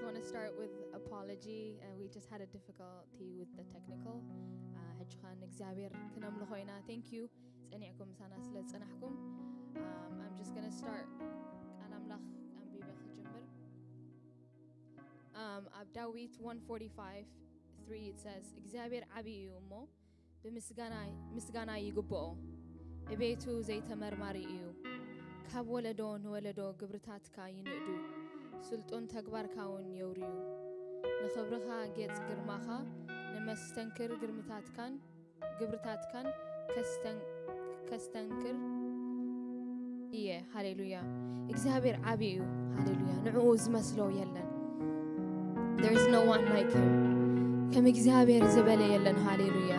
I want to start with apology. Uh, we just had a difficulty with the technical. Uh, ሕጂ ኸኣ ንእግዚኣብሔር ክነምልኾ ኢና። Thank you ጸኒዕኩም ምሳና ስለ ዝጸናሕኩም። Um, I'm just going to start. ቃል ኣምላኽ ኣንቢበ ክጅምር። Um, ኣብ ዳዊት one forty-five three, it says እግዚኣብሔር ዓቢ እዩ እሞ ብምስጋና ምስጋና ይግብኦ። ዕቤቱ ዘይተመርማሪ እዩ። ካብ ወለዶ ንወለዶ ግብርታትካ ይንእዱ፣ ስልጡን ተግባርካ እውን የውርዩ። ንኽብርኻ ጌጽ ግርማኻ ንመስተንክር ግርምታትካን ግብርታትካን ከስተን- ከስተንክር እየ። ሃሌሉያ። እግዚኣብሔር ዓቢ እዩ። ሃሌሉያ። ንዕኡ ዝመስሎ የለን። There is no one like him. ከም እግዚኣብሔር ዝበለ የለን። ሃሌሉያ።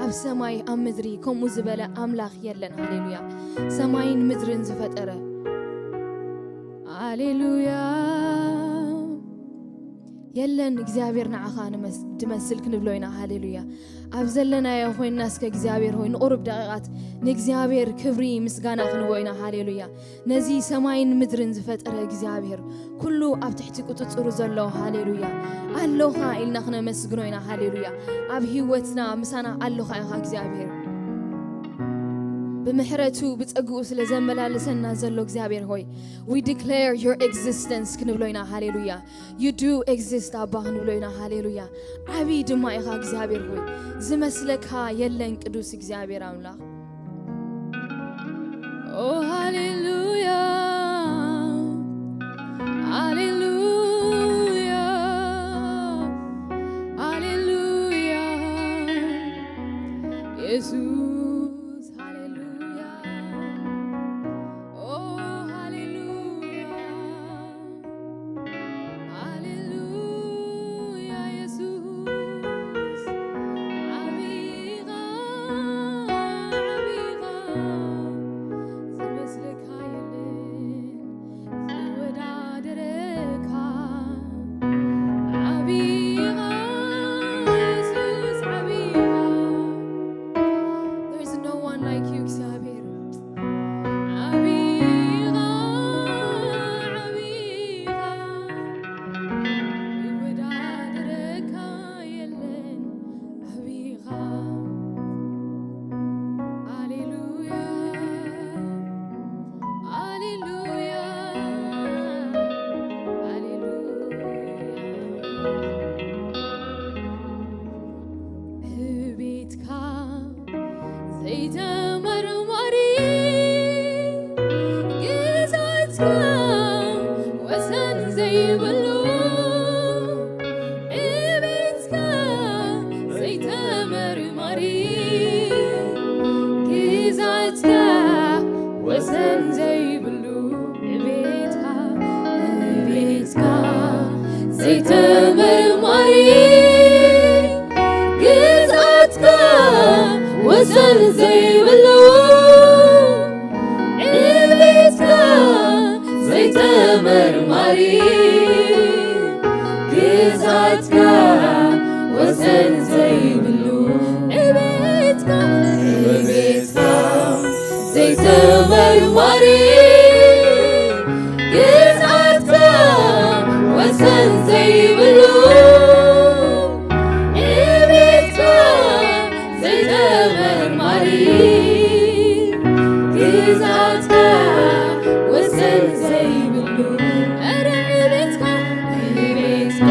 ኣብ ሰማይ ኣብ ምድሪ ከምኡ ዝበለ ኣምላኽ የለን። ሃሌሉያ። ሰማይን ምድርን ዝፈጠረ። ሃሌሉያ። የለን እግዚኣብሔር ንዓኻ ንመስ- ድመስል ክንብሎ ኢና። ሃሌሉያ። ኣብ ዘለናዮ ኮይንና እስከ እግዚኣብሔር ሆይ ንቑሩብ ደቂቓት ንእግዚኣብሔር ክብሪ ምስጋና ክንቦ ኢና። ሃሌሉያ። ነዚ ሰማይን ምድርን ዝፈጠረ እግዚኣብሔር፣ ኩሉ ኣብ ትሕቲ ቁጽጽሩ ዘሎ፣ ሃሌሉያ፣ ኣሎኻ ኢልና ክነመስግኖ ኢና። ሃሌሉያ። ኣብ ህይወትና ምሳና ኣሎኻ ኢኻ እግዚኣብሔር። ብምሕረቱ ብጸግኡ ስለ ዘመላልሰና ዘሎ እግዚኣብሔር ሆይ፣ we declare your existence ክንብሎ ኢና። ሃሌሉያ። You do exist ኣባ ክንብሎ ኢና። ሃሌሉያ። ዓቢ ድማ ኢኻ እግዚኣብሔር ሆይ፣ ዝመስለካ የለን ቅዱስ እግዚኣብሔር ኣምላኽ። ኦ ሃሌሉያ፣ ሃሌሉያ፣ ሃሌሉያ። የሱስ ሃሌሉያ፣ ኦ ሃሌሉያ፣ ሃሌሉያ። የሱስ ዓቢኻ፣ ዓቢኻ፣ ዝመስለካ የለን ዝወዳደረካ። ዓቢኻ የሱስ ዓቢኻ። There is no one like you እግዚኣብሔር። ዓቢኻ፣ ዓቢኻ፣ ይወዳደረካ የለን። ዓቢኻ። ሃሌሉያ፣ ሃሌሉያ፣ ሃሌሉያ። ዕቤትካ ዘይተመርማሪ፣ ግዛትካ ወሰን ዘይብሉ። ዕቤትካ ዘይተመርማሪ፣ ግዛትካ ወሰን ዘይብሉ። ዕቤትካ፣ ዕቤትካ ዘይተመርማሪ፣ ግዛትካ ወሰን ዘይብሉ። ዕቤትካ ዘይተመርማሪ፣ ግዛትካ ወሰን ዘይብሉ። ዕቤትካ፣ ዕቤትካ ዘይተመርማሪ፣ ግዛትካ ወሰን ዘይብሉ። ዕቤትካ ዘይተመርማሪ፣ ግዛትካ ወሰን ዘይብሉ። ኧረ ዕቤትካ፣ ዕቤትካ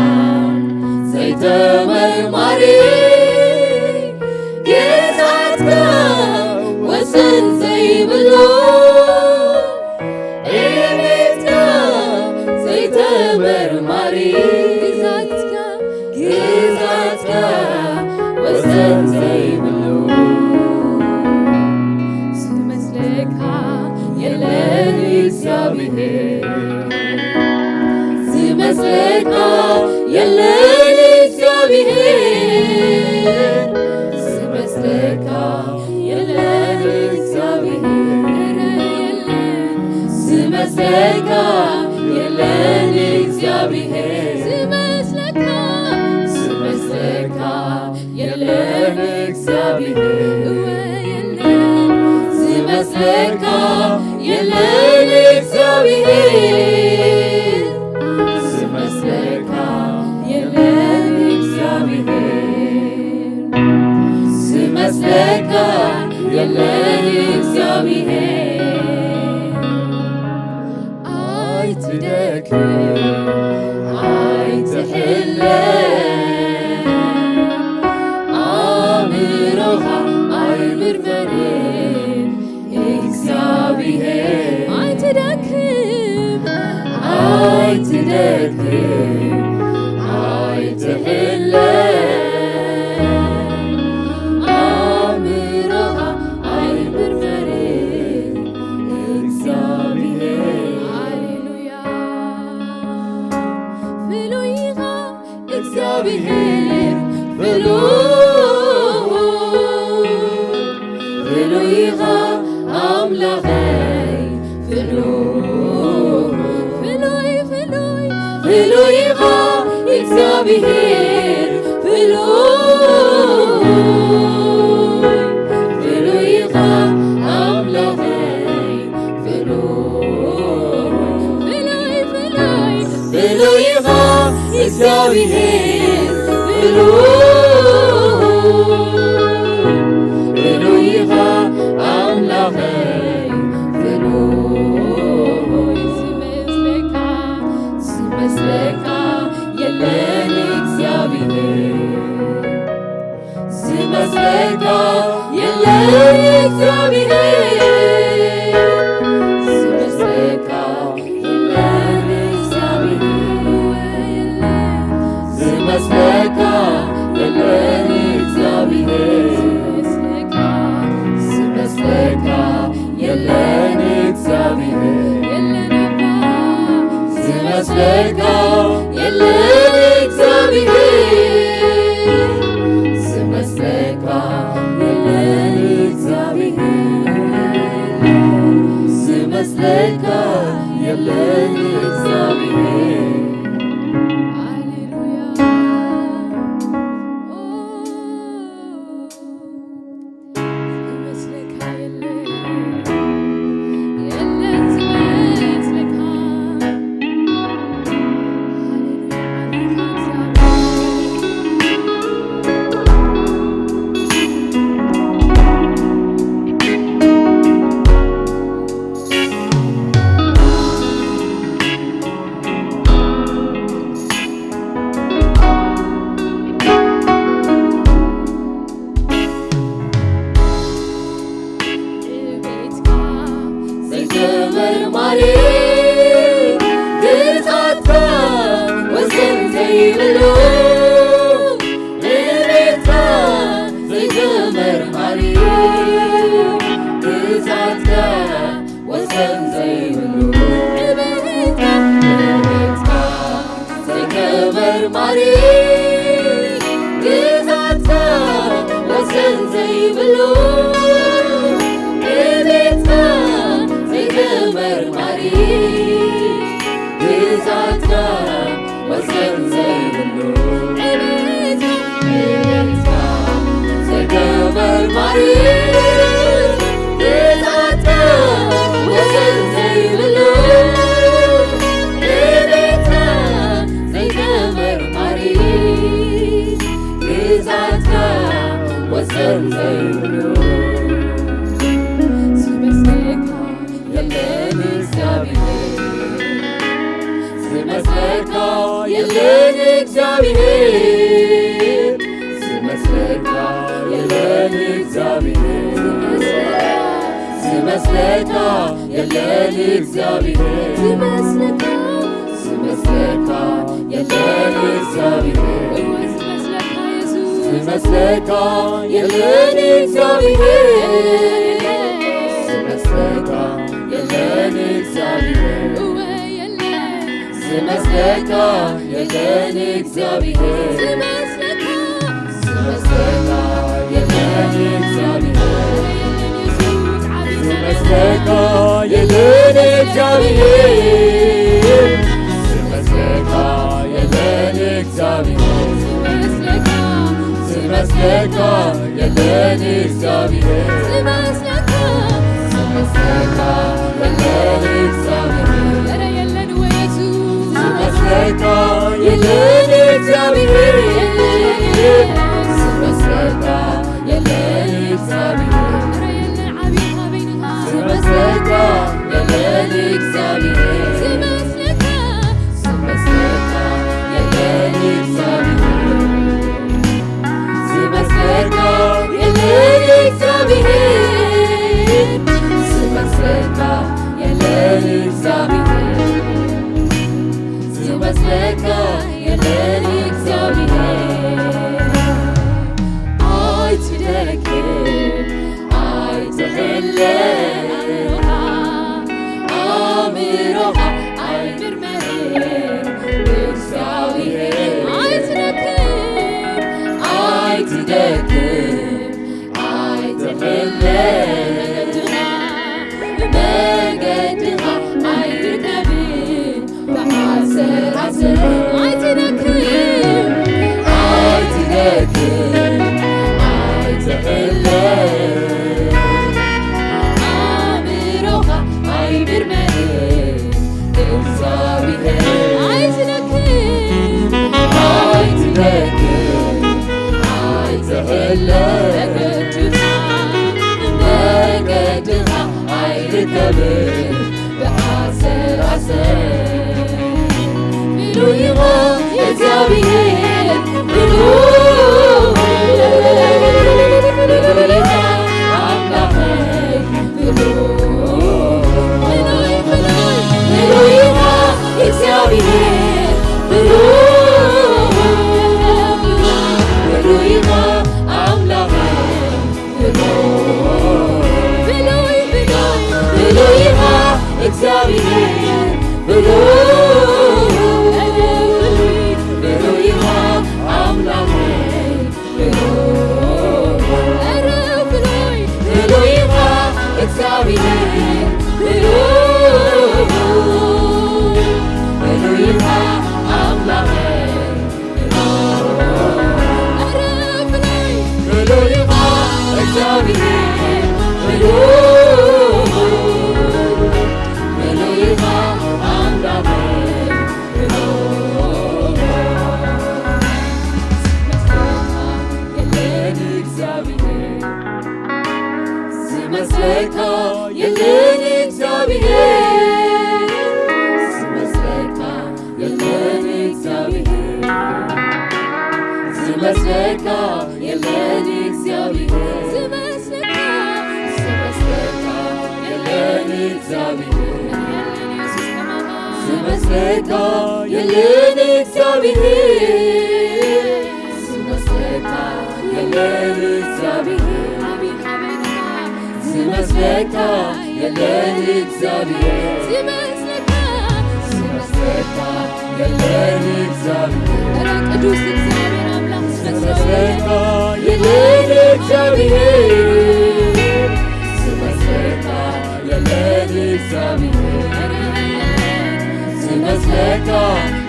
ዘይተመርማሪ፣ ግዛትካ ወሰን ዘይብሉ። ዕቤትካ ዘይተመርማሪ፣ ግዛትካ፣ ግዛትካ ወሰን ዘይብሉ። ዝመስለካ የለን እግዚኣብሔር፣ ዝመስለካ የለን እግዚኣብሔር፣ ዝመስለካ የለን እግዚኣብሔር፣ የለን። ዝመስለካ የለን እግዚኣብሔር፣ ዝመስለካ፣ ዝመስለካ የለን እግዚኣብሔር፣ እወ የለን። ዝመስለካ የለን እግዚኣብሔር፣ ዝመስለካ የለን እግዚኣብሔር። ኣይትደክም፣ ኣይትሕለል፣ ኣእምሮኻ ኣይምርመርን እግዚኣብሔር። ኣይትደክም፣ ኣይትደክም፣ ኣይትሕለል፣ ኣእምሮኻ ኣይምርመርን እግዚኣብሔር። ሃሌሉያ። ፍሉይ ኢኻ እግዚኣብሔር፣ ፍሉይ፣ ፍሉይ ኢኻ ኣምላኸይ፣ ፍሉይ፣ ፍሉይ፣ ፍሉይ፣ ፍሉይ ኢኻ እግዚኣብሔር፣ ፍሉይ፣ ፍሉይ ኢኻ ኣምላኸይ፣ ፍሉይ፣ ፍሉይ፣ ፍሉይ፣ ፍሉይ ኢኻ እግዚኣብሔር፣ ፍሉይ፣ ፍሉይ ኢኻ ኣምላኸይ፣ ፍሉይ። ዝመስለካ፣ ዝመስለካ የለን እግዚኣብሔር። ዝመስለካ የለን እግዚኣብሔር። ዝመስለካ የለን እግዚኣብሔር። ዝመስለካ የለን እግዚኣብሔር። ዝመስለካ የለን እግዚኣብሔር። የለን ኣባ። ዝመስለካ የለን እግዚኣብሔር። ዝመስለካ የለን እግዚኣብሔር። ዝመስለካ የለን እግዚኣብሔር። ሃሌሉያ። ዝመስለካ የለን፣ የለን ዝመስለካ። ሃሌሉያ፣ ሃሌሉያ፣ ቤትካ ዘይተመርማሪ፣ ግዝኣትካ ወሰን ዘይብሉ፣ ንቤትካ ዘይተመርማሪ፣ ግዝኣትካ ወሰን ዘይብሉ፣ ንቤትካ፣ ንቤትካ ዘይተመርማሪ፣ ግዝኣትካ ወሰን ዘይብሉ፣ ንቤትካ ዘይተመርማሪ፣ ግዝኣትካ ወሰን ዘይብሉ፣ ንቤትካ፣ ንቤትካ ዘይተመርማሪ፣ ግዝኣትካ ወሰን ዘይብሉ፣ ንቤትካ ዘይተመርማሪ፣ ግዝኣትካ ወሰን ዘይብሉ። ዝመስለካ የለን እግዚኣብሔር። ዝመስለካ የለን እግዚኣብሔር። ዝመስለካ የለን እግዚኣብሔር። ዝመስለካ የለን እግዚኣብሔር። ዝመስለካ፣ ዝመስለካ የለን እግዚኣብሔር። እወ ዝመስለካ የሱስ። ዝመስለካ የለን እግዚኣብሔር። ዝመስለካ የለን እግዚኣብሔር። እወ የለን። ዝመስለካ የለን እግዚኣብሔር። ዝመስለካ፣ ዝመስለካ የለን እግዚኣብሔር። ዝመስለካ የለን እግዚኣብሔር። ዝመስለካ የለን እግዚኣብሔር። ዝመስለካ፣ ዝመስለካ የለን እግዚኣብሔር። ዝመስለካ፣ ዝመስለካ የለን እግዚኣብሔር። ኧረ የለን ወይ የሱስ። ዝመስለካ የለን እግዚኣብሔር። ዝመስለካ የለን እግዚኣብሔር። ዝመስለካ የለን እግዚኣብሔር፣ ዝመስለካ የለን እግዚኣብሔር። ኣይትደክም ኣይትሕለል፣ ኣእምሮኻ ኣይምርመርን እግዚኣብሔር። ኣይትደክም ኣይትደክም ኣይትሕለል፣ መገድኻ ኣይርከብን ብዓሰር ዓሰር። ኣይትደክም ኣይትደክም ኣይትሕለል፣ ኣእምሮኻ ኣይምርመርን እግዚኣብሔር። ኣይትደክም ኣይትደክም ኣይትሕለል፣ መገድኻ ኣይርከብን ብዓሰር ዓሰር። ብሉይ ኢኻ እግዚኣብሔር፣ ብሉይ፣ ብሉይ ኢኻ ኣምላኸይ፣ ብሉይ፣ ብሉይ፣ ብሉይ፣ ብሉይ ኢኻ እግዚኣብሔር፣ ብሉይ፣ ብሉይ ኢኻ ኣምላኸይ፣ ብሉይ፣ ብሉይ፣ ብሉይ ኢኻ እግዚኣብሔር፣ ብሉይ፣ ብሉይ ኢኻ ኣምላኸይ፣ ብሉይ፣ ኧረ ብሉይ፣ ብሉይ ኢኻ እግዚኣብሔር፣ ብሉይ፣ ብሉይ ኢኻ ኣምላኸይ። ኧረ ብሉይ፣ ብሉይ ኢኻ እግዚኣብሔር፣ ብሉይ፣ ብሉይ ኢኻ ኣምላኸይ፣ ብሉይ። ዝመስለካ የለን እግዚኣብሔር፣ ዝመስለካ የለን እግዚኣብሔር፣ ዝመስለካ የለን እግዚኣብሔር፣ ዝመስለካ፣ ዝመስለካ የለን እግዚኣብሔር፣ ዝመስለካ የለን እግዚኣብሔር፣ ዝመስለካ የለን እግዚኣብሔር፣ ዝመስለካ የለን እግዚኣብሔር፣ ዝመስለካ፣ ዝመስለካ የለን እግዚኣብሔር። ኧረ ቅዱስ እግዚኣብሔር ኣምላኽ ዝመስለካ የለን እግዚኣብሔር፣ ዝመስለካ የለን እግዚኣብሔር፣ ዝመስለካ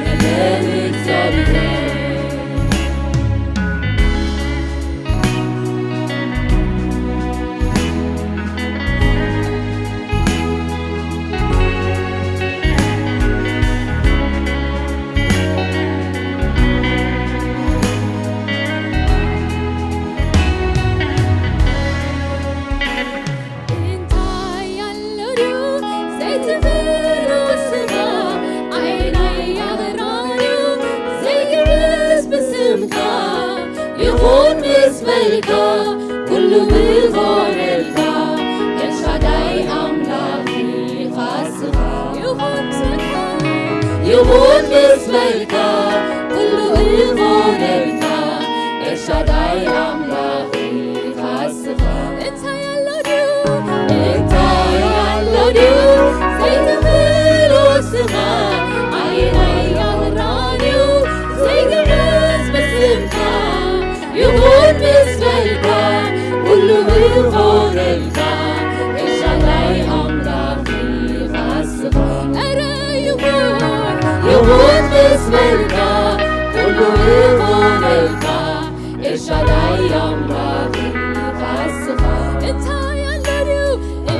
የለን እግዚኣብሔር። እንታይ ኣሎ ድዩ ዘይትኽእሎ ስኻ? ዓይናይ ኣቕራንዩ ዘይግዕዝ ብስምካ ይኹን ምስ በልካ፣ ኩሉ ዝኾነልካ ኤልሻዳይ ኣምላኽ ኢኻ ስኻ። ይኹን ስኻ፣ ይኹን ምስ በልካ፣ ኩሉ ዝኾነልካ ኤልሻዳይ ኣምላኽ ኢኻ ስኻ። እንታይ ኣሎ ድዩ፣ እንታይ ኣሎ ድዩ ዘይትኽእሎ ስኻ? ዓይናይ ኣቕራንዩ ዘይግዕዝ ብስምካ ይኹን ምስ በልካ፣ ኩሉ ይኾነልካ፣ ኤልሻዳይ ኣምላኽ ኢኻ ስኻ። ኧረ ይኹን፣ ይኹን ምስ በልካ፣ ኩሉ ይኾነልካ፣ ኤልሻዳይ ኣምላኽ ኢኻ ስኻ። እንታይ ኣሎ ድዩ፣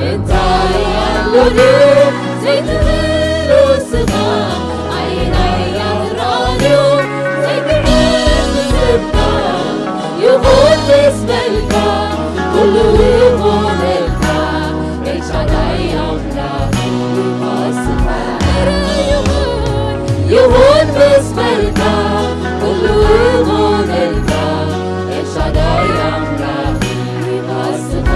እንታይ ኣሎ ድዩ ዘይትኽእሎ ስኻ? ዓይናይ ኣቕራንዩ ዘይግዕዝ ብስምካ ይኹን ምስ በልካ፣ ኩሉ ይኾነልካ፣ ኤልሻዳይ ኣምላኽ ኢኻ ስኻ። ኧረ ይኹን፣ ይኹን ምስ በልካ፣ ኩሉ ይኾነልካ፣ ኤልሻዳይ ኣምላኽ ኢኻ ስኻ።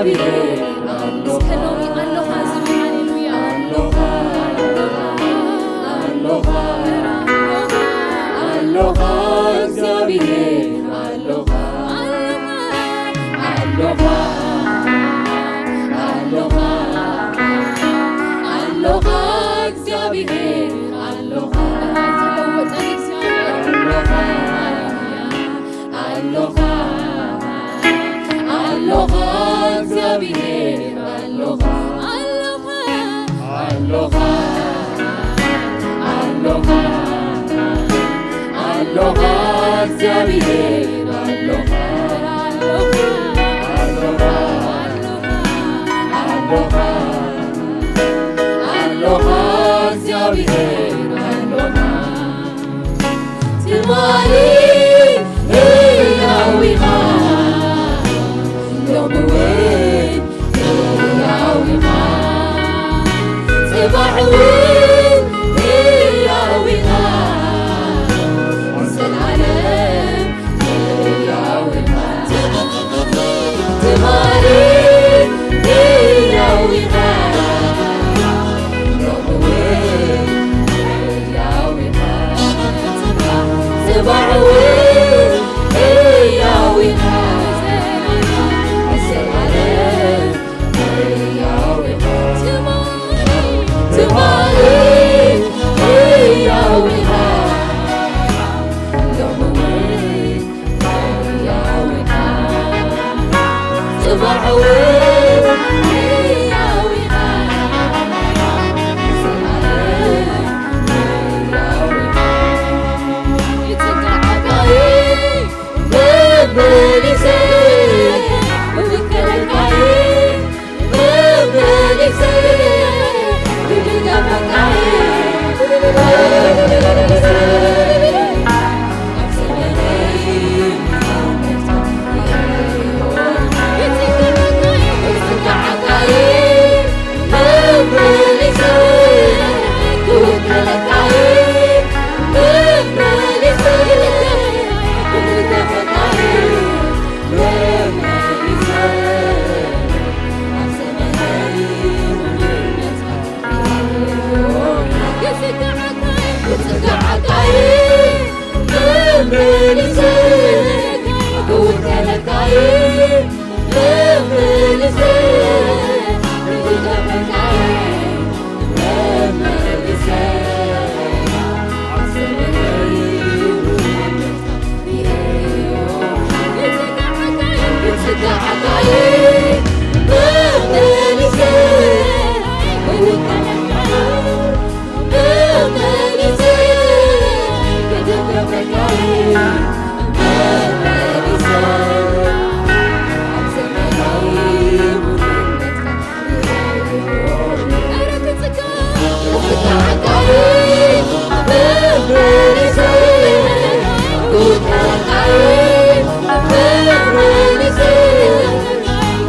እስከ ሎሚ ኣሎኻ ዝብል፣ ሃሌሉያ። ኣሎኻ፣ ኣሎኻ፣ ኣሎኻ፣ ኣሎኻ እግዚኣብሔር፣ ኣሎኻ፣ ኣሎኻ፣ ኣሎኻ፣ ኣሎኻ እግዚኣብሔር፣ ኣሎኻ፣ ኣሎኻ፣ ኣሎኻ፣ ኣሎኻ እግዚኣብሔር፣ ኣሎኻ፣ ኣሎኻ፣ ኣሎኻ፣ ኣሎኻ፣ ኣሎኻ እግዚኣብሔር፣ ኣሎኻ፣ ኣሎኻ፣ ኣሎኻ፣ ኣሎኻ እግዚኣብሔር፣ ኣሎኻ። ትማሊ ህያው ኢኻ፣ ሎሚ እውን ህያው ኢኻ፣ ጽባሕ እውን ህያው ኢኻ፣ ንዘለኣለም ህያው ኢኻ። ትማሊ ህያው ኢኻ፣ ሎሚ እውን ህያው ኢኻ፣ ጽባሕ እውን ህያው ኢኻ፣ ንዘለኣለም ህያው ኢኻ። ትማሊ ህያው ኢኻ፣ ሎሚ እውን ህያው ኢኻ፣ ጽባሕ እውን ህያው ኢኻ፣ ንዘለኣለም ህያው ኢኻ። ይጽጋዓካይ መመሊሰ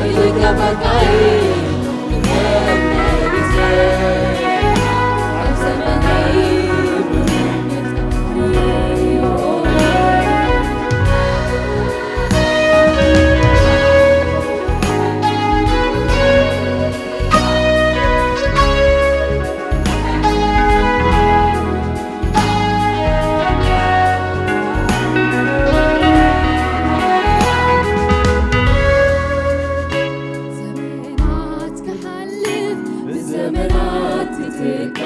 ክውከለካይ ዘመናት ክሓልፍ ብዘመናት ትትካ፣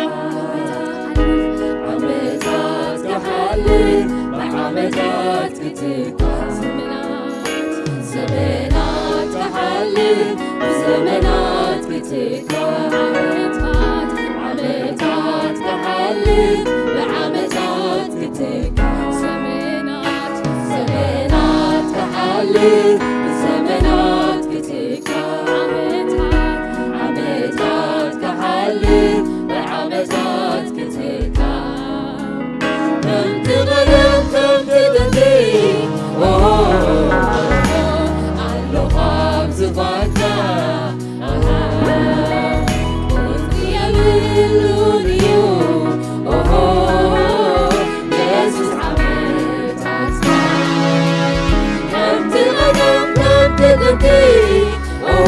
ዓመታት ክሓልፍ ብዓመታት ክትካ፣ ዘመናት፣ ዘመናት ክሓልፍ ብዘመናት ክትካ፣ ዓመታት፣ ዓመታት ክሓልፍ ብዓመታት ክትካ፣ ዘመናት፣ ዘመናት ክሓልፍ ብዘመናት ክትካ፣ ዓመታት፣ ዓመታት ክሓልፍ ብዓመታት ክትካ፣ ከምቲ ቀደም ከምቲ ጥንቲ፣ ኦሆ፣ ኣለኻ ኣብ ዝባንካ፣ ኣሃ፣ ቁጽሪ የብሉን እዩ፣ ኦሆ፣ የሱስ ዓመታትካ። ከምቲ ቀደም ከምቲ ጥንቲ፣ ኦሆ፣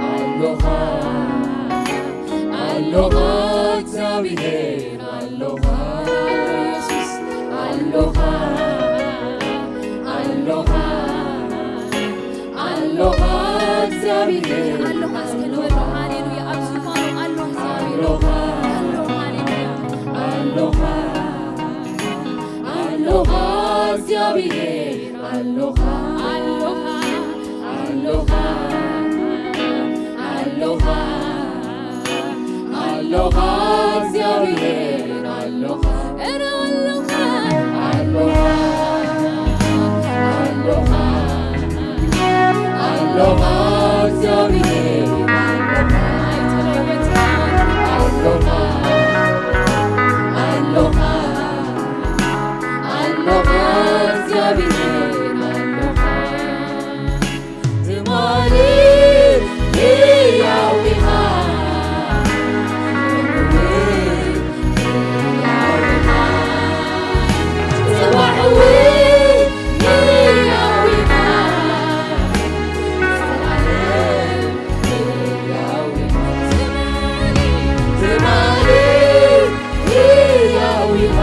ኣሎኻ፣ ኣሎኻ እግዚኣብሔር፣ ኣሎኻ ኢየሱስ፣ ኣሎኻ፣ ኣሎኻ፣ ኣሎኻ እግዚኣብሔር፣ ኣሎኻ እስከ ንበሎ። ሃሌሉያ፣ ኣብ ዙፋኑ ኣሎ እግዚኣብሔር። ኣሎኻ፣ ኣሎ፣ ሃሌሉያ። ኣሎኻ፣ ኣሎኻ እግዚኣብሔር፣ ኣሎኻ፣ ኣሎኻ፣ ኣሎኻ፣ ኣሎኻ፣ ኣሎኻ እግዚኣብሔር፣ ኣሎኻ፣ እረ ኣሎኻ፣ ኣሎኻ፣ ኣሎኻ፣ ኣሎኻ እግዚኣብሔር፣ ኣሎኻ፣ ኣይተለወጥካን፣ ኣሎኻ፣ ኣሎኻ፣ ኣሎኻ እግዚኣብሔር፣ ኣሎኻ። ትማሊ ህያው ኢኻ፣ ጽባሕ እውን ህያው ኢኻ፣ ትማሊ ህያው ኢኻ፣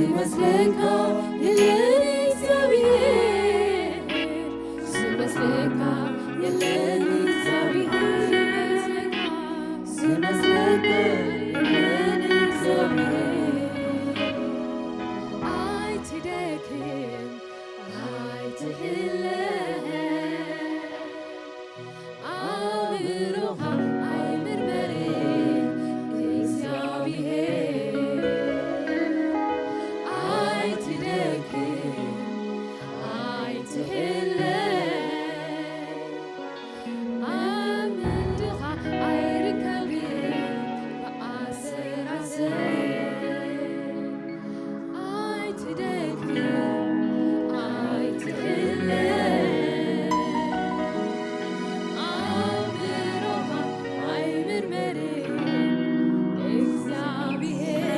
ዝመስለካ የለን እግዚኣብሔር፣ ዝመስለካ የለን እግዚኣብሔር፣ ዝመስለካ የለን እግዚኣብሔር። ኣይትደክም ኣይትሕለ ኣእምሮኻ ኣይምርመርን እግዚኣብሔር። ኣይትደክም ኣይትሕለይ ኣብ ምድኻ ኣይርከብን ብኣሰራሰር። ኣይትደክም ኣይትሕለይ ኣእምሮኻ ኣይምርመርን እግዚኣብሔር።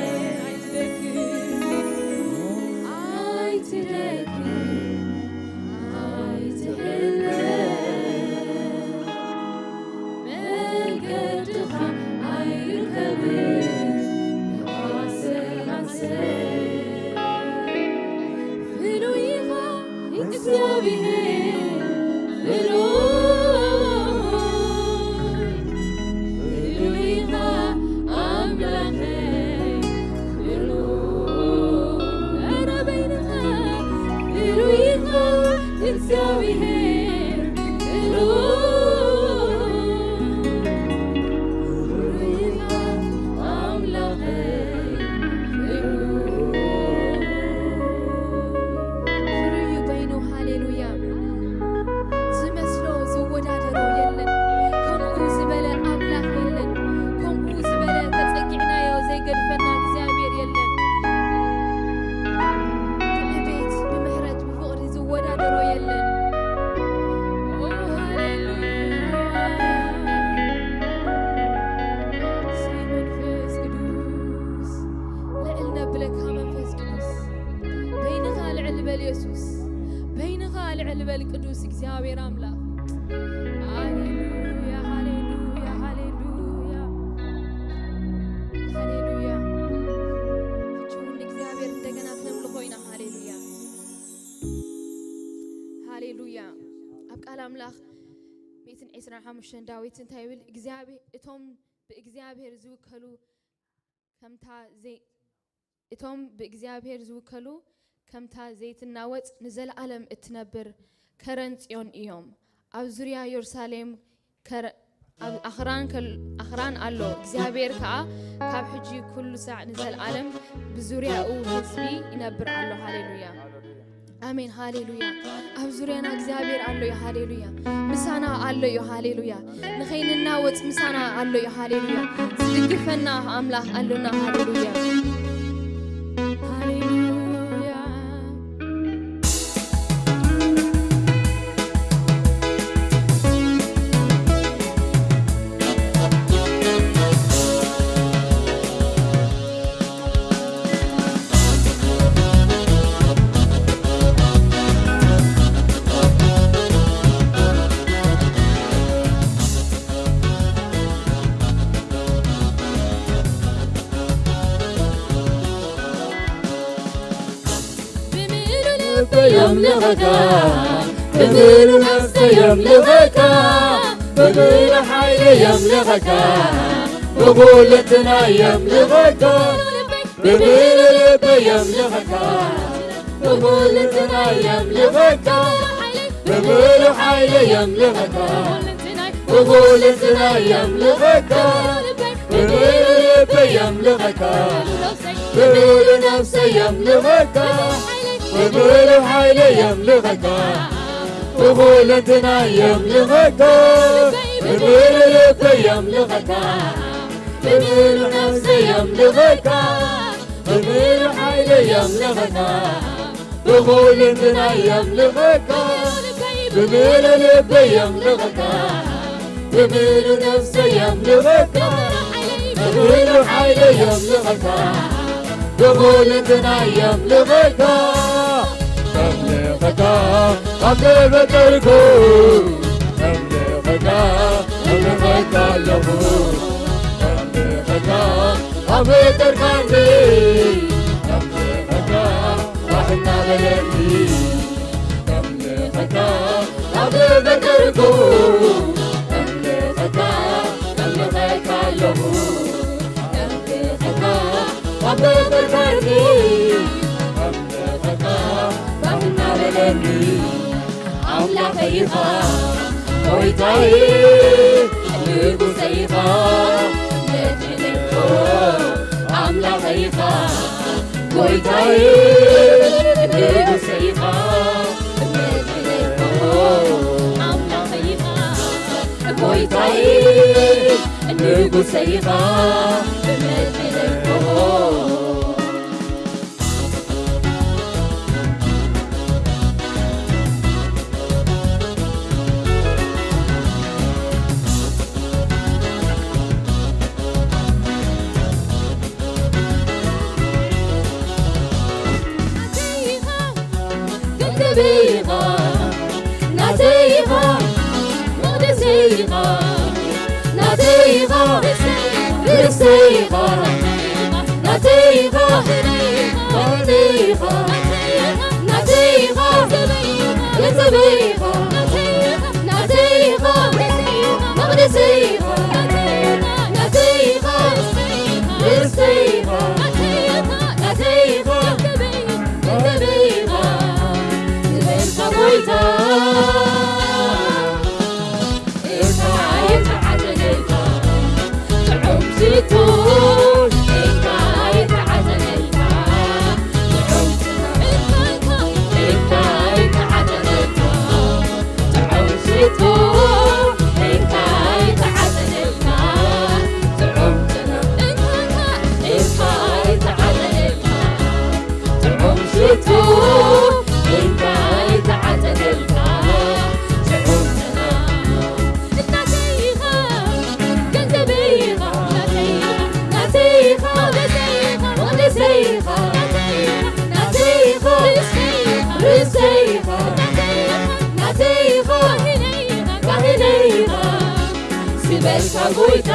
ኣይትደክም ኣይትደክም ኣይትሕለይ መንገድኻ ኣይርከብን ብኣሰራሰር። ፍሉይ ኢኻ እግዚኣብሔር፣ ፍሉይ፣ ፍሉይ ኢኻ ኣምላኸይ፣ ፍሉይ። ኧረ በይንኻ ፍሉይ ኢኻ እግዚኣብሔር፣ ፍሉይ፣ ፍሉይ ኢኻ ኣምላኸይ፣ ፍሉይ። ፍሉይ እዩ በይኑ። ሃሌሉያ። ዝመስሎ ዝወዳደሮ የለን። ከምኡ ዝበለ ኣምላኽ የለን። ከምኡ ዝበለ ተጸጊዕናዮ ዘይገድፈና እግዚኣብሔር የለን። ብዕቤት፣ ብምሕረት፣ ብፍቕሪ ዝወዳደሮ የለን። ኦ፣ ሃሌሉያ። ስይ መንፈስ ቅዱስ፣ ልዕል ነብለካ መንፈስ ቅዱስ። በይንኻ ልዕል በል የሱስ፣ በይንኻ ልዕል በል ቅዱስ እግዚኣብሔር ኣምላኽ። ሃሌሉያ፣ ሃሌሉያ፣ ሃሌሉያ፣ ሃሌሉያ። ሕጂ እውን ንእግዚኣብሔር እንደገና ክነምልኾ ኢና። ሃሌሉያ፣ ሃሌሉያ። ኣብ ቃል ኣምላኽ ሚእትን ዕስራን ሓሙሽተን ዳዊት እንታይ ይብል? እግዚኣብሔር፣ እቶም ብእግዚኣብሔር ዝውከሉ ከምታ ዘይ-፣ እቶም ብእግዚኣብሔር ዝውከሉ ከምታ ዘይትናወጽ ንዘለኣለም እትነብር ከረን ጽዮን እዮም። ኣብ ዙርያ የሩሳሌም ከረ-፣ ኣብ ኣኽራን ከል-፣ ኣኽራን ኣሎ። እግዚኣብሔር ከኣ ካብ ሕጂ ኩሉ ሳዕ ንዘለኣለም ብዙርያኡ ህዝቢ ይነብር ኣሎ። ሃሌሉያ። ኣሜን፣ ሃሌሉያ። ኣብ ዙርያና እግዚኣብሔር ኣሎ እዩ፣ ሃሌሉያ። ምሳና ኣሎ እዩ፣ ሃሌሉያ። ንኸይንናወጽ ምሳና ኣሎ እዩ፣ ሃሌሉያ። ዝድግፈና ኣምላኽ ኣሎና፣ ሃሌሉያ። ሃሌሉያ። ብምሉእ ልበይ የምልኸካ፣ ብምሉእ ነፍሰይ የምልኸካ፣ ብምሉእ ሓይለይ የምልኸካ፣ ብኹልንትናይ የምልኸካ፣ ብምሉእ ልበይ የምልኸካ፣ ብኹልንትናይ የምልኸካ፣ ብምሉእ ሓይለይ የምልኸካ፣ ብኹልንትናይ የምልኸካ፣ ብምሉእ ልበይ የምልኸካ፣ ብምሉእ ነፍሰይ የምልኸካ፣ ብምሉእ ሓይለይ የምልኸካ፣ ብኹልንትናይ የምልኸካ፣ ብምሉእ ልበይ የምልኸካ፣ ብምሉእ ነፍሰይ የምልኸካ፣ ብምሉእ ሓይለይ የምልኸካ፣ ብኹልንትናይ የምልኸካ፣ ብምሉእ ልበይ የምልኸካ፣ ብምሉእ ነፍሰይ የምልኸካ፣ ብምሉእ ሓይለይ የምልኸካ፣ ብኹልንትናይ የምልኸካ። የምልኸካ ኣብ ተፈጠርኩ፣ የምልኸካ፣ የምልኸካ ኣለኹ፣ የምልኸካ ኣብ ፈጠርካኒ፣ የምልኸካ እናበለኒ ከምልኸካ ካብ በርበርኩ ከምልኸካ ከምልኸካ ኣለኹ ከምልኸካ ካብ በርበርኩ ከምልኸካ ካብ እናበለኒ ኣምላኸ ኢኻ ጎይታዬ ንጉሰ ኢኻ መድሕነይ ኣምላኸ ኢኻ ጎይታዬ ንጉሰ ኢኻ መድሕነይ ኣምላኸ ኢኻ ጎይታዬ ንጉሰ ኢኻ መድሕነይ ገንዘበይ ኢኻ ናተይ ኢኻ መቕደሰይ ኢኻ ናተይ ኢኻ ርእሰይ ኢኻ ናተይ ኢኻ ናተይ ኢኻ ናተይ ኢኻ ገንዘበይ ኢኻ ናተይ ኢኻ መቕደሰይ ኢኻ ናተይ ኢኻ ርእሰይ ኢኻ ናተይ ኢኻ ገንዘበይ ኢኻ ዝበልካ ጎይታ ጥዑም ሽቶ እንዳ ተዓጸደልካ ጥዑም ጨና እናተይ ኢኻ ገንዘበይ ኢኻ ናተይ ኢኻ ናተይ ኢኻ ሞገሰይ ኢኻ ናተይ ኢኻ ርእሰይ ኢኻ ናተይ ኢኻ ናተይ ኢኻ ካህነይ ኢኻ ዝበልካ ጎይታ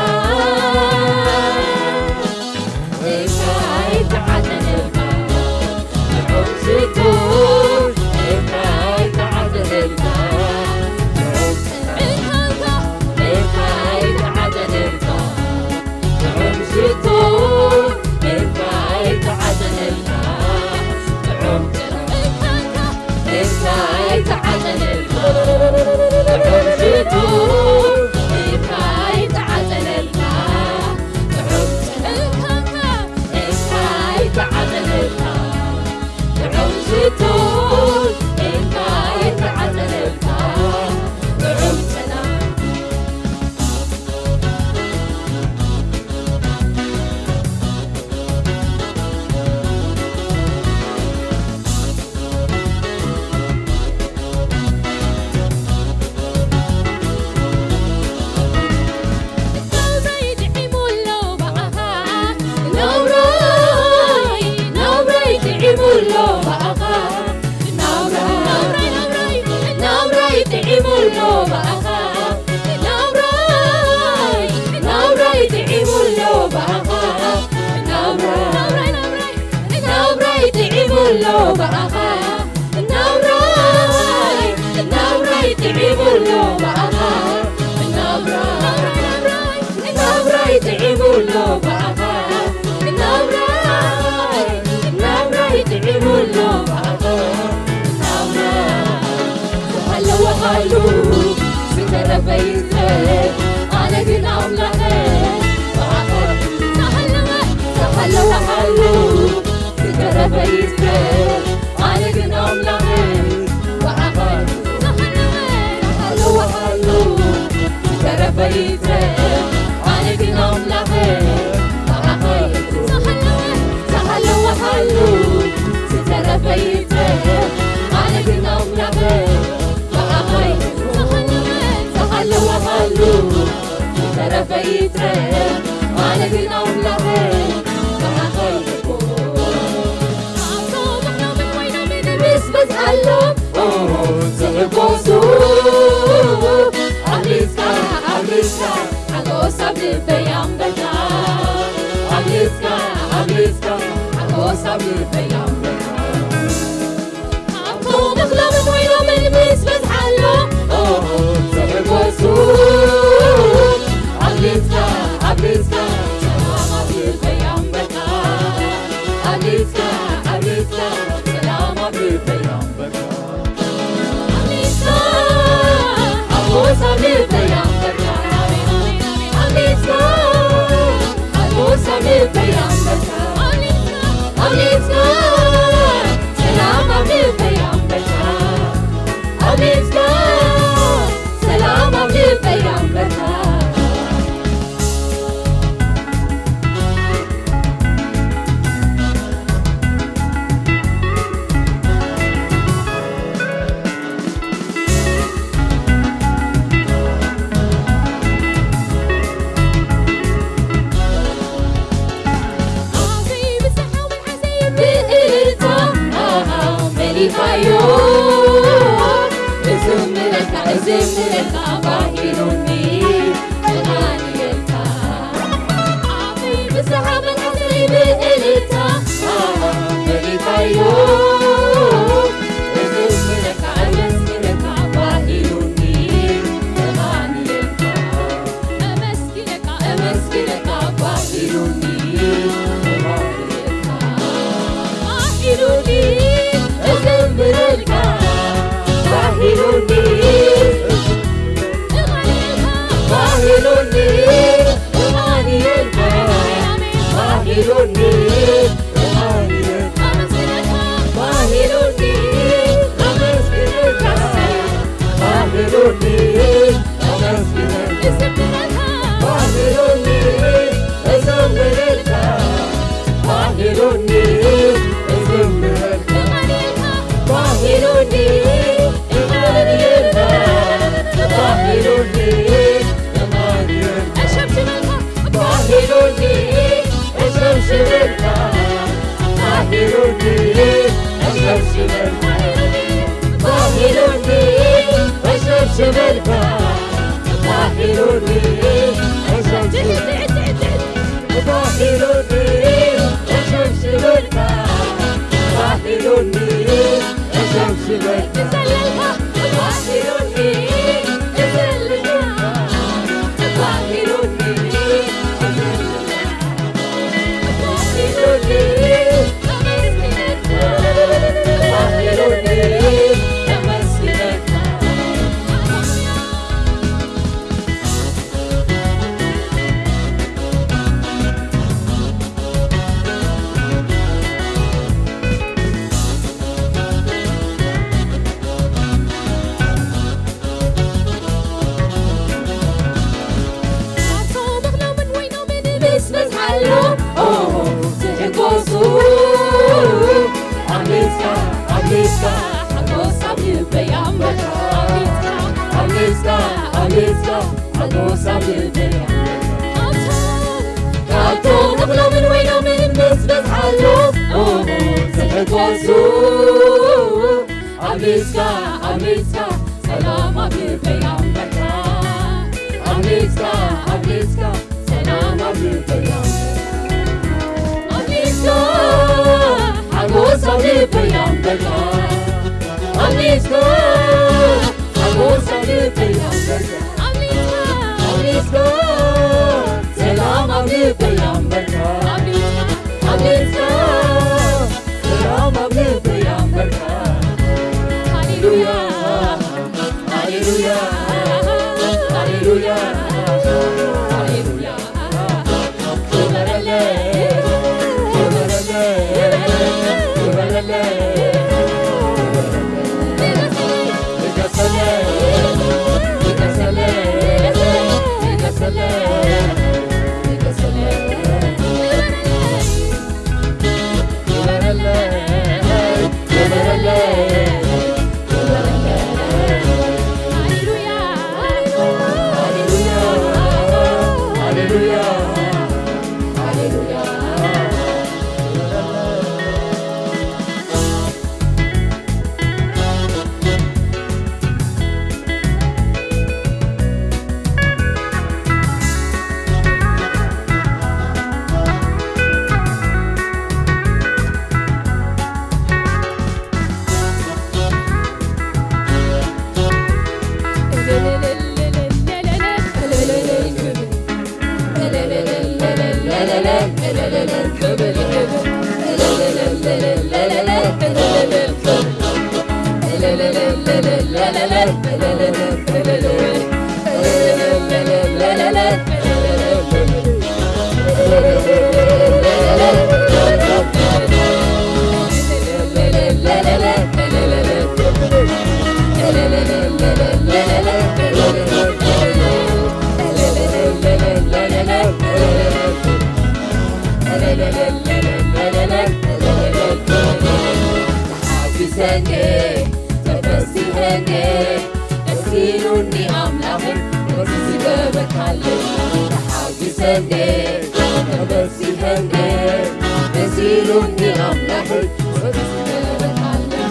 ሎምን ወይኖምን ምስ በዝሓሎ፣ ኦ፣ ተበገሱ። ኣብሊጽካ፣ ኣብሊጽካ፣ ሰላም ኣብሊጽካ ያንበርካ። ኣብሊጽካ፣ ኣብሊጽካ፣ ሰላም ኣብሊጽካ ያንበርካ። ኣብሊጽካ፣ ሓጎስ ኣብሊጽካ ያንበርካ። ኣብሊጽካ፣ ሓጎስ ኣብሊጽካ ያንበርካ። ኣብሊጽካ፣ ሰላም ኣብሊጽካ ያንበርካ። ኣብሊጽካ፣ ሰላም ኣብሊጽካ ያንበርካ። ብእልልታ መሊኻዮ፣ እዝምረልካ፣ እዝምረልካ፣ ባሂሉኒ፣ ተቓንየልካ። ኣበይ ብሰሓቕ መንፈሰይ ብእልልታ መሊኻዮ፣ እዝምረልካ፣ እዝምረልካ፣ ባሂሉኒ፣ ተቓንየልካ። ኣመስግነካ፣ ኣመስግነካ፣ ባሂሉኒ፣ ባሂሉኒ፣ እዘምረልካ፣ ባሂሉኒ፣ ባሂሉኒ፣ እማኑኤልካ፣ ባሂሉኒ፣ እማኑኤልካ፣ ባሂሉኒ፣ ኣመስግነካ፣ ባሂሉኒ፣ ኣመስግነካ። እዝምረልካ። ባሂሉኒ፣ እዘምረልካ። ባሂሉኒ፣ እዘምረልካ። ባሂሉኒ፣ እማኑኤልካ። ባሂሉኒ፣ እማኑኤልካ። ባሂሉኒ፣ እሸብሽበልካ። ባሂሉኒ፣ እሸብሽበልካ። ባሂሉኒ፣ እሸብሽበልካ። ባሂሉኒ፣ እሸብሽበልካ። ባሂሉኒ፣ እሸብሽበልካ። ባሂሉኒ፣ እሸብሽበልካ። ባሂሉኒ፣ እዘልልካ። ባሂሉኒ፣ እዘልልካ። ምስ በዝሓሎም፣ ኦ፣ ዝሕጎሱ። ኣብሊጽካ፣ ኣብሊጽካ፣ ሓጎስ ኣብ ልበይ ኣንበርካ። ኣብሊጽካ፣ ኣብሊጽካ፣ ኣብሊጽካ፣ ሓጎስ ኣብ ልበይ ኣንበርካ። ካብቶም እኽሎምን ወይኖምን ምስ በዝሓሎም፣ ኦ፣ ዝሕጎሱ። ኣብሊጽካ፣ ኣብሊጽካ፣ ሰላም ኣብ ልበይ ኣንበርካ። ኣብሊጽካ፣ ኣብሊጽካ፣ ሰላም ኣብ ልበይ ኣንበርካ። ኣብሊጽካ፣ ሓጎስ ኣብ ልበይ ኣንበርካ። ኣብሊጽካ፣ ሓጎስ ኣብ ልበይ ኣንበርካ። ኣብሊጽካ፣ ሰላም ኣብ ልበይ ኣንበርካ። ኣብሊጽካ፣ ሰላም ኣብ ልበይ ኣንበርካ። ሃሌሉያ፣ ሃሌሉያ፣ ሃሌሉያ፣ ሃሌሉያ። ተሓጒሰ እንዴ ተፈሲሐ እንዴ ደስ ኢሉኒ ኣምላኽን በቲ ዝገበርካለይ። ተሓጒሰ እንዴ ተፈሲሐ እንዴ ደስ ኢሉኒ ኣምላኽን በቲ ዝገበርካለይ።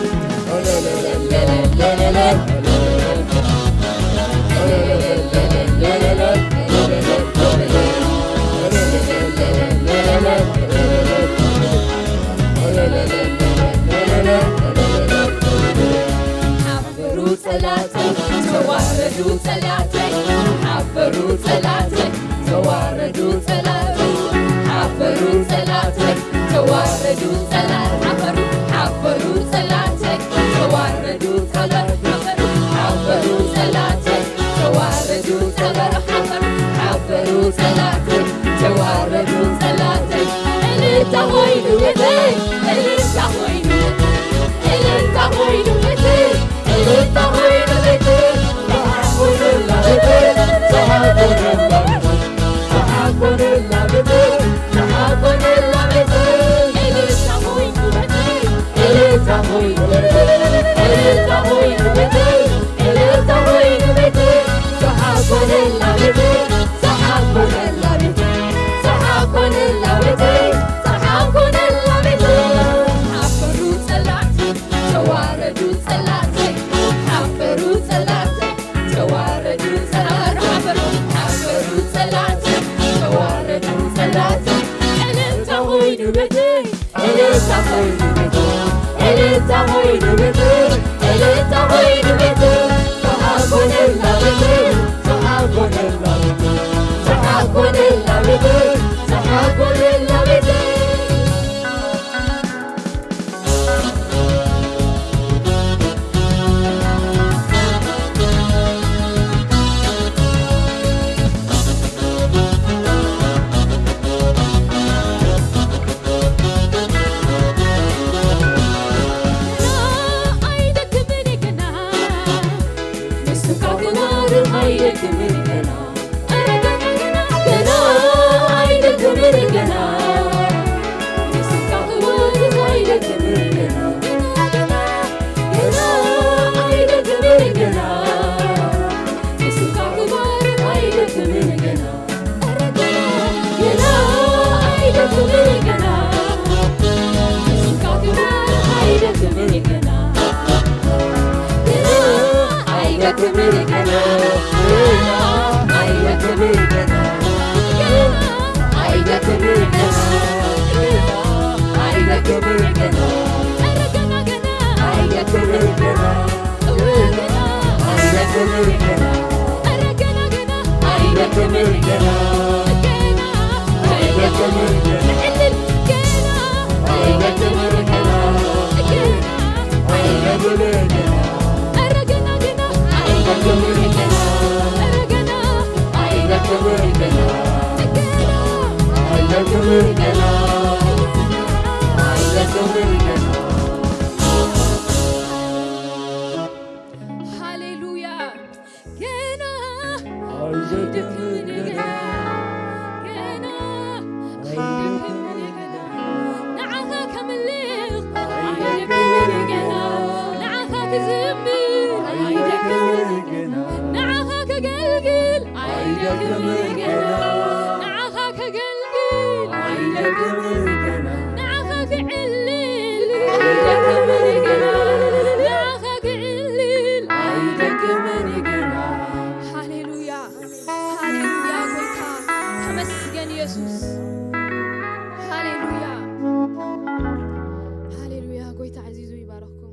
ሓበሩ ጸላእተይ፣ ተዋረዱ ጸላእተይ፣ ሓበሩ ጸላእተይ፣ ተዋረዱ ጸላእተይ፣ ሓበሩ ጸላእተይ፣ ተዋረዱ ጸላእተይ፣ ሓበሩ፣ ሓበሩ ጸላእተይ፣ ተዋረዱ ጸላእተይ፣ ሓበሩ፣ ሓበሩ ጸላእተይ፣ ተዋረዱ ጸላእተይ፣ ሓበሩ፣ ሓበሩ ጸላእተይ፣ ተዋረዱ ጸላእተይ። እልልታ ኾይኑ ቤተይ፣ እልልታ ኾይኑ ቤተይ፣ እልልታ ኾይኑ ቤተይ፣ እልልታ ኾይኑ ቤተይ፣ ሰሓቕ ኮነላ ቤተይ፣ ሰሓቕ ኮነላ ቤተይ፣ ሰሓቕ ኮነላ ቤተይ፣ ሰሓቕ ኮነላ ቤተይ። እልልታ ኾይኑ ቤተይ፣ እልልታ ኾይኑ ቤተይ፣ እልልታ ኾይኑ ቤተይ፣ እልልታ ኾይኑ ቤተይ፣ ሰሓቕ ኮነላ ቤተይ፣ ሰሓቕ ኮነላ ቤተይ፣ ሰሓቕ ኮነላ ቤተይ፣ ሰሓቕ ኮነላ ቤተይ። ሓበሩ ጸላእተይ፣ ተዋረዱ ጸላእተይ፣ ሓበሩ ጸላእተይ፣ ተዋረዱ ጸላእተይ፣ ሓበሩ፣ ሓበሩ ጸላእተይ፣ ተዋረዱ ጸላእተይ። እልልታ ኾይኑ ቤተይ፣ እልልታ ኾይኑ ቤተይ፣ እልልታ ኾይኑ ቤተይ፣ እልልታ ኾይኑ ቤተይ፣ ሰሓቕ ኮነላ ቤተይ፣ ሰሓቕ ኮነላ ቤተይ፣ ሰሓቕ ኮነላ ቤተይ፣ ሰሓቕ ኮነላ ቤተይ። ሃሌሉያ። ገና ኣይደክምን ገና፣ ገና ኣይደክምን ገና፣ ንዓኻ ከምልኽ ኣይደክምን ገና፣ ንዓኻ ክዝምር ኣይደክምን ገና፣ ንዓኻ ከገልግል ኣይደክምን ገና፣ ንዓኻ ከገልግል ኣይደክምን ገና፣ ንዓኻ ክዕልል ኣይደክምን ገና፣ ንዓኻ ክዕልል ኣይደክምን ገና። ሃሌሉያ፣ ሃሌሉያ፣ ጎይታ ተመስገን ኢየሱስ። ሃሌሉያ፣ ሃሌሉያ፣ ጎይታ ዓዚዙ ይባረኽኩም።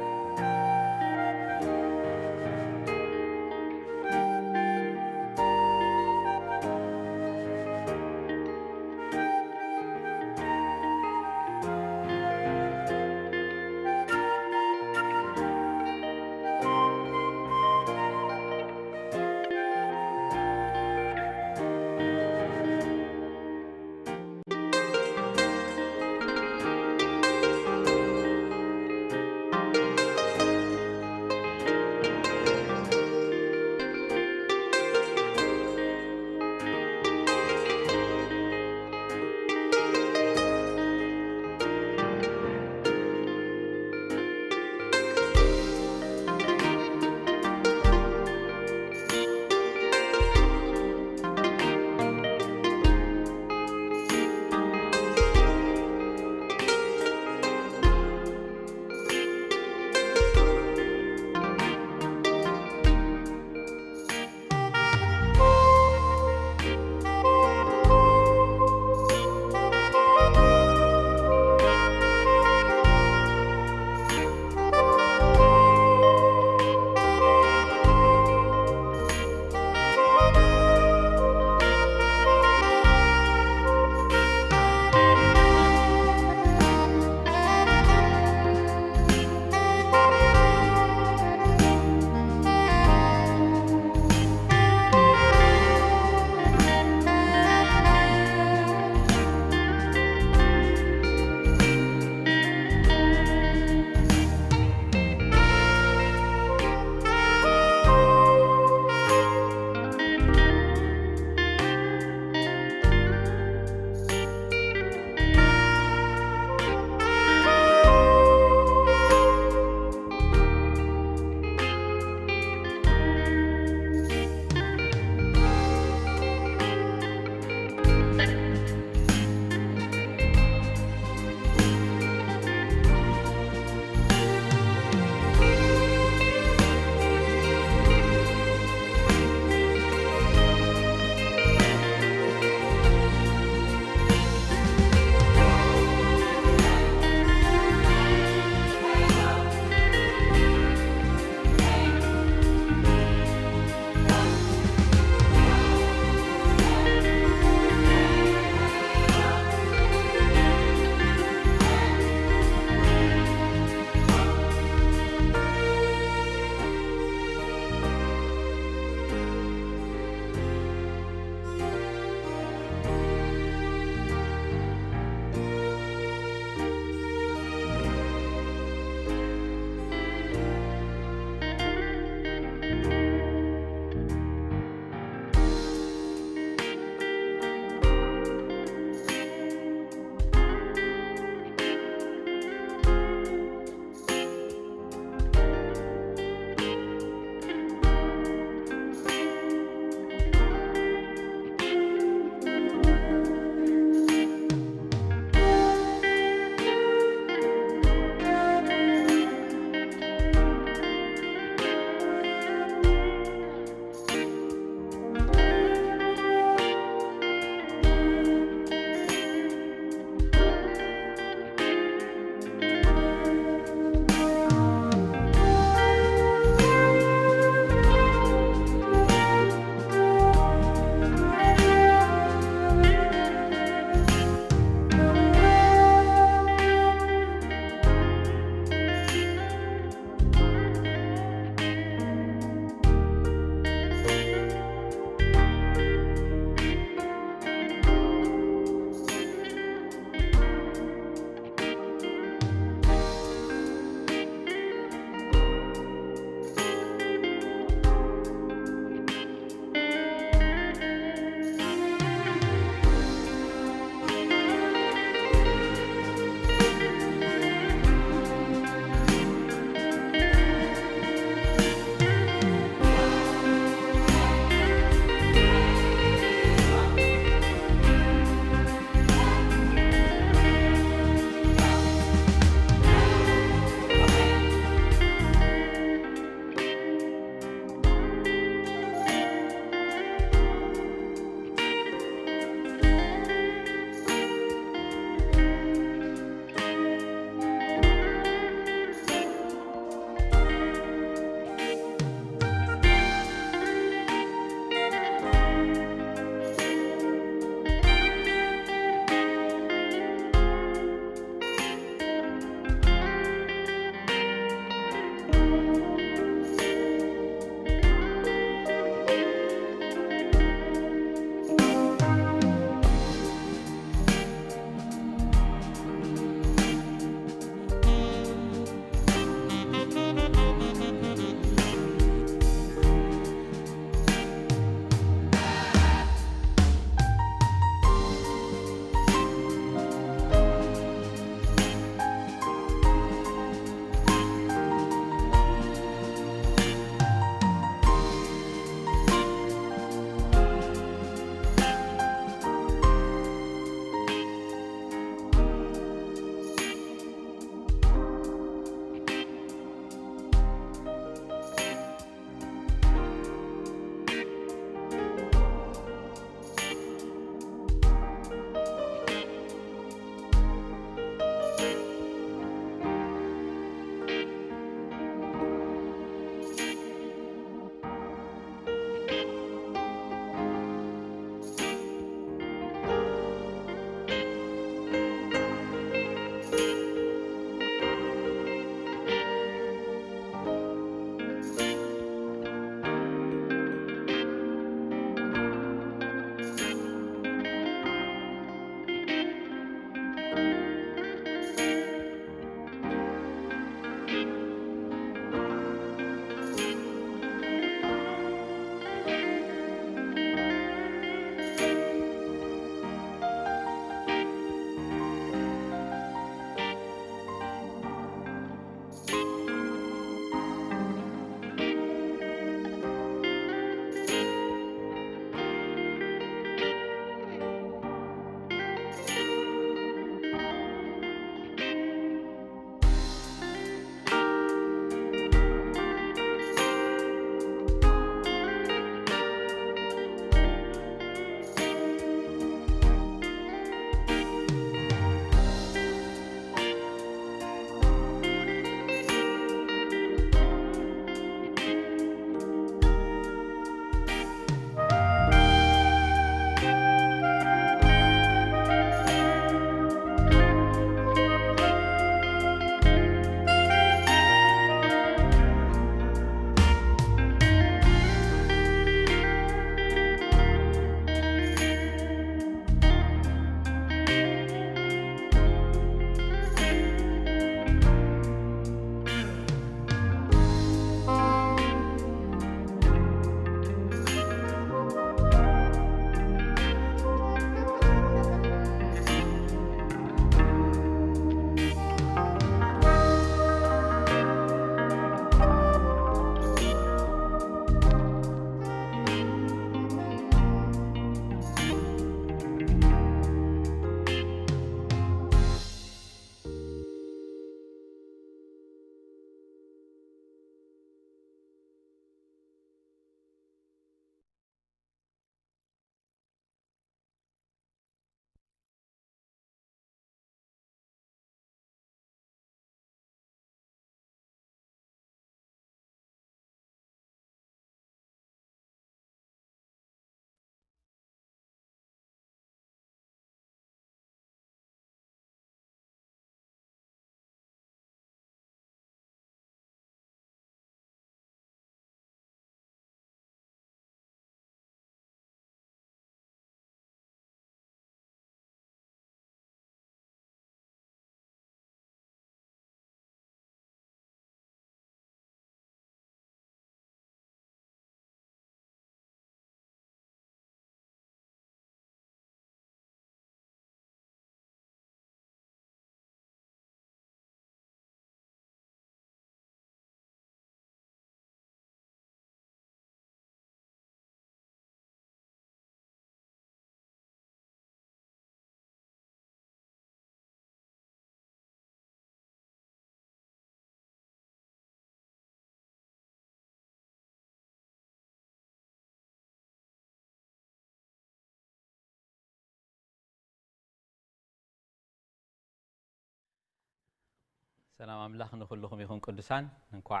ሰላም ኣምላኽ ንኹልኹም ይኹን ቅዱሳን፣ እንኳዕ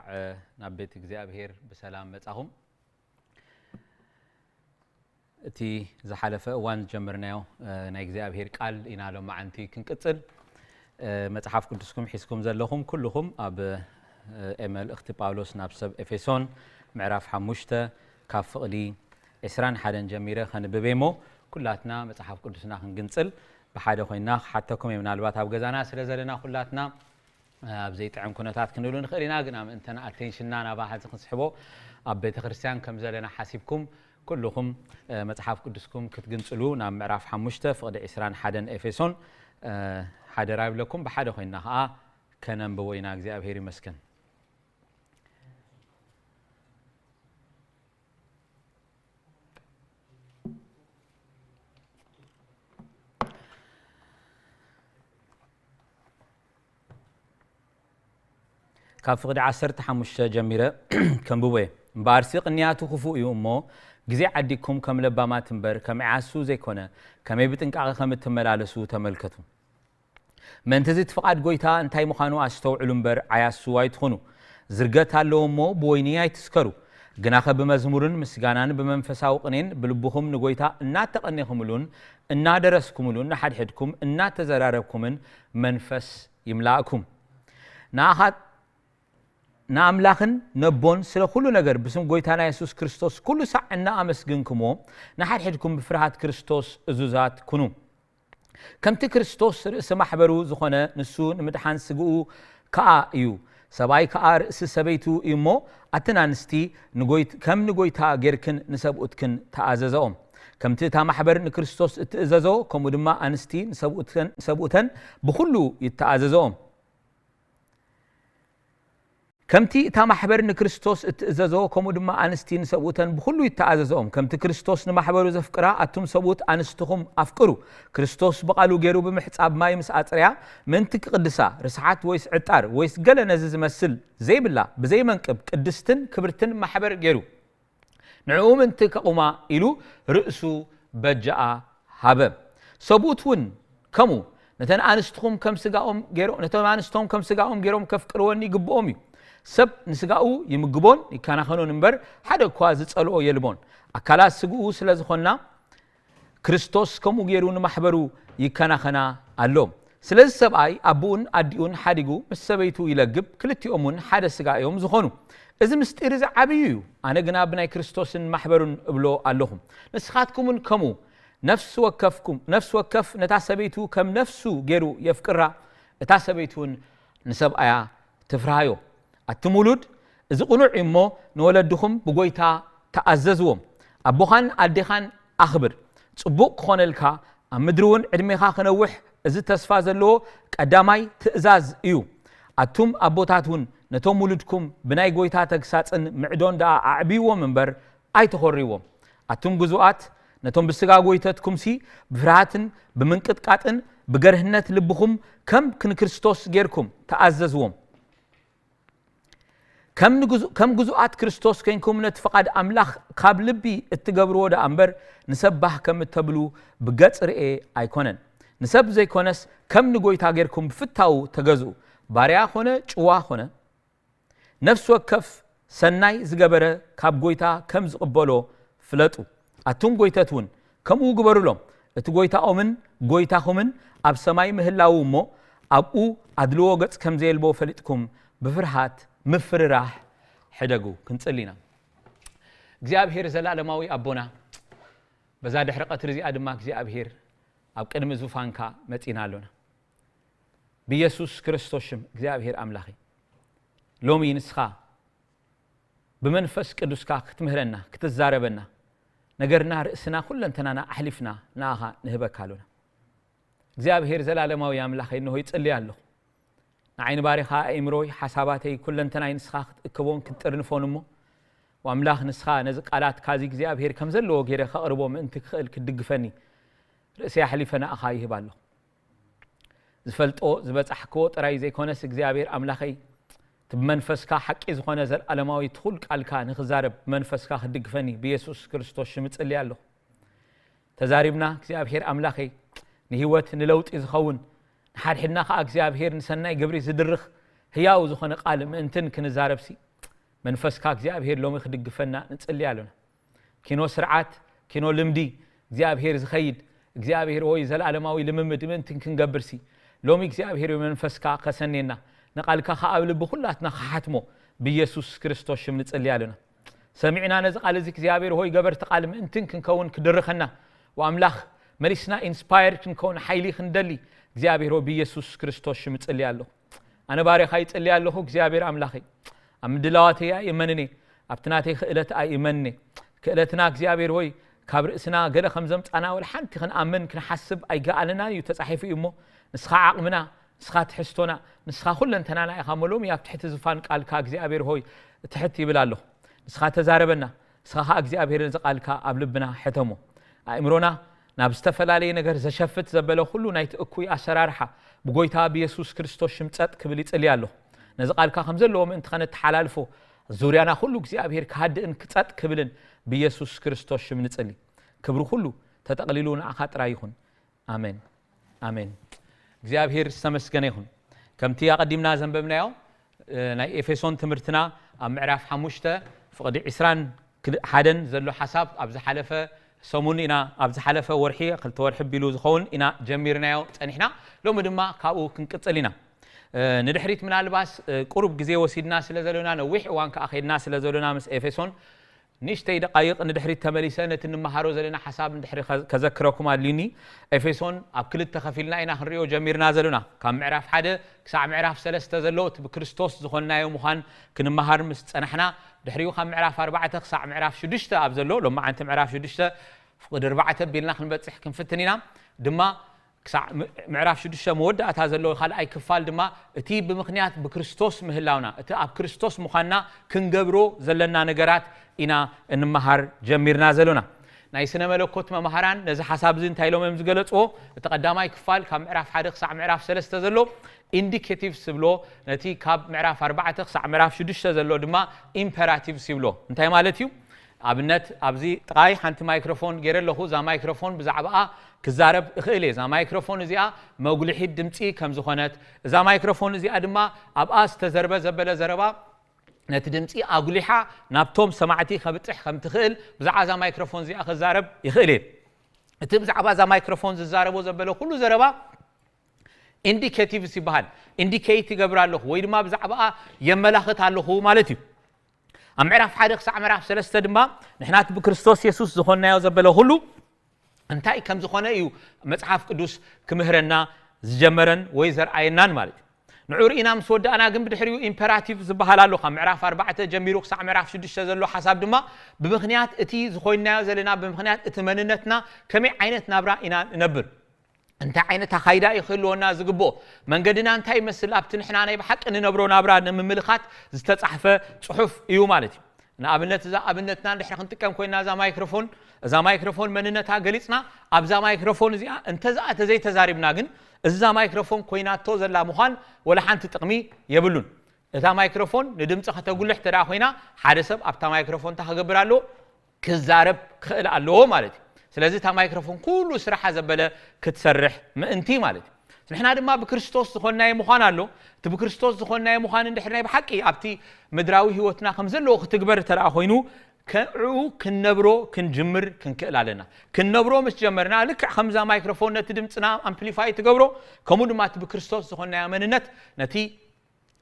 ናብ ቤት እግዚኣብሔር ብሰላም መጻኹም። እቲ ዝሓለፈ እዋን ዝጀመርናዮ ናይ እግዚኣብሔር ቃል ኢና ሎማዓንቲ ክንቅጽል። መጽሓፍ ቅዱስኩም ሒዝኩም ዘለኹም ኩልኹም ኣብ መልእኽቲ ጳውሎስ ናብ ሰብ ኤፌሶን ምዕራፍ ሓሙሽተ ካብ ፍቕዲ ዕስራን ሓደን ጀሚረ ከንብብ እየ እሞ ኩላትና መጽሓፍ ቅዱስና ክንግንጽል ብሓደ ኮይና ክሓተኩም እየ። ምናልባት ኣብ ገዛና ስለ ዘለና ኩላትና ኣብ ዘይጥዕም ኩነታት ክንህሉ ንኽእል ኢና፣ ግና ምእንተን ኣቴንሽንና ናባኻ ክንስሕቦ ኣብ ቤተ ክርስቲያን ከም ዘለና ሓሲብኩም ኩልኹም መጽሓፍ ቅዱስኩም ክትግንጽሉ ናብ ምዕራፍ ሓሙሽተ ፍቕዲ ዕስራን ሓደን ኤፌሶን ሓደራ ይብለኩም። ብሓደ ኮይና ኸዓ ከነንብቦ ኢና። እግዚኣብሔር ይመስገን። ካብ ፍቕዲ ዓሰርተ ሓሙሽተ ጀሚረ ከንብቦ እየ። እምበኣርሲ ቅንያቱ ክፉእ እዩ እሞ፣ ግዜ ዓዲግኩም ከም ለባማት እምበር ከም ዓያሱ ዘይኮነ፣ ከመይ ብጥንቃቐ ከም እትመላለሱ ተመልከቱ። ምእንቲ እዚ እቲ ፍቓድ ጐይታ እንታይ ምዃኑ ኣስተውዕሉ እምበር ዓያሱ ኣይትኹኑ። ዝርገት ኣለዎ እሞ ብወይኒ ኣይትስከሩ። ግናኸ ብመዝሙርን ምስጋናን ብመንፈሳዊ ቅኔን ብልብኹም ንጐይታ እናተቐኔኹምሉን እናደረስኩምሉን ንሓድሕድኩም እናተዘራረብኩምን መንፈስ ይምላእኩም። ንኣኻ ንኣምላኽን ነቦን ስለ ኩሉ ነገር ብስም ጐይታና የሱስ ክርስቶስ ኩሉ ሳዕ እናኣመስግንኩምዎ ንሓድሕድኩም ብፍርሃት ክርስቶስ እዙዛት ኩኑ። ከምቲ ክርስቶስ ርእሲ ማሕበሩ ዝኾነ፣ ንሱ ንምድሓን ስግኡ ከኣ እዩ። ሰብኣይ ከኣ ርእሲ ሰበይቱ እዩ እሞ፣ ኣትን ኣንስቲ ንጎይት-፣ ከም ንጎይታ ጌርክን ንሰብኡትክን ተኣዘዘኦም። ከምቲ እታ ማሕበር ንክርስቶስ እትእዘዞ፣ ከምኡ ድማ ኣንስቲ ንሰብኡትከን-፣ ንሰብኡተን ብኹሉ ይተኣዘዘኦም። ከምቲ እታ ማሕበር ንክርስቶስ እትእዘዞ፣ ከምኡ ድማ ኣንስቲ ንሰብኡተን ብኹሉ ይተኣዘዘኦም። ከምቲ ክርስቶስ ንማሕበሩ ዘፍቅራ፣ ኣቱም ሰብኡት ኣንስትኹም ኣፍቅሩ። ክርስቶስ ብቓሉ ገይሩ ብምሕጻብ ማይ ምስ ኣጽረያ፣ ምእንቲ ክቕድሳ፣ ርስሓት ወይስ ዕጣር ወይስ ገለ ነዚ ዝመስል ዘይብላ፣ ብዘይ መንቅብ ቅድስትን ክብርትን ማሕበር ገይሩ፣ ንዕኡ ምእንቲ ከቑማ ኢሉ ርእሱ በጃኣ ሃበ። ሰብኡት እውን ከምኡ፣ ነተን ኣንስትኹም ከም ስጋኦም ገይሮ-፣ ነቶም ኣንስቶም ከም ስጋኦም ገይሮም ከፍቅርወን ይግብኦም እዩ። ሰብ ንስጋኡ ይምግቦን ይከናኸኖን እምበር፣ ሓደ እኳ ዝጸልኦ የልቦን። ኣካላት ስግኡ ስለ ዝኾንና፣ ክርስቶስ ከምኡ ገይሩ ንማሕበሩ ይከናኸና ኣሎ። ስለዚ ሰብኣይ ኣቦኡን ኣዲኡን ሓዲጉ ምስ ሰበይቱ ይለግብ፣ ክልቲኦም እውን ሓደ ስጋ እዮም ዝኾኑ። እዚ ምስጢር እዚ ዓብዩ እዩ። ኣነ ግና ብናይ ክርስቶስን ማሕበሩን እብሎ ኣለኹ። ንስኻትኩም እውን ከምኡ፣ ነፍሲ ወከፍኩም፣ ነፍሲ ወከፍ ነታ ሰበይቱ ከም ነፍሱ ገይሩ የፍቅራ፣ እታ ሰበይቱ እውን ንሰብኣያ ትፍርሃዮ። ኣቱም ውሉድ፣ እዚ ቅኑዕ እዩ እሞ፣ ንወለድኹም ብጎይታ ተኣዘዝዎም። ኣቦኻን ኣዴኻን ኣኽብር። ጽቡቕ ክኾነልካ፣ ኣብ ምድሪ እውን ዕድሜኻ ክነውሕ፣ እዚ ተስፋ ዘለዎ ቀዳማይ ትእዛዝ እዩ። ኣቱም ኣቦታት እውን፣ ነቶም ውሉድኩም ብናይ ጎይታ ተግሳጽን ምዕዶን ደኣ ኣዕብይዎም እምበር፣ ኣይተኾርይዎም። ኣቱም ግዙኣት፣ ነቶም ብስጋ ጎይተትኩምሲ፣ ብፍርሃትን ብምንቅጥቃጥን ብገርህነት ልብኹም ከም ክንክርስቶስ ጌርኩም ተኣዘዝዎም። ከም ንግዙ-፣ ከም ግዙኣት ክርስቶስ ኮይንኩም ነቲ ፍቓድ ኣምላኽ ካብ ልቢ እትገብርዎ ደኣ እምበር፣ ንሰብ ባህ ከም እተብሉ ብገጽ ርኤ ኣይኮነን። ንሰብ ዘይኮነስ ከም ንጎይታ ጌርኩም ብፍታዉ ተገዝኡ። ባርያ ኾነ ጭዋ ኾነ፣ ነፍሲ ወከፍ ሰናይ ዝገበረ ካብ ጎይታ ከም ዝቕበሎ ፍለጡ። ኣቱም ጎይተት እውን ከምኡ ግበሩሎም። እቲ ጎይታኦምን ጎይታኹምን ኣብ ሰማይ ምህላዉ እሞ፣ ኣብኡ ኣድልዎ ገጽ ከም ዘየልቦ ፈሊጥኩም ብፍርሃት ምፍርራህ ሕደጉ። ክንጽሊ ኢና። እግዚኣብሔር ዘላለማዊ ኣቦና፣ በዛ ድሕሪ ቀትሪ እዚኣ ድማ እግዚኣብሔር ኣብ ቅድሚ ዙፋንካ መጺና ኣሎና። ብየሱስ ክርስቶስ ሽም እግዚኣብሔር ኣምላኸይ፣ ሎሚ ንስኻ ብመንፈስ ቅዱስካ ክትምህረና፣ ክትዛረበና፣ ነገርና፣ ርእስና፣ ኩለንተናና ኣሕሊፍና ንኣኻ ንህበካ ኣሎና። እግዚኣብሔር ዘላለማዊ ኣምላኸይ፣ እንሆ ይጽሊ ኣለኹ። ንዓይ ንባሪኻ ኣእምሮይ፣ ሓሳባተይ፣ ኩለንተናይ ንስኻ ክትእከቦን ክትጥርንፎን እሞ፣ ወኣምላኽ ንስኻ ነዚ ቃላትካ እዚ እግዚኣብሔር ከም ዘለዎ ገይረ ከቕርቦ ምእንቲ ክኽእል ክትድግፈኒ፣ ርእሰይ ኣሕሊፈ ንኣኻ ይህብ ኣለኹ። ዝፈልጦ ዝበጻሕክዎ ጥራይ ዘይኮነስ፣ እግዚኣብሔር ኣምላኸይ፣ እቲ ብመንፈስካ ሓቂ ዝኾነ ዘላለማዊ ትኹል ቃልካ ንኽዛረብ ብመንፈስካ ክትድግፈኒ ብየሱስ ክርስቶስ ሽም እጽሊ ኣለኹ። ተዛሪብና እግዚኣብሔር ኣምላኸይ፣ ንህይወት ንለውጢ ዝኸውን፣ ንሓድሕድና ኸዓ እግዚኣብሔር ንሰናይ ግብሪ ዝድርኽ ህያው ዝኾነ ቃል ምእንትን ክንዛረብሲ፣ መንፈስካ እግዚኣብሔር ሎሚ ክድግፈና ንጽሊ ኣሎና። ኪኖ ስርዓት፣ ኪኖ ልምዲ እግዚኣብሔር ዝኸይድ፣ እግዚኣብሔር ሆይ ዘለኣለማዊ ልምምድ ምእንትን ክንገብርሲ፣ ሎሚ እግዚኣብሔር መንፈስካ ከሰኔና፣ ንቓልካ ኸዓ ኣብ ልቢ ኩላትና ክሓትሞ ብኢየሱስ ክርስቶስ ሽም ንጽሊ ኣሎና። ሰሚዕና ነዚ ቃል እዚ እግዚኣብሔር ሆይ ገበርቲ ቃል ምእንትን ክንከውን ክድርኸና፣ ወኣምላኽ መሊስና ኢንስፓየር ክንከውን ሓይሊ ክንደሊ እግዚኣብሔር ሆይ ብኢየሱስ ክርስቶስ ሽም እጽሊ ኣለኹ። ኣነ ባሪኻ ይጽሊ ኣለኹ እግዚኣብሔር ኣምላኸይ። ኣብ ምድላዋተይ ኣይእመንን እየ፣ ኣብቲ ናተይ ክእለት ኣይእመንን እየ። ክእለትና እግዚኣብሔር ሆይ ካብ ርእስና ገለ ከም ዘምጻና ወላ ሓንቲ ክንኣምን ክንሓስብ ኣይገኣለናን እዩ፣ ተጻሒፉ እዩ እሞ ንስኻ ዓቕምና፣ ንስኻ ትሕዝቶና፣ ንስኻ ኩለንተናና ኢኻ እሞ ሎሚ ኣብ ትሕቲ ዝፋን ቃልካ እግዚኣብሔር ሆይ ትሕት ይብል ኣለኹ። ንስኻ ተዛረበና፣ ንስኻ ኸኣ እግዚኣብሔር ነዚ ቃልካ ኣብ ልብና ሕተሞ። ኣእምሮና ናብ ዝተፈላለየ ነገር ዘሸፍት ዘበለ ኩሉ ናይቲ እኩይ ኣሰራርሓ ብጎይታ ብየሱስ ክርስቶስ ሽም ጸጥ ክብል ይጽሊ ኣለኹ። ነዚ ቃልካ ከም ዘለዎ ምእንቲ ኸነተሓላልፎ ዙርያና ኩሉ እግዚኣብሔር ክሃድእን ክጸጥ ክብልን ብየሱስ ክርስቶስ ሽም ንጽሊ። ክብሪ ኩሉ ተጠቕሊሉ ንኣኻ ጥራይ ይኹን። ኣሜን። ኣሜን። እግዚኣብሔር ዝተመስገነ ይኹን። ከምቲ ኣቐዲምና ዘንበብናዮ፣ እ፣ ናይ ኤፌሶን ትምህርትና ኣብ ምዕራፍ ሓሙሽተ ፍቕዲ ዕስራን ክል-፣ ሓደን ዘሎ ሓሳብ ኣብ ዝሓለፈ ሰሙን ኢና፣ ኣብ ዝሓለፈ ወርሒ፣ ክልተ ወርሒ ቢሉ ዝኸውን ኢና ጀሚርናዮ ጸኒሕና። ሎሚ ድማ ካብኡ ክንቅጽል ኢና። እ፣ ንድሕሪት ምናልባስ፣ እ፣ ቁሩብ ግዜ ወሲድና ስለ ዘሎና፣ ነዊሕ እዋን ከኣ ኸይድና ስለ ዘሎና ምስ ኤፌሶን፣ ንእሽተይ ደቃይቕ ንድሕሪት ተመሊሰ ነቲ እንመሃሮ ዘለና ሓሳብ እንድሕሪ ከ-፣ ከዘክረኩም ኣድልዩኒ። ኤፌሶን ኣብ ክልተ ከፊልና ኢና ክንሪኦ ጀሚርና ዘለና። ካብ ምዕራፍ ሓደ ክሳዕ ምዕራፍ ሰለስተ ዘሎ እቲ ብክርስቶስ ዝኾንናዮ ምዃን ክንመሃር ምስ ጸናሕና፣ ድሕሪኡ ካብ ምዕራፍ ኣርባዕተ ክሳዕ ምዕራፍ ሽዱሽተ ኣብ ዘሎ፣ ሎማዓንቲ ምዕራፍ ሽዱሽተ ፍቕዲ ኣርባዕተ ኣቢልና ክንበጽሕ ክንፍትን ኢና። ድማ ክሳዕ ም-፣ ምዕራፍ ሽዱሽተ መወዳእታ ዘሎ ካልኣይ ክፋል ድማ እቲ ብምኽንያት ብክርስቶስ ምህላውና፣ እቲ ኣብ ክርስቶስ ምዃንና ክንገብሮ ዘለና ነገራት ኢና እንመሃር ጀሚርና ዘሎና። ናይ ስነ መለኮት መምሃራን ነዚ ሓሳብ እዚ እንታይ ኢሎም እዮም ዝገለጽዎ? እቲ ቀዳማይ ክፋል ካብ ምዕራፍ ሓደ ክሳዕ ምዕራፍ ሰለስተ ዘሎ ኢንዲኬቲቭ ዝብሎ፣ ነቲ ካብ ምዕራፍ ኣርባዕተ ክሳዕ ምዕራፍ ሽዱሽተ ዘሎ ድማ ኢምፐራቲቭ ይብሎ። እንታይ ማለት እዩ? ኣብነት ኣብዚ ጥቓይ ሓንቲ ማይክሮፎን ገይረ ኣለኹ። እዛ ማይክሮፎን ብዛዕባኣ ክዛረብ እኽእል እየ። እዛ ማይክሮፎን እዚኣ መጉልሒት ድምፂ ከም ዝኾነት፣ እዛ ማይክሮፎን እዚኣ ድማ ኣብኣ ዝተዘርበ ዘበለ ዘረባ ነቲ ድምፂ ኣጉሊሓ ናብቶም ሰማዕቲ ከብፅሕ ከም ትኽእል ብዛዕባ እዛ ማይክሮፎን እዚኣ ክዛረብ ይኽእል እየ። እቲ ብዛዕባ እዛ ማይክሮፎን ዝዛረቦ ዘበለ ኩሉ ዘረባ ኢንዲኬቲቭስ ይበሃል። ኢንዲኬት ይገብር ኣለኹ ወይ ድማ ብዛዕባኣ የመላኽት ኣለኹ ማለት እዩ። ኣብ ምዕራፍ ሓደ ክሳዕ ምዕራፍ ሰለስተ ድማ ንሕና እቲ ብክርስቶስ የሱስ ዝኾንናዮ ዘበለ ኩሉ እንታይ ከም ዝኾነ እዩ መጽሓፍ ቅዱስ ክምህረና ዝጀመረን ወይ ዘርኣየናን ማለት እዩ። ንዑ ርኢና ምስ ወዳእና ግን ብድሕሪኡ ኢምፐራቲቭ ዝበሃል ኣሎ። ካብ ምዕራፍ ኣርባዕተ ጀሚሩ ክሳዕ ምዕራፍ ሽዱሽተ ዘሎ ሓሳብ ድማ ብምኽንያት እቲ ዝኾንናዮ ዘለና፣ ብምኽንያት እቲ መንነትና ከመይ ዓይነት ናብራ ኢና ንነብር፣ እንታይ ዓይነት ኣኻይዳ እዩ ክህልወና ዝግብኦ፣ መንገድና እንታይ ይመስል፣ ኣብቲ ንሕና ናይ ብሓቂ ንነብሮ ናብራ ንምምልኻት ዝተጻሕፈ ጽሑፍ እዩ ማለት እዩ። ንኣብነት እዛ ኣብነትና እንድሕር ክንጥቀም ኮይና እዛ ማይክሮፎን፣ እዛ ማይክሮፎን መንነታ ገሊጽና፣ ኣብዛ ማይክሮፎን እዚኣ እንተዝኣ ተዘይተዛሪብና ግን እዛ ማይክሮፎን ኮይናቶ ዘላ ምዃን ወላ ሓንቲ ጥቕሚ የብሉን። እታ ማይክሮፎን ንድምፂ ከተጉልሕ ተደኣ ኮይና ሓደ ሰብ ኣብታ ማይክሮፎን እንታይ ክገብር ኣለዎ? ክዛረብ ክኽእል ኣለዎ ማለት እዩ። ስለዚ እታ ማይክሮፎን ኩሉ ስራሓ ዘበለ ክትሰርሕ ምእንቲ ማለት እዩ። ንሕና ድማ ብክርስቶስ ዝኾንናዮ ምዃን ኣሎ። እቲ ብክርስቶስ ዝኾንናዮ ምዃን እንድሕር ናይ ብሓቂ ኣብቲ ምድራዊ ህይወትና ከም ዘለዎ ክትግበር ተደኣ ኮይኑ ከዕኡ ክንነብሮ ክንጅምር ክንክእል ኣለና። ክንነብሮ ምስ ጀመርና ልክዕ ከምዛ ማይክሮፎን ነቲ ድምፅና ኣምፕሊፋይ ትገብሮ፣ ከምኡ ድማ እቲ ብክርስቶስ ዝኾንናዮ መንነት ነቲ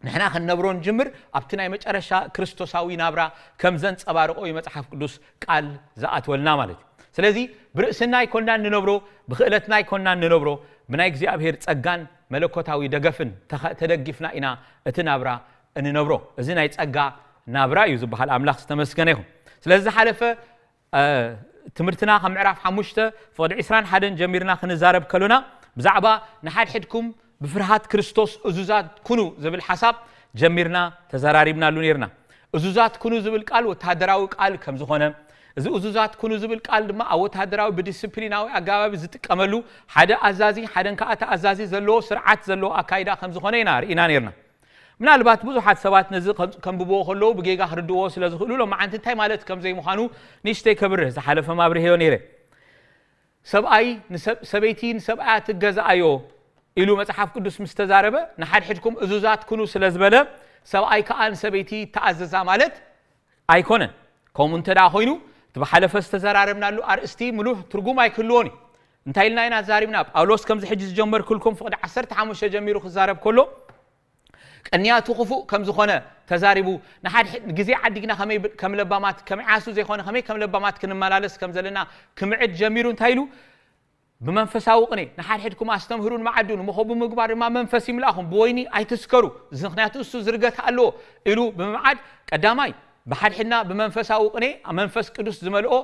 ንሕና ክንነብሮ ንጅምር ኣብቲ ናይ መጨረሻ ክርስቶሳዊ ናብራ ከም ዘንጸባርቆ እዩ መጽሓፍ ቅዱስ ቃል ዝኣትወልና ማለት እዩ። ስለዚ ብርእስና ኣይኮንናን ንነብሮ፣ ብኽእለትና ኣይኮንናን ንነብሮ፣ ብናይ እግዚኣብሔር ጸጋን መለኮታዊ ደገፍን ተኸ-፣ ተደጊፍና ኢና እቲ ናብራ እንነብሮ። እዚ ናይ ጸጋ ናብራ እዩ ዝበሃል። ኣምላኽ ዝተመስገነ ይኹን። ስለዚ ዝሓለፈ እ፣ ትምህርትና ካብ ምዕራፍ ሓሙሽተ ፍቕዲ ዕስራን ሓደን ጀሚርና ክንዛረብ ከሎና ብዛዕባ ንሓድሕድኩም ብፍርሃት ክርስቶስ እዙዛት ኩኑ ዝብል ሓሳብ ጀሚርና ተዘራሪብናሉ ነይርና። እዙዛት ኩኑ ዝብል ቃል ወታደራዊ ቃል ከም ዝኾነ፣ እዚ እዙዛት ኩኑ ዝብል ቃል ድማ ኣብ ወታደራዊ ብዲስፕሊናዊ ኣገባብ ዝጥቀመሉ ሓደ ኣዛዚ ሓደን ከኣ ተኣዛዚ ዘለዎ ስርዓት ዘለዎ ኣካይዳ ከም ዝኾነ ኢና ርኢና ነይርና። ምናልባት ብዙሓት ሰባት ነዚ ከም-፣ ከንብብዎ ከለዉ ብጌጋ ክርድእዎ ስለ ዝኽእሉ ሎማዓንቲ እንታይ ማለት ከም ዘይምዃኑ ንእሽተይ ከብርህ ዝሓለፈ ማብርህዮ ነይረ። ሰብኣይ ንሰብ-፣ ሰበይቲ ንሰብኣያ ትገዝኣዮ ኢሉ መጽሓፍ ቅዱስ ምስ ተዛረበ ንሓድሕድኩም እዙዛት ኩኑ ስለ ዝበለ ሰብኣይ ከኣ ንሰበይቲ ተኣዘዛ ማለት ኣይኮነን። ከምኡ እንተ ደኣ ኮይኑ እቲ ብሓለፈ ዝተዘራረብናሉ ኣርእስቲ ምሉእ ትርጉም ኣይክህልዎን እዩ። እንታይ ኢልና ኢና ተዛሪብና? ጳውሎስ ከምዚ ሕጂ ዝጀመርኩልኩም ፍቕዲ ዓሰርተ ሓሙሽተ ጀሚሩ ክዛረብ ከሎ ቅንያቱ ክፉእ ከም ዝኾነ ተዛሪቡ፣ ንሓድሕድ ግዜ ዓዲግና ከመይ ብ-፣ ከም ለባማት፣ ከም ዓሱ ዘይኮነ ከመይ ከም ለባማት ክንመላለስ ከም ዘለና ክምዕድ ጀሚሩ። እንታይ ኢሉ? ብመንፈሳዊ ቅኔ ንሓድሕድኩም ኣስተምህሩን መዓዱን፣ እሞ ኸኡ ብምግባር ድማ መንፈስ ይምላእኹም፣ ብወይኒ ኣይትስከሩ፣ እዚ ምኽንያቱ እሱ ዝርገት ኣለዎ ኢሉ ብምምዓድ፣ ቀዳማይ ብሓድሕድና ብመንፈሳዊ ቅኔ፣ መንፈስ ቅዱስ ዝመልኦ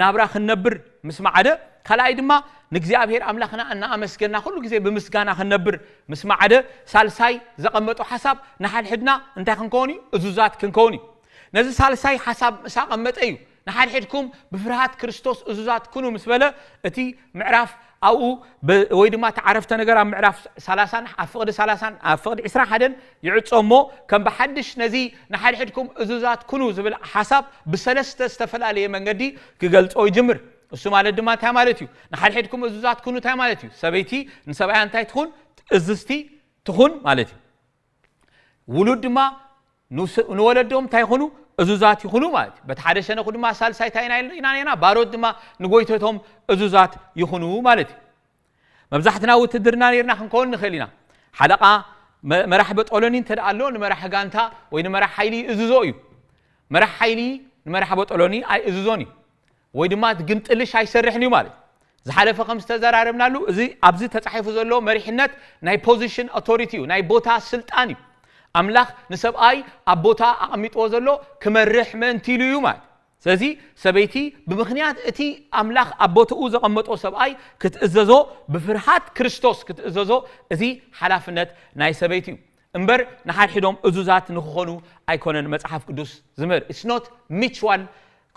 ናብራ ክንነብር ምስ መዓደ፣ ካልኣይ ድማ ንእግዚኣብሔር ኣምላኽና እናኣመስገና ኩሉ ግዜ ብምስጋና ክንነብር ምስ መዓደ፣ ሳልሳይ ዘቐመጦ ሓሳብ ንሓድሕድና እንታይ ክንከውን እዩ? እዙዛት ክንከውን እዩ። ነዚ ሳልሳይ ሓሳብ ምስ ኣቐመጠ እዩ ንሓድሕድኩም ብፍርሃት ክርስቶስ እዙዛት ኩኑ ምስ በለ፣ እቲ ምዕራፍ ኣብኡ ብ-፣ ወይ ድማ እቲ ዓረፍተ ነገር ኣብ ምዕራፍ ሰላሳን ኣብ ፍቕዲ ሰላሳን ኣብ ፍቕዲ ዕስራን ሓደን ይዕጾ እሞ፣ ከም ብሓድሽ ነዚ ንሓድሕድኩም እዙዛት ኩኑ ዝብል ሓሳብ ብሰለስተ ዝተፈላለየ መንገዲ ክገልጾ ይጅምር። እሱ ማለት ድማ እንታይ ማለት እዩ? ንሓድሕድኩም እዙዛት ኩኑ እንታይ ማለት እዩ? ሰበይቲ ንሰብኣያ እንታይ ትኹን? ትእዝዝቲ ትኹን ማለት እዩ። ውሉድ ድማ ንስ-፣ ንወለዶም እንታይ ይኹኑ? እዙዛት ይኹኑ ማለት እዩ። በቲ ሓደ ሸነኹ ድማ ሳልሳይ እንታይ ኢና ኢልና ነርና? ባሮት ድማ ንጎይቶቶም እዙዛት ይኹኑ ማለት እዩ። መብዛሕትና ውትድርና ነርና ክንከውን ንኽእል ኢና። ሓለቓ መ-፣ መራሕ በጦሎኒ እንተ ደኣ ኣሎ ንመራሕ ጋንታ ወይ ንመራሕ ሓይሊ ይእዝዞ እዩ። መራሕ ሓይሊ ንመርሓ ቦጦሎኒ ኣይእዝዞን እዩ፣ ወይ ድማ ግምጥልሽ ኣይሰርሕን እዩ ማለት እዩ። ዝሓለፈ ከም ዝተዘራረብናሉ፣ እዚ ኣብዚ ተጻሒፉ ዘሎ መሪሕነት ናይ position authority እዩ፣ ናይ ቦታ ስልጣን እዩ። ኣምላኽ ንሰብኣይ ኣብ ቦታ ኣቐሚጥዎ ዘሎ ክመርሕ ምእንቲ ኢሉ እዩ ማለት እዩ። ስለዚ ሰበይቲ ብምኽንያት እቲ ኣምላኽ ኣብ ቦታኡ ዘቐመጦ ሰብኣይ ክትእዘዞ፣ ብፍርሃት ክርስቶስ ክትእዘዞ፣ እዚ ሓላፍነት ናይ ሰበይቲ እዩ። እምበር ንሓድሕዶም እዙዛት ንክኾኑ ኣይኮነን መጽሓፍ ቅዱስ ዝምህር። It's not mutual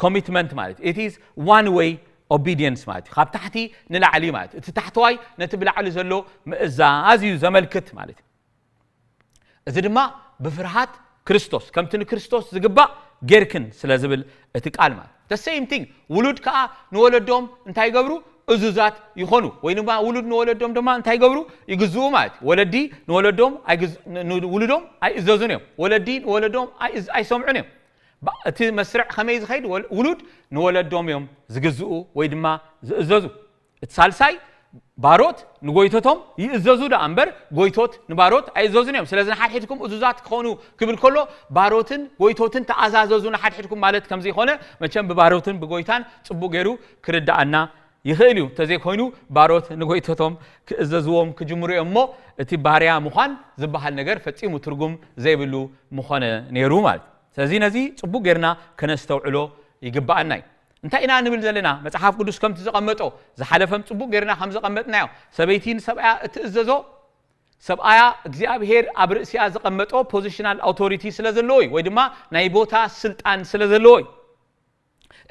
commitment ማለት እዩ። It is one way obedience ማለት እዩ። ካብ ታሕቲ ንላዕሊ ማለት እዩ። እቲ ታሕተዋይ ነቲ ብላዕሊ ዘሎ ምእዛዝ እዩ ዘመልክት ማለት እዩ። እዚ ድማ ብፍርሃት ክርስቶስ፣ ከምቲ ንክርስቶስ ዝግባእ ጌርክን ስለ ዝብል እቲ ቃል ማለት። The same thing፣ ውሉድ ከኣ ንወለዶም እንታይ ይገብሩ? እዙዛት ይኾኑ። ወይ ድማ ውሉድ ንወለዶም ድማ እንታይ ይገብሩ? ይግዝኡ ማለት እዩ። ወለዲ ንወለዶም ኣይግዝ-፣ ን-፣ ንውሉዶም ኣይእዘዙን እዮም። ወለዲ ንወለዶም ኣይእዝ-፣ ኣይሰምዑን እዮም። ባ-፣ እቲ መስርዕ ከመይ ዝኸይድ? ወል-፣ ውሉድ ንወለዶም እዮም ዝግዝኡ ወይ ድማ ዝእዘዙ። እቲ ሳልሳይ፣ ባሮት ንጎይቶቶም ይእዘዙ ደኣ እምበር፣ ጎይቶት ንባሮት ኣይእዘዙን እዮም። ስለዚ ንሓድሕድኩም እዙዛት ክኾኑ ክብል ከሎ፣ ባሮትን ጎይቶትን ተኣዛዘዙ ንሓድሕድኩም ማለት ከም ዘይኮነ፣ መቸም ብባሮትን ብጎይታን ጽቡቕ ገይሩ ክርድኣና ይኽእል እዩ። እንተዘይኮይኑ፣ ባሮት ንጎይቶቶም ክእዘዝዎም ክጅምሩ እዮም እሞ፣ እቲ ባርያ ምዃን ዝበሃል ነገር ፈጺሙ ትርጉም ዘይብሉ ምኾነ ነይሩ ማለት እዩ። ስለዚ ነዚ ጽቡቕ ጌርና ከነስተውዕሎ ይግብኣና እዩ። እንታይ ኢና ንብል ዘለና? መጽሓፍ ቅዱስ ከምቲ ዘቐመጦ፣ ዝሓለፈም ጽቡቕ ጌርና ከም ዘቐመጥናዮ፣ ሰበይቲ ንሰብኣያ እትእዘዞ፣ ሰብኣያ እግዚኣብሔር ኣብ ርእሲኣ ዘቐመጦ positional authority ስለ ዘለዎ እዩ፣ ወይ ድማ ናይ ቦታ ስልጣን ስለ ዘለዎ እዩ።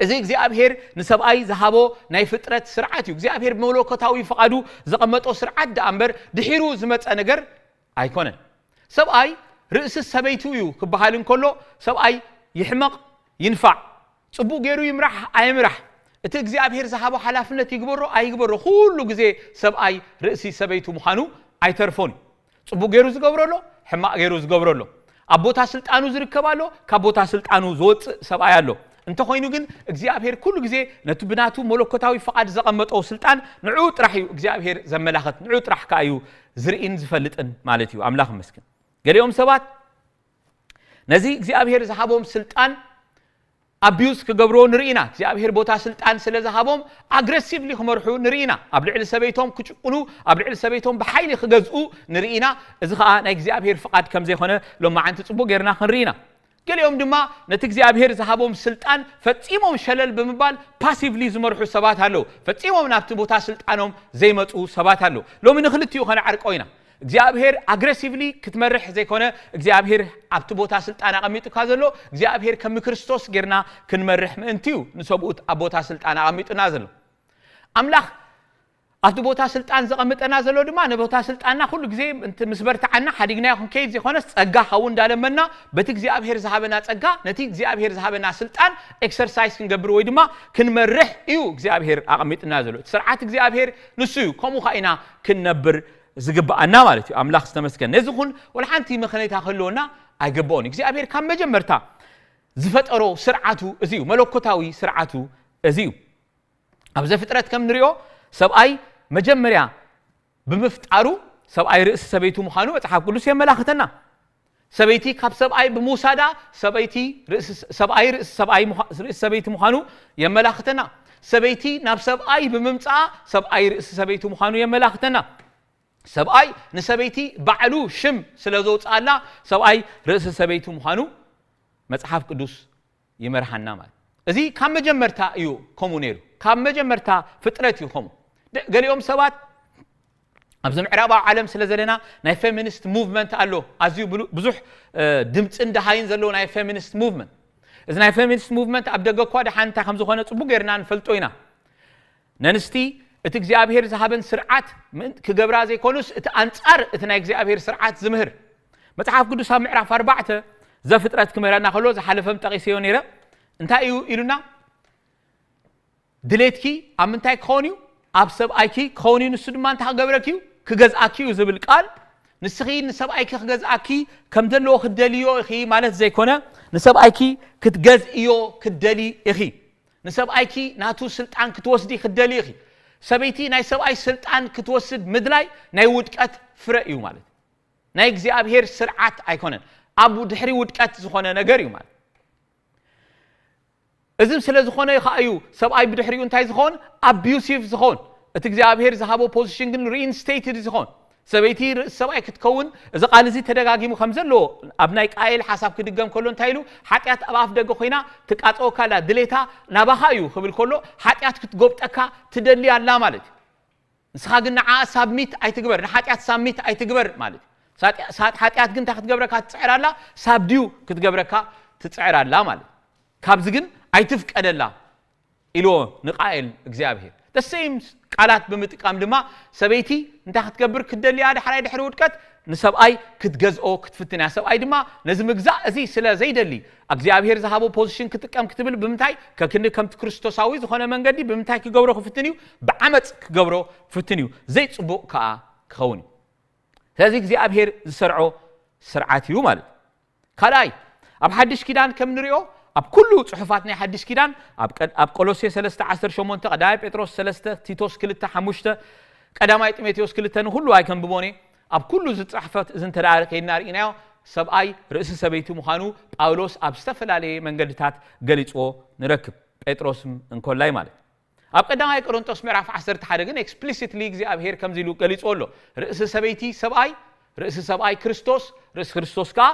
እዚ እግዚኣብሔር ንሰብኣይ ዝሃቦ ናይ ፍጥረት ስርዓት እዩ። እግዚኣብሔር ብመለኮታዊ ፍቓዱ ዘቐመጦ ስርዓት ደኣ እምበር፣ ድሒሩ ዝመጸ ነገር ኣይኮነን። ሰብኣይ ርእሲ ሰበይቱ እዩ ክበሃል እንከሎ፣ ሰብኣይ ይሕመቕ ይንፋዕ፣ ጽቡቕ ገይሩ ይምራሕ ኣይምራሕ፣ እቲ እግዚኣብሔር ዝሃቦ ሓላፍነት ይግበሮ ኣይግበሮ፣ ኩሉ ግዜ ሰብኣይ ርእሲ ሰበይቱ ምዃኑ ኣይተርፎን እዩ። ጽቡቕ ገይሩ ዝገብሮ ኣሎ፣ ሕማቕ ገይሩ ዝገብሮ ኣሎ። ኣብ ቦታ ስልጣኑ ዝርከብ ኣሎ፣ ካብ ቦታ ስልጣኑ ዝወጽእ ሰብኣይ ኣሎ። እንተኾይኑ ግን እግዚኣብሔር ኩሉ ግዜ ነቲ ብናቱ መለኮታዊ ፍቓድ ዘቐመጦ ስልጣን ንዕኡ ጥራሕ እዩ እግዚኣብሔር ዘመላኽት፣ ንዕኡ ጥራሕ ከኣ እዩ ዝርእን ዝፈልጥን ማለት እዩ። ኣምላኽ ይመስገን። ገሊኦም ሰባት ነዚ እግዚኣብሔር ዝሃቦም ስልጣን ኣቢዩዝ ክገብርዎ ንርኢ ኢና። እግዚኣብሔር ቦታ ስልጣን ስለ ዝሃቦም ኣግረሲቭሊ ክመርሑ ንርኢ ኢና። ኣብ ልዕሊ ሰበይቶም ክጭቁኑ፣ ኣብ ልዕሊ ሰበይቶም ብሓይሊ ክገዝኡ ንርኢ ኢና። እዚ ኸኣ ናይ እግዚኣብሔር ፍቓድ ከም ዘይኮነ ሎማዓንቲ ጽቡቕ ጌርና ክንርኢ ኢና። ገሊኦም ድማ ነቲ እግዚኣብሔር ዝሃቦም ስልጣን ፈጺሞም ሸለል ብምባል ፓሲቭሊ ዝመርሑ ሰባት ኣለዉ። ፈጺሞም ናብቲ ቦታ ስልጣኖም ዘይመጹ ሰባት ኣለዉ። ሎሚ ንክልቲኡ ከነዓርቆ ኢና። እግዚኣብሔር ኣግረሲቭሊ ክትመርሕ ዘይኮነ፣ እግዚኣብሔር ኣብቲ ቦታ ስልጣን ኣቐሚጡካ ዘሎ፣ እግዚኣብሔር ከም ክርስቶስ ጌርና ክንመርሕ ምእንቲ እዩ ንሰብኡት ኣብ ቦታ ስልጣን ኣቐሚጡና ዘሎ። ኣምላኽ ኣብቲ ቦታ ስልጣን ዘቐምጠና ዘሎ ድማ፣ ንቦታ ስልጣንና ኩሉ ግዜ እንት-፣ ምስ በርትዓና፣ ሓዲግናዮ ክንከይድ ዘይኮነስ፣ ጸጋ ሃቡ እንዳለመና፣ በቲ እግዚኣብሔር ዝሃበና ጸጋ፣ ነቲ እግዚኣብሔር ዝሃበና ስልጣን ኤክሰርሳይዝ ክንገብር ወይ ድማ ክንመርሕ እዩ እግዚኣብሔር ኣቐሚጥና ዘሎ። እቲ ስርዓት እግዚኣብሔር ንሱ እዩ። ከምኡ ኸኣ ኢና ክንነብር ዝግብኣና ማለት እዩ። ኣምላኽ ዝተመስገን። ነዚ ኹን ወላ ሓንቲ መኸነይታ ክህልወና ኣይግብኦን። እግዚኣብሔር ካብ መጀመርታ ዝፈጠሮ ስርዓቱ እዚ እዩ። መለኮታዊ ስርዓቱ እዚ እዩ። ኣብ ዘፍጥረት ከም ንሪኦ፣ ሰብኣይ መጀመርያ ብምፍጣሩ፣ ሰብኣይ ርእሲ ሰበይቱ ምዃኑ መጽሓፍ ቅዱስ የመላኽተና። ሰበይቲ ካብ ሰብኣይ ብምውሳዳ፣ ሰበይቲ ርእሲ፣ ሰብኣይ ርእሲ ሰብኣይ ምዃ-፣ ርእሲ ሰበይቲ ምዃኑ የመላኽተና። ሰበይቲ ናብ ሰብኣይ ብምምጻኣ፣ ሰብኣይ ርእሲ ሰበይቱ ምዃኑ የመላኽተና። ሰብኣይ ንሰበይቲ ባዕሉ ሽም ስለ ዘውጽኣላ፣ ሰብኣይ ርእሲ ሰበይቲ ምዃኑ መጽሓፍ ቅዱስ ይመርሃና ማለት። እዚ ካብ መጀመርታ እዩ ከምኡ ነይሩ። ካብ መጀመርታ ፍጥረት እዩ ከምኡ። ደ-፣ ገሊኦም ሰባት ኣብዚ ምዕራባዊ ዓለም ስለ ዘለና ናይ ፌሚኒስት ሙቭመንት ኣሎ። ኣዝዩ ብሉ-፣ ብዙሕ፣ እ፣ ድምፅን ደሃይን ዘለዎ ናይ ፌሚኒስት ሙቭመንት። እዚ ናይ ፌሚኒስት ሙቭመንት ኣብ ደገ እኳ ደሓን እንታይ ከም ዝኾነ ጽቡቕ ጌርና ንፈልጦ ኢና። ነንስቲ እቲ እግዚኣብሔር ዝሃበን ስርዓት ምእን-፣ ክገብራ ዘይኮኑስ፣ እቲ ኣንጻር እቲ ናይ እግዚኣብሔር ስርዓት ዝምህር። መጽሓፍ ቅዱስ ኣብ ምዕራፍ ኣርባዕተ ዘፍጥረት ክምህረና ከሎ፣ ዝሓለፈም ጠቒሰዮ ነይረ። እንታይ እዩ ኢሉና? ድሌትኪ ኣብ ምንታይ ክኸውን እዩ? ኣብ ሰብኣይኪ ክኸውን እዩ። ንሱ ድማ እንታይ ክገብረኪ እዩ? ክገዝኣኪ እዩ ዝብል ቃል፣ ንስኺ ንሰብኣይኪ ክገዝኣኪ ከም ዘለዎ ክትደልዮ ኢኺ ማለት ዘይኮነ፣ ንሰብኣይኪ ክትገዝእዮ ክትደሊ ኢኺ። ንሰብኣይኪ ናቱ ስልጣን ክትወስዲ ክትደሊ ኢኺ። ሰበይቲ ናይ ሰብኣይ ስልጣን ክትወስድ ምድላይ ናይ ውድቀት ፍረ እዩ ማለት እዩ። ናይ እግዚኣብሔር ስርዓት ኣይኮነን። ኣብ ድሕሪ ውድቀት ዝኾነ ነገር እዩ ማለት። እዚ ስለ ዝኾነ ከኣ እዩ ሰብኣይ ብድሕሪኡ እንታይ ዝኸውን? ኣቢዩሲቭ ዝኸውን። እቲ እግዚኣብሔር ዝሃቦ ፖዚሽን ግን ሪኢንስቴትድ ዝኸውን። ሰበይቲ ርእሲ ሰብኣይ ክትከውን፣ እዚ ቃል እዚ ተደጋጊሙ ከም ዘለዎ ኣብ ናይ ቃኤል ሓሳብ ክድገም ከሎ እንታይ ኢሉ? ሓጢኣት ኣብ ኣፍ ደገ ኮይና ትቃጸወካ ኣላ፣ ድሌታ ናባኻ እዩ ክብል ከሎ፣ ሓጢኣት ክትጎብጠካ ትደሊ ኣላ ማለት እዩ። ንስኻ ግን ንዓኣ ሳብሚት ኣይትግበር፣ ንሓጢኣት ሳብሚት ኣይትግበር ማለት እዩ። ሳጢ- ሳጥ ሓጢኣት ግን እንታይ ክትገብረካ ትጽዕር ኣላ? ሳብድዩ ክትገብረካ ትጽዕር ኣላ ማለት እዩ። ካብዚ ግን ኣይትፍቀደላ ኢልዎ ንቃኤል እግዚኣብሔር። ደሰይም ቃላት ብምጥቃም ድማ ሰበይቲ እንታይ ክትገብር ክትደልያ? ዳሕራይ ድሕሪ ውድቀት ንሰብኣይ ክትገዝኦ ክትፍትን እያ። ሰብኣይ ድማ ነዚ ምግዛእ እዚ ስለ ዘይደሊ እግዚኣብሔር ዝሃቦ ፖዚሽን ክጥቀም ክትብል ብምንታይ ከክንዲ ከምቲ ክርስቶሳዊ ዝኾነ መንገዲ ብምንታይ ክገብሮ ክፍትን እዩ? ብዓመፅ ክገብሮ ክፍትን እዩ። ዘይፅቡቕ ከዓ ክኸውን እዩ። ስለዚ እግዚኣብሔር ዝሰርዖ ስርዓት እዩ ማለት እዩ። ካልኣይ፣ ኣብ ሓድሽ ኪዳን ከም ንሪኦ ኣብ ኩሉ ፅሑፋት ናይ ሓድሽ ኪዳን ኣብ ቀ- ኣብ ቆሎሴ ሰለስተ ዓሰርተ ሸሞንተ፣ ቀዳማይ ጴጥሮስ ሰለስተ፣ ቲቶስ ክልተ ሓሙሽተ፣ ቀዳማይ ጢሞቴዎስ ክልተ ንኩሉ ኣይከንብቦን እየ። ኣብ ኩሉ ዝፅሕፈት እዚ እንተ ደኣ ከይድና ርኢናዮ ሰብኣይ ርእሲ ሰበይቲ ምዃኑ ጳውሎስ ኣብ ዝተፈላለየ መንገድታት ገሊፅዎ ንረክብ። ጴጥሮስ እንኮላይ ማለት ኣብ ቀዳማይ ቆሮንጦስ ምዕራፍ ዓሰርተ ሓደ ግን ኤክስፕሊሲትሊ እግዚኣብሔር ከምዚ ኢሉ ገሊፅዎ ኣሎ። ርእሲ ሰበይቲ ሰብኣይ፣ ርእሲ ሰብኣይ ክርስቶስ፣ ርእሲ ክርስቶስ ከዓ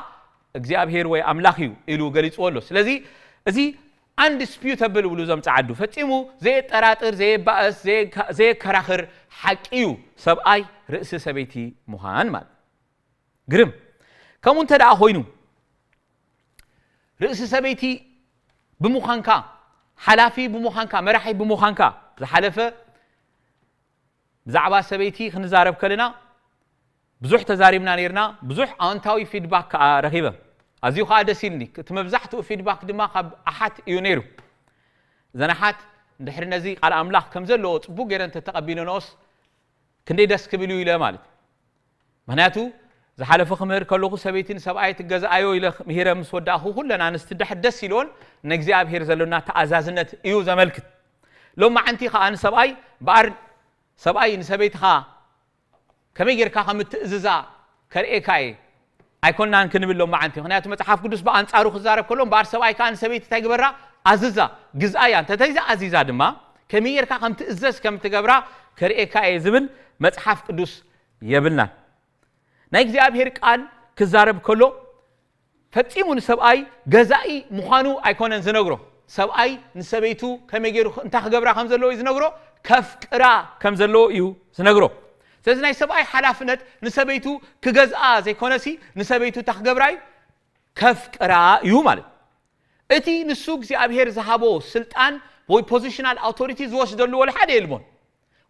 እግዚኣብሔር ወይ ኣምላኽ እዩ ኢሉ ገሊፅዎ ኣሎ። ስለዚ እዚ ኣንዲስፒዩተብል ብሉ እዞም ጸዓዱ ፈጺሙ ዘየጠራጥር ዘየባእስ ዘየከራኽር ሓቂ እዩ። ሰብኣይ ርእሲ ሰበይቲ ምዃን ማለት ግርም ከምኡ እንተ ደኣ ኮይኑ ርእሲ ሰበይቲ ብምዃንካ ሓላፊ ብምዃንካ መራሒ ብምዃንካ ዝሓለፈ ብዛዕባ ሰበይቲ ክንዛረብ ከለና ብዙሕ ተዛሪብና ነርና ብዙሕ ኣወንታዊ ፊድባክ ከዓ ረኺበ። ኣዝዩ ከዓ ደስ ኢልኒ። እቲ መብዛሕትኡ ፊድባክ ድማ ካብ ኣሓት እዩ ነይሩ። እዘን ኣሓት እንድሕሪ ነዚ ቃል ኣምላኽ ከም ዘለዎ ፅቡቅ ገይረን ተተቐቢለንኦስ ክንደይ ደስ ክብል እዩ ኢለ ማለት። ምክንያቱ ዝሓለፈ ክምህር ከለኹ ሰበይትን ሰብኣይ ትገዝኣዮ ኢለ ምሂረ ምስ ወዳእኹ ኩለን ኣንስቲ ድሕር ደስ ኢልዎን ንእግዚኣብሔር ዘሎና ተኣዛዝነት እዩ ዘመልክት። ሎም መዓንቲ ከዓ ንሰብኣይ በኣር ሰብኣይ ንሰበይትኻ ከመይ ጌርካ ከም እትእዝዛ ከርእየካ እየ ኣይኮናን ክንብል ሎም መዓንቲ። ምክንያቱ መጽሓፍ ቅዱስ ብኣንጻሩ ክዛረብ ከሎ እምበኣር ሰብኣይ ከዓ ንሰበይቲ እንታይ ግበራ ኣዝዛ ግዝኣያ እንተተይዛ ኣዚዛ ድማ ከመይ ጌርካ ከም ትእዘዝ ከም ትገብራ ከርእየካ እየ ዝብል መጽሓፍ ቅዱስ የብልናን። ናይ እግዚኣብሔር ቃል ክዛረብ ከሎ ፈጺሙ ንሰብኣይ ገዛኢ ምዃኑ ኣይኮነን ዝነግሮ። ሰብኣይ ንሰበይቱ ከመይ ገይሩ እንታይ ክገብራ ከም ዘለዎ እዩ ዝነግሮ፣ ከፍቅራ ከም ዘለዎ እዩ ዝነግሮ። ስለዚ ናይ ሰብኣይ ሓላፍነት ንሰበይቱ ክገዝኣ ዘይኮነሲ ንሰበይቱ እንታይ ክገብራ እዩ፣ ከፍቅራ እዩ ማለት። እቲ ንሱ እግዚኣብሔር ዝሃቦ ስልጣን ወይ ፖዚሽናል ኣውቶሪቲ ዝወስደሉ ወላ ሓደ የልቦን።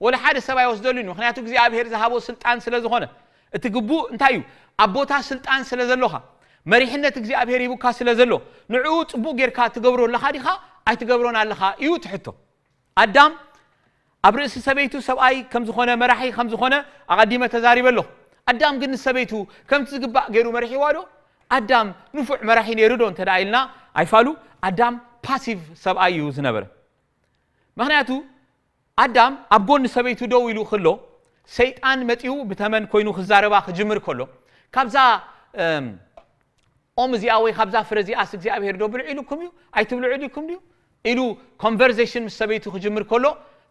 ወላ ሓደ ሰብ ኣይወስደሉን እዩ። ምክንያቱ እግዚኣብሔር ዝሃቦ ስልጣን ስለ ዝኾነ እቲ ግቡእ እንታይ እዩ? ኣብ ቦታ ስልጣን ስለ ዘሎኻ መሪሕነት እግዚኣብሔር ሂቡካ ስለ ዘሎ ንዕኡ ፅቡቅ ጌርካ ትገብሮ ኣለኻ ዲኻ ኣይትገብሮን ኣለኻ እዩ ትሕቶ። ኣዳም ኣብ ርእሲ ሰበይቱ ሰብኣይ ከም ዝኾነ መራሒ ከም ዝኾነ ኣቐዲመ ተዛሪበ ኣለኹ። ኣዳም ግን ንሰበይቱ ከምቲ ዝግባእ ገይሩ መሪሕዋ ዶ? ኣዳም ንፉዕ መራሒ ነይሩ ዶ እንተ ኢልና ኣይፋሉ። ኣዳም ፓሲቭ ሰብኣይ እዩ ዝነበረ። ምክንያቱ ኣዳም ኣብ ጎኒ ሰበይቱ ደው ኢሉ ክሎ ሰይጣን መጺኡ ብተመን ኮይኑ ክዛረባ ክጅምር ከሎ ካብዛ ኦም እዚኣ ወይ ካብዛ ፍረ እዚኣስ እግዚኣብሔር ዶ ብልዑ ኢሉኩም እዩ ኣይትብልዑ ኢሉኩም ድዩ ኢሉ ኮንቨርሴሽን ምስ ሰበይቱ ክጅምር ከሎ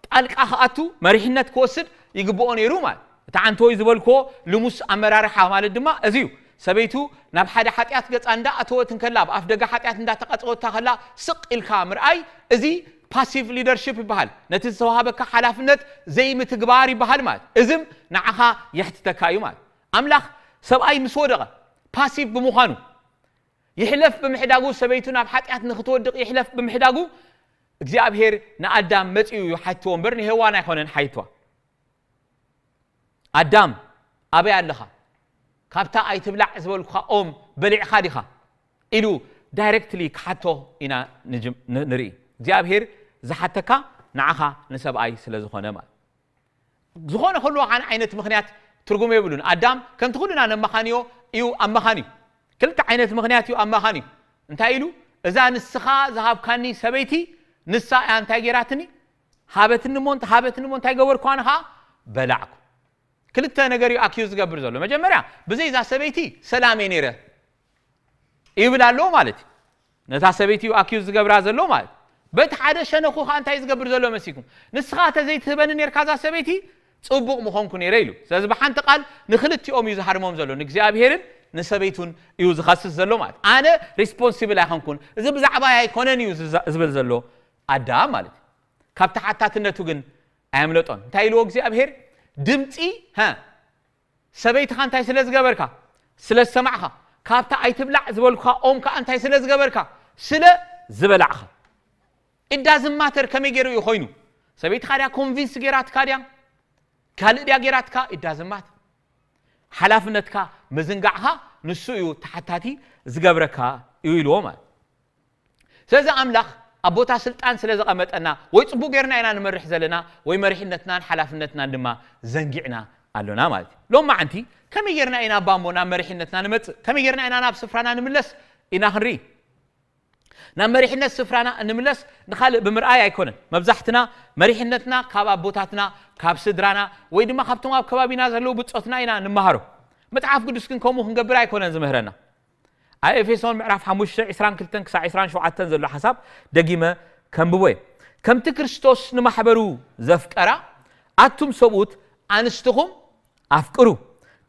ጣልቃ ክኣቱ መሪሕነት ክወስድ ይግብኦ ነይሩ ማለት። እቲ ዓንተወይ ዝበልክዎ ልሙስ ኣመራርሓ ማለት ድማ እዚ እዩ። ሰበይቱ ናብ ሓደ ሓጢኣት ገጻ እንዳኣተወት እንከላ ኣብ ኣፍ ደገ ሓጢኣት እንዳተቃጸወታ ከላ ስቕ ኢልካ ምርኣይ እዚ ፓሲቭ ሊደርሺፕ ይበሃል። ነቲ ዝተዋሃበካ ሓላፍነት ዘይምትግባር ይበሃል ማለት። እዝም ንዓኻ የሕትተካ እዩ ማለት። ኣምላኽ ሰብኣይ ምስ ወደቐ ፓሲቭ ብምዃኑ ይሕለፍ ብምሕዳጉ ሰበይቱ ናብ ሓጢኣት ንክትወድቕ ይሕለፍ ብምሕዳጉ እግዚኣብሔር ንኣዳም መጺኡ እዩ ሓትዎ እምበር ንሄዋን ኣይኮነን ሓይትዋ። ኣዳም ኣበይ ኣለኻ? ካብታ ኣይትብላዕ ዝበልኩኻ ኦም በሊዕኻ ዲኻ? ኢሉ ዳይረክትሊ ክሓቶ ኢና ንርኢ። እግዚኣብሔር ዝሓተካ ንዓኻ ንሰብኣይ ስለ ዝኾነ ማለት ዝኾነ ከሉ ሓን ዓይነት ምኽንያት ትርጉም የብሉን። ኣዳም ከምቲ ኩልና ነመኻንዮ እዩ ኣመኻንዩ። ክልተ ዓይነት ምኽንያት እዩ ኣመኻንዩ። እንታይ ኢሉ? እዛ ንስኻ ዝሃብካኒ ሰበይቲ ንሳ እያ እንታይ ገይራትኒ? ሃበትኒ እሞ ሃበትኒ እሞ እንታይ ገበርኳ? ንኻ በላዕኩ። ክልተ ነገር እዩ ኣኪዩ ዝገብር ዘሎ። መጀመርያ ብዘይ እዛ ሰበይቲ ሰላም እየ ነይረ ይብል ኣለዎ ማለት እዩ። ነታ ሰበይቲ እዩ ኣኪዩ ዝገብራ ዘሎ ማለት በቲ ሓደ ሸነኹ ከዓ እንታይ ዝገብር ዘሎ መሲኩም? ንስኻ ተዘይትህበኒ ነርካ እዛ ሰበይቲ፣ ጽቡቕ ምኾንኩ ነይረ ኢሉ። ስለዚ ብሓንቲ ቃል ንክልቲኦም እዩ ዝሃርሞም ዘሎ፣ ንእግዚኣብሔርን ንሰበይቱን እዩ ዝኸስስ ዘሎ ማለት። ኣነ ሪስፖንሲብል ኣይኮንኩን፣ እዚ ብዛዕባ ኣይኮነን እዩ ዝዛ- ዝብል ዘሎ ኣዳም ማለት እዩ። ካብ ተሓታትነቱ ግን ኣየምለጦን። እንታይ ኢልዎ እግዚኣብሔር? ድምፂ፣ ሃ፣ ሰበይትኻ እንታይ ስለ ዝገበርካ? ስለ ዝሰማዕኻ። ካብታ ኣይትብላዕ ዝበልኩኻ ኦም ከዓ እንታይ ስለ ዝገበርካ? ስለ ዝበላዕኻ። ኢዳዝማተር ከመይ ገይሩ እዩ ኮይኑ? ሰበይትኻ ድያ ኮንቪንስ ገይራትካ ድያ? ካልእ ድያ ገይራትካ? ኢዳዝማት ሓላፍነትካ ምዝንጋዕኻ ንሱ እዩ ተሓታቲ ዝገብረካ እዩ ኢልዎ ማለት። ስለዚ ኣምላኽ ኣብ ቦታ ስልጣን ስለ ዘቐመጠና ወይ ጽቡቕ ጌርና ኢና ንመርሕ ዘለና ወይ መሪሕነትናን ሓላፍነትናን ድማ ዘንጊዕና ኣሎና ማለት እዩ። ሎም መዓንቲ ከመይ ጌርና ኢና ባሞ ናብ መሪሕነትና ንመጽእ? ከመይ ጌርና ኢና ናብ ስፍራና ንምለስ? ኢና ክንርኢ። ናብ መሪሕነት ስፍራና እንምለስ ንኻልእ ብምርኣይ ኣይኮነን። መብዛሕትና መሪሕነትና ካብ ኣቦታትና፣ ካብ ስድራና ወይ ድማ ካብቶም ኣብ ከባቢና ዘለዉ ብጾትና ኢና ንመሃሮ። መጽሓፍ ቅዱስ ግን ከምኡ ክንገብር ኣይኮነን ዝምህረና። ኣብ ኤፌሶን ምዕራፍ ሓሙሽተ ዕስራን ክልተን ክሳዕ ዕስራን ሸውዓተን ዘሎ ሓሳብ ደጊመ ከንብቦ እየ። ከምቲ ክርስቶስ ንማሕበሩ ዘፍቀራ ኣቱም ሰብኡት ኣንስትኹም ኣፍቅሩ።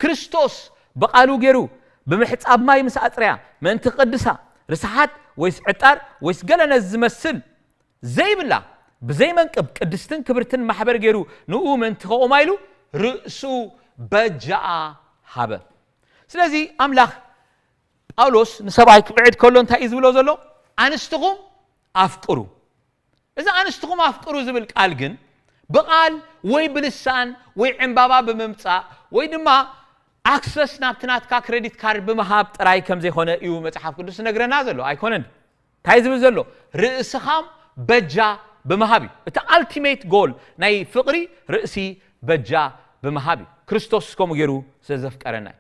ክርስቶስ ብቓሉ ገይሩ ብምሕጻብ ማይ ምስ ኣጽረያ ምእንቲ ክቕድሳ ርስሓት ወይስ ዕጣር ወይስ ገለ ነዚ ዝመስል ዘይብላ ብዘይ መንቅብ ቅድስትን ክብርትን ማሕበር ገይሩ ንኡ ምእንቲ ከቑማ ኢሉ ርእሱ በጃኣ ሃበ። ስለዚ ኣምላኽ ጳውሎስ ንሰብኣይ ክምዕድ ከሎ እንታይ እዩ ዝብሎ ዘሎ? ኣንስትኹም ኣፍቅሩ። እዚ ኣንስትኹም ኣፍቅሩ ዝብል ቃል ግን ብቓል ወይ ብልሳን ወይ ዕምባባ ብምምጻእ ወይ ድማ ኣክሰስ ናብቲ ናትካ ክሬዲት ካርድ ብምሃብ ጥራይ ከም ዘይኮነ እዩ መጽሓፍ ቅዱስ ዝነግረና ዘሎ። ኣይኮነን? እንታይ ዝብል ዘሎ? ርእስኻም በጃ ብምሃብ እዩ። እቲ ኣልቲሜት ጎል ናይ ፍቕሪ ርእሲ በጃ ብምሃብ እዩ። ክርስቶስ ከምኡ ገይሩ ስለ ዘፍቀረና እዩ።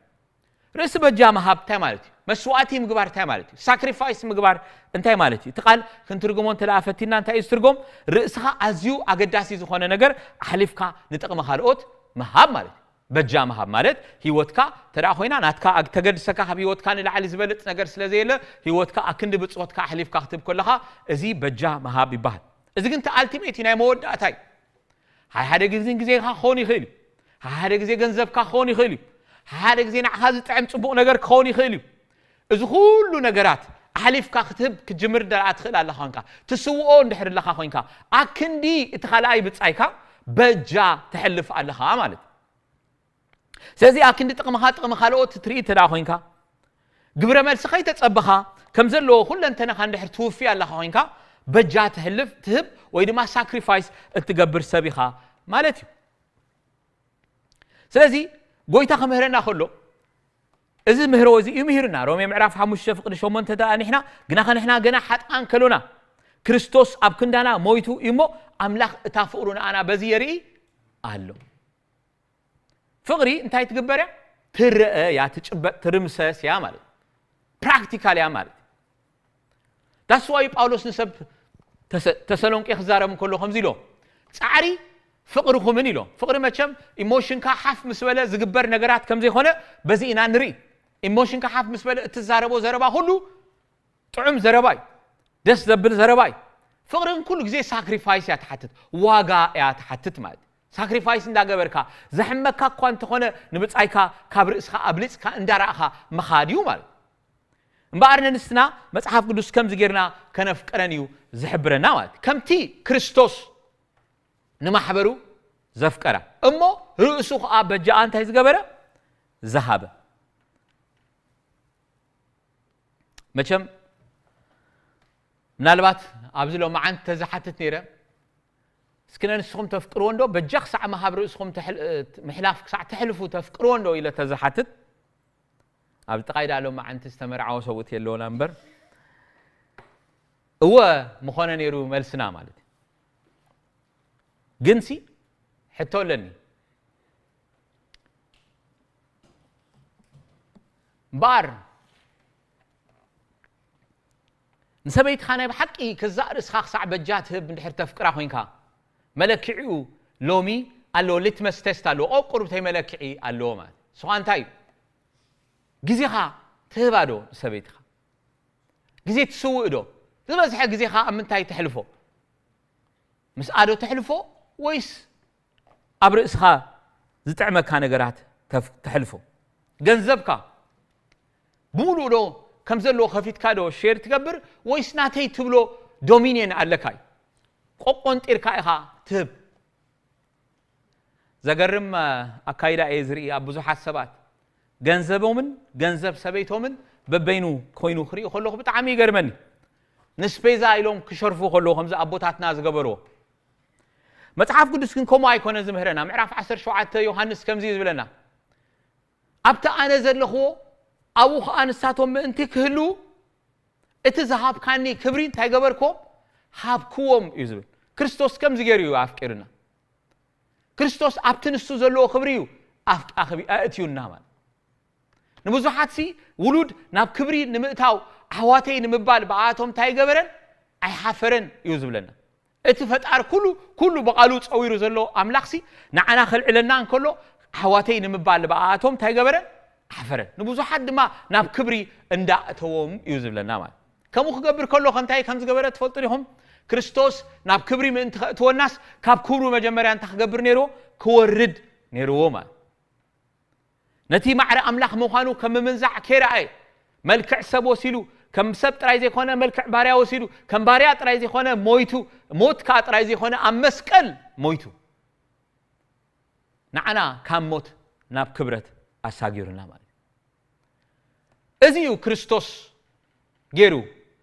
ርእሲ በጃ ምሃብ እንታይ ማለት እዩ? መስዋእቲ ምግባር እንታይ ማለት እዩ? ሳክሪፋይስ ምግባር እንታይ ማለት እዩ? እቲ ቃል ክንትርግሞ እንተ ደኣ ፈቲና እንታይ እዩ ዝትርጎም? ርእስኻ ኣዝዩ ኣገዳሲ ዝኾነ ነገር ኣሕሊፍካ ንጥቕሚ ካልኦት ምሃብ ማለት እዩ። በጃ ምሃብ ማለት ህይወትካ እንተ ደኣ ኮይና ናትካ ኣግ- ተገድሰካ ካብ ህይወትካ ንላዕሊ ዝበልጽ ነገር ስለ ዘየለ ህይወትካ ኣክንዲ ብጾትካ ኣሕሊፍካ ክትህብ ከለኻ እዚ በጃ ምሃብ ይበሃል። እዚ ግን እቲ ኣልቲሜት እዩ፣ ናይ መወዳእታ እዩ። ሓደ ሓደ ግዜ ግዜኻ ክኸውን ይኽእል እዩ። ሓደ ሓደ ግዜ ገንዘብካ ክኸውን ይኽእል እዩ። ሓደ ሓደ ግዜ ንዓኻ ዝጥዕም ጽቡቕ ነገር ክኸውን ይኽእል እዩ። እዚ ኩሉ ነገራት ኣሕሊፍካ ክትህብ ክትጅምር እንደ ትኽእል ኣለኻ ኮንካ፣ ትስውኦ እንድሕር ኣለኻ ኮንካ፣ ኣክንዲ እቲ ካልኣይ ብጻይካ በጃ ተሕልፍ ኣለኻ ማለት እዩ። ስለዚ ኣክንዲ ጥቕምኻ ጥቕሚ ካልኦት ትርኢ እንተ ደኣ ኮንካ፣ ግብረ መልሲ ከይተጸበኻ ከም ዘለዎ ኩለንተናኻ እንድሕር ትውፊ ኣለኻ ኮንካ፣ በጃ ትሕልፍ ትህብ ወይ ድማ ሳክሪፋይስ እትገብር ሰብ ኢኻ ማለት እዩ። ስለዚ ጎይታ ክምህረና ከሎ እዚ ምህሮ እዚ እዩ ምህርና። ሮሜ ምዕራፍ ሓሙሽተ ፍቕዲ ሸሞንተ ደኣ ንሕና ግና ከንሕና ገና ሓጥኣን ከሎና ክርስቶስ ኣብ ክንዳና ሞይቱ እዩ እሞ ኣምላኽ እታ ፍቕሩ ንኣና በዚ የርኢ ኣሎ። ፍቕሪ እንታይ ትግበር እያ? ትረአ እያ፣ ትጭበጥ፣ ትርምሰስ እያ ማለት እዩ። ፕራክቲካል እያ ማለት እዩ። ዳስዋዩ ጳውሎስ ንሰብ ተሰ- ተሰሎንቄ ክዛረብ እንከሎ ከምዚ ኢሎ፣ ጻዕሪ ፍቕርኹምን ኢሎ። ፍቕሪ መቸም ኢሞሽንካ ሓፍ ምስ በለ ዝግበር ነገራት ከም ዘይኮነ በዚ ኢና ንርኢ። ኢሞሽንካ ሓፍ ምስ በለ እትዛረቦ ዘረባ ኩሉ ጥዑም ዘረባ እዩ፣ ደስ ዘብል ዘረባ እዩ። ፍቕሪ ግን ኩሉ ግዜ ሳክሪፋይስ እያ ትሓትት፣ ዋጋ እያ ትሓትት ማለት እዩ። ሳክሪፋይስ እንዳገበርካ ዘሕመካ እኳ እንተኾነ ንብጻይካ ካብ ርእስኻ ኣብሊጽካ እንዳረኣኻ ምኻድ እዩ ማለት እዩ። እምበኣር ነንስትና መጽሓፍ ቅዱስ ከምዚ ጌርና ከነፍቅረን እዩ ዝሕብረና ማለት እዩ። ከምቲ ክርስቶስ ንማሕበሩ ዘፍቀራ እሞ ርእሱ ኸዓ በጃኣ እንታይ ዝገበረ? ዝሃበ። መቸም ምናልባት ኣብዚ ሎማዓንቲ ተዝሓትት ነይረ፣ እስኪ ነንስኹም ተፍቅርዎ እንዶ በጃ ክሳዕ ምሃብ ርእስኹም ተሕል- ምሕላፍ ክሳዕ ተሕልፉ ተፍቅርዎ እንዶ ኢለ ተዝሓትት፣ ኣብ ጥቓይ ዳ ሎማዓንቲ ዝተመርዓወ ሰብኡት የለውና እምበር እወ ምኾነ ነይሩ መልስና ማለት እዩ። ግንሲ ሕቶ ኣለኒ። እምበኣር ንሰበይትኻ ናይ ብሓቂ ክዛእ ርእስኻ ክሳዕ በጃ ትህብ እንድሕር ተፍቅራ ኮይንካ፣ መለክዒኡ ሎሚ ኣለዎ፣ ሊትመስ ቴስት ኣለዎ፣ ቁሩብተይ መለክዒ ኣለዎ ማለት ንስኻ እንታይ እዩ? ግዜኻ ትህባ ዶ ንሰበይትኻ? ግዜ ትስውእ ዶ? ዝበዝሐ ግዜኻ ኣብ ምንታይ ተሕልፎ? ምስኣ ዶ ተሕልፎ ወይስ ኣብ ርእስኻ ዝጥዕመካ ነገራት ተፍ- ተሕልፎ? ገንዘብካ ብምሉእ ዶ ከም ዘለዎ ከፊትካ ዶ ሼር ትገብር ወይስ ናተይ ትብሎ ዶሚንየን ኣለካ እዩ? ቆቆንጢርካ ኢኻ ትህብ። ዘገርም ኣካይዳ እየ ዝርኢ ኣብ ብዙሓት ሰባት። ገንዘቦምን ገንዘብ ሰበይቶምን በበይኑ ኮይኑ ክርኢ ከለኹ ብጣዕሚ ይገርመኒ። ንስፔዛ ኢሎም ክሸርፉ ከለዉ ከምዚ ኣቦታትና ዝገበርዎ። መጽሓፍ ቅዱስ ግን ከምኡ ኣይኮነ ዝምህረና። ምዕራፍ ዓሰርተ ሸውዓተ ዮሃንስ ከምዚ እዩ ዝብለና፣ ኣብቲ ኣነ ዘለኽዎ ኣብኡ ኸኣ ንሳቶም ምእንቲ ክህልዉ እቲ ዝሃብካኒ ክብሪ እንታይ ገበርክዎም? ሃብክዎም እዩ ዝብል። ክርስቶስ ከምዚ ገይሩ እዩ ኣፍቂሩና። ክርስቶስ ኣብቲ ንሱ ዘለዎ ክብሪ እዩ ኣፍቃ ክቢ ኣእትዩና ማለት። ንብዙሓት ሲ ውሉድ ናብ ክብሪ ንምእታው ኣሕዋተይ ንምባል ብኣቶም እንታይ ገበረን? ኣይሓፈረን እዩ ዝብለና። እቲ ፈጣር ኩሉ ኩሉ ብቓሉ ጸዊሩ ዘሎ ኣምላኽሲ ንዓና ከልዕለና እንከሎ ኣሕዋተይ ንምባል ብኣቶም እንታይ ገበረን? ሓፈረን። ንብዙሓት ድማ ናብ ክብሪ እንዳእተዎም እዩ ዝብለና ማለት። ከምኡ ክገብር ከሎ ከንታይ ከም ዝገበረ ትፈልጡ ዲኹም? ክርስቶስ ናብ ክብሪ ምእንቲ ከእትወናስ ካብ ክብሩ መጀመርያ እንታይ ክገብር ነይርዎ? ክወርድ ነይርዎ ማለት። ነቲ ማዕረ ኣምላኽ ምዃኑ ከም ምምንዛዕ ከይረኣየ፣ መልክዕ ሰብ ወሲዱ፣ ከም ሰብ ጥራይ ዘይኮነ መልክዕ ባርያ ወሲዱ፣ ከም ባርያ ጥራይ ዘይኮነ ሞይቱ፣ ሞት ከኣ ጥራይ ዘይኮነ ኣብ መስቀል ሞይቱ። ንዓና ካብ ሞት ናብ ክብረት ኣሳጊሩና ማለት እዩ። እዚ እዩ ክርስቶስ ገይሩ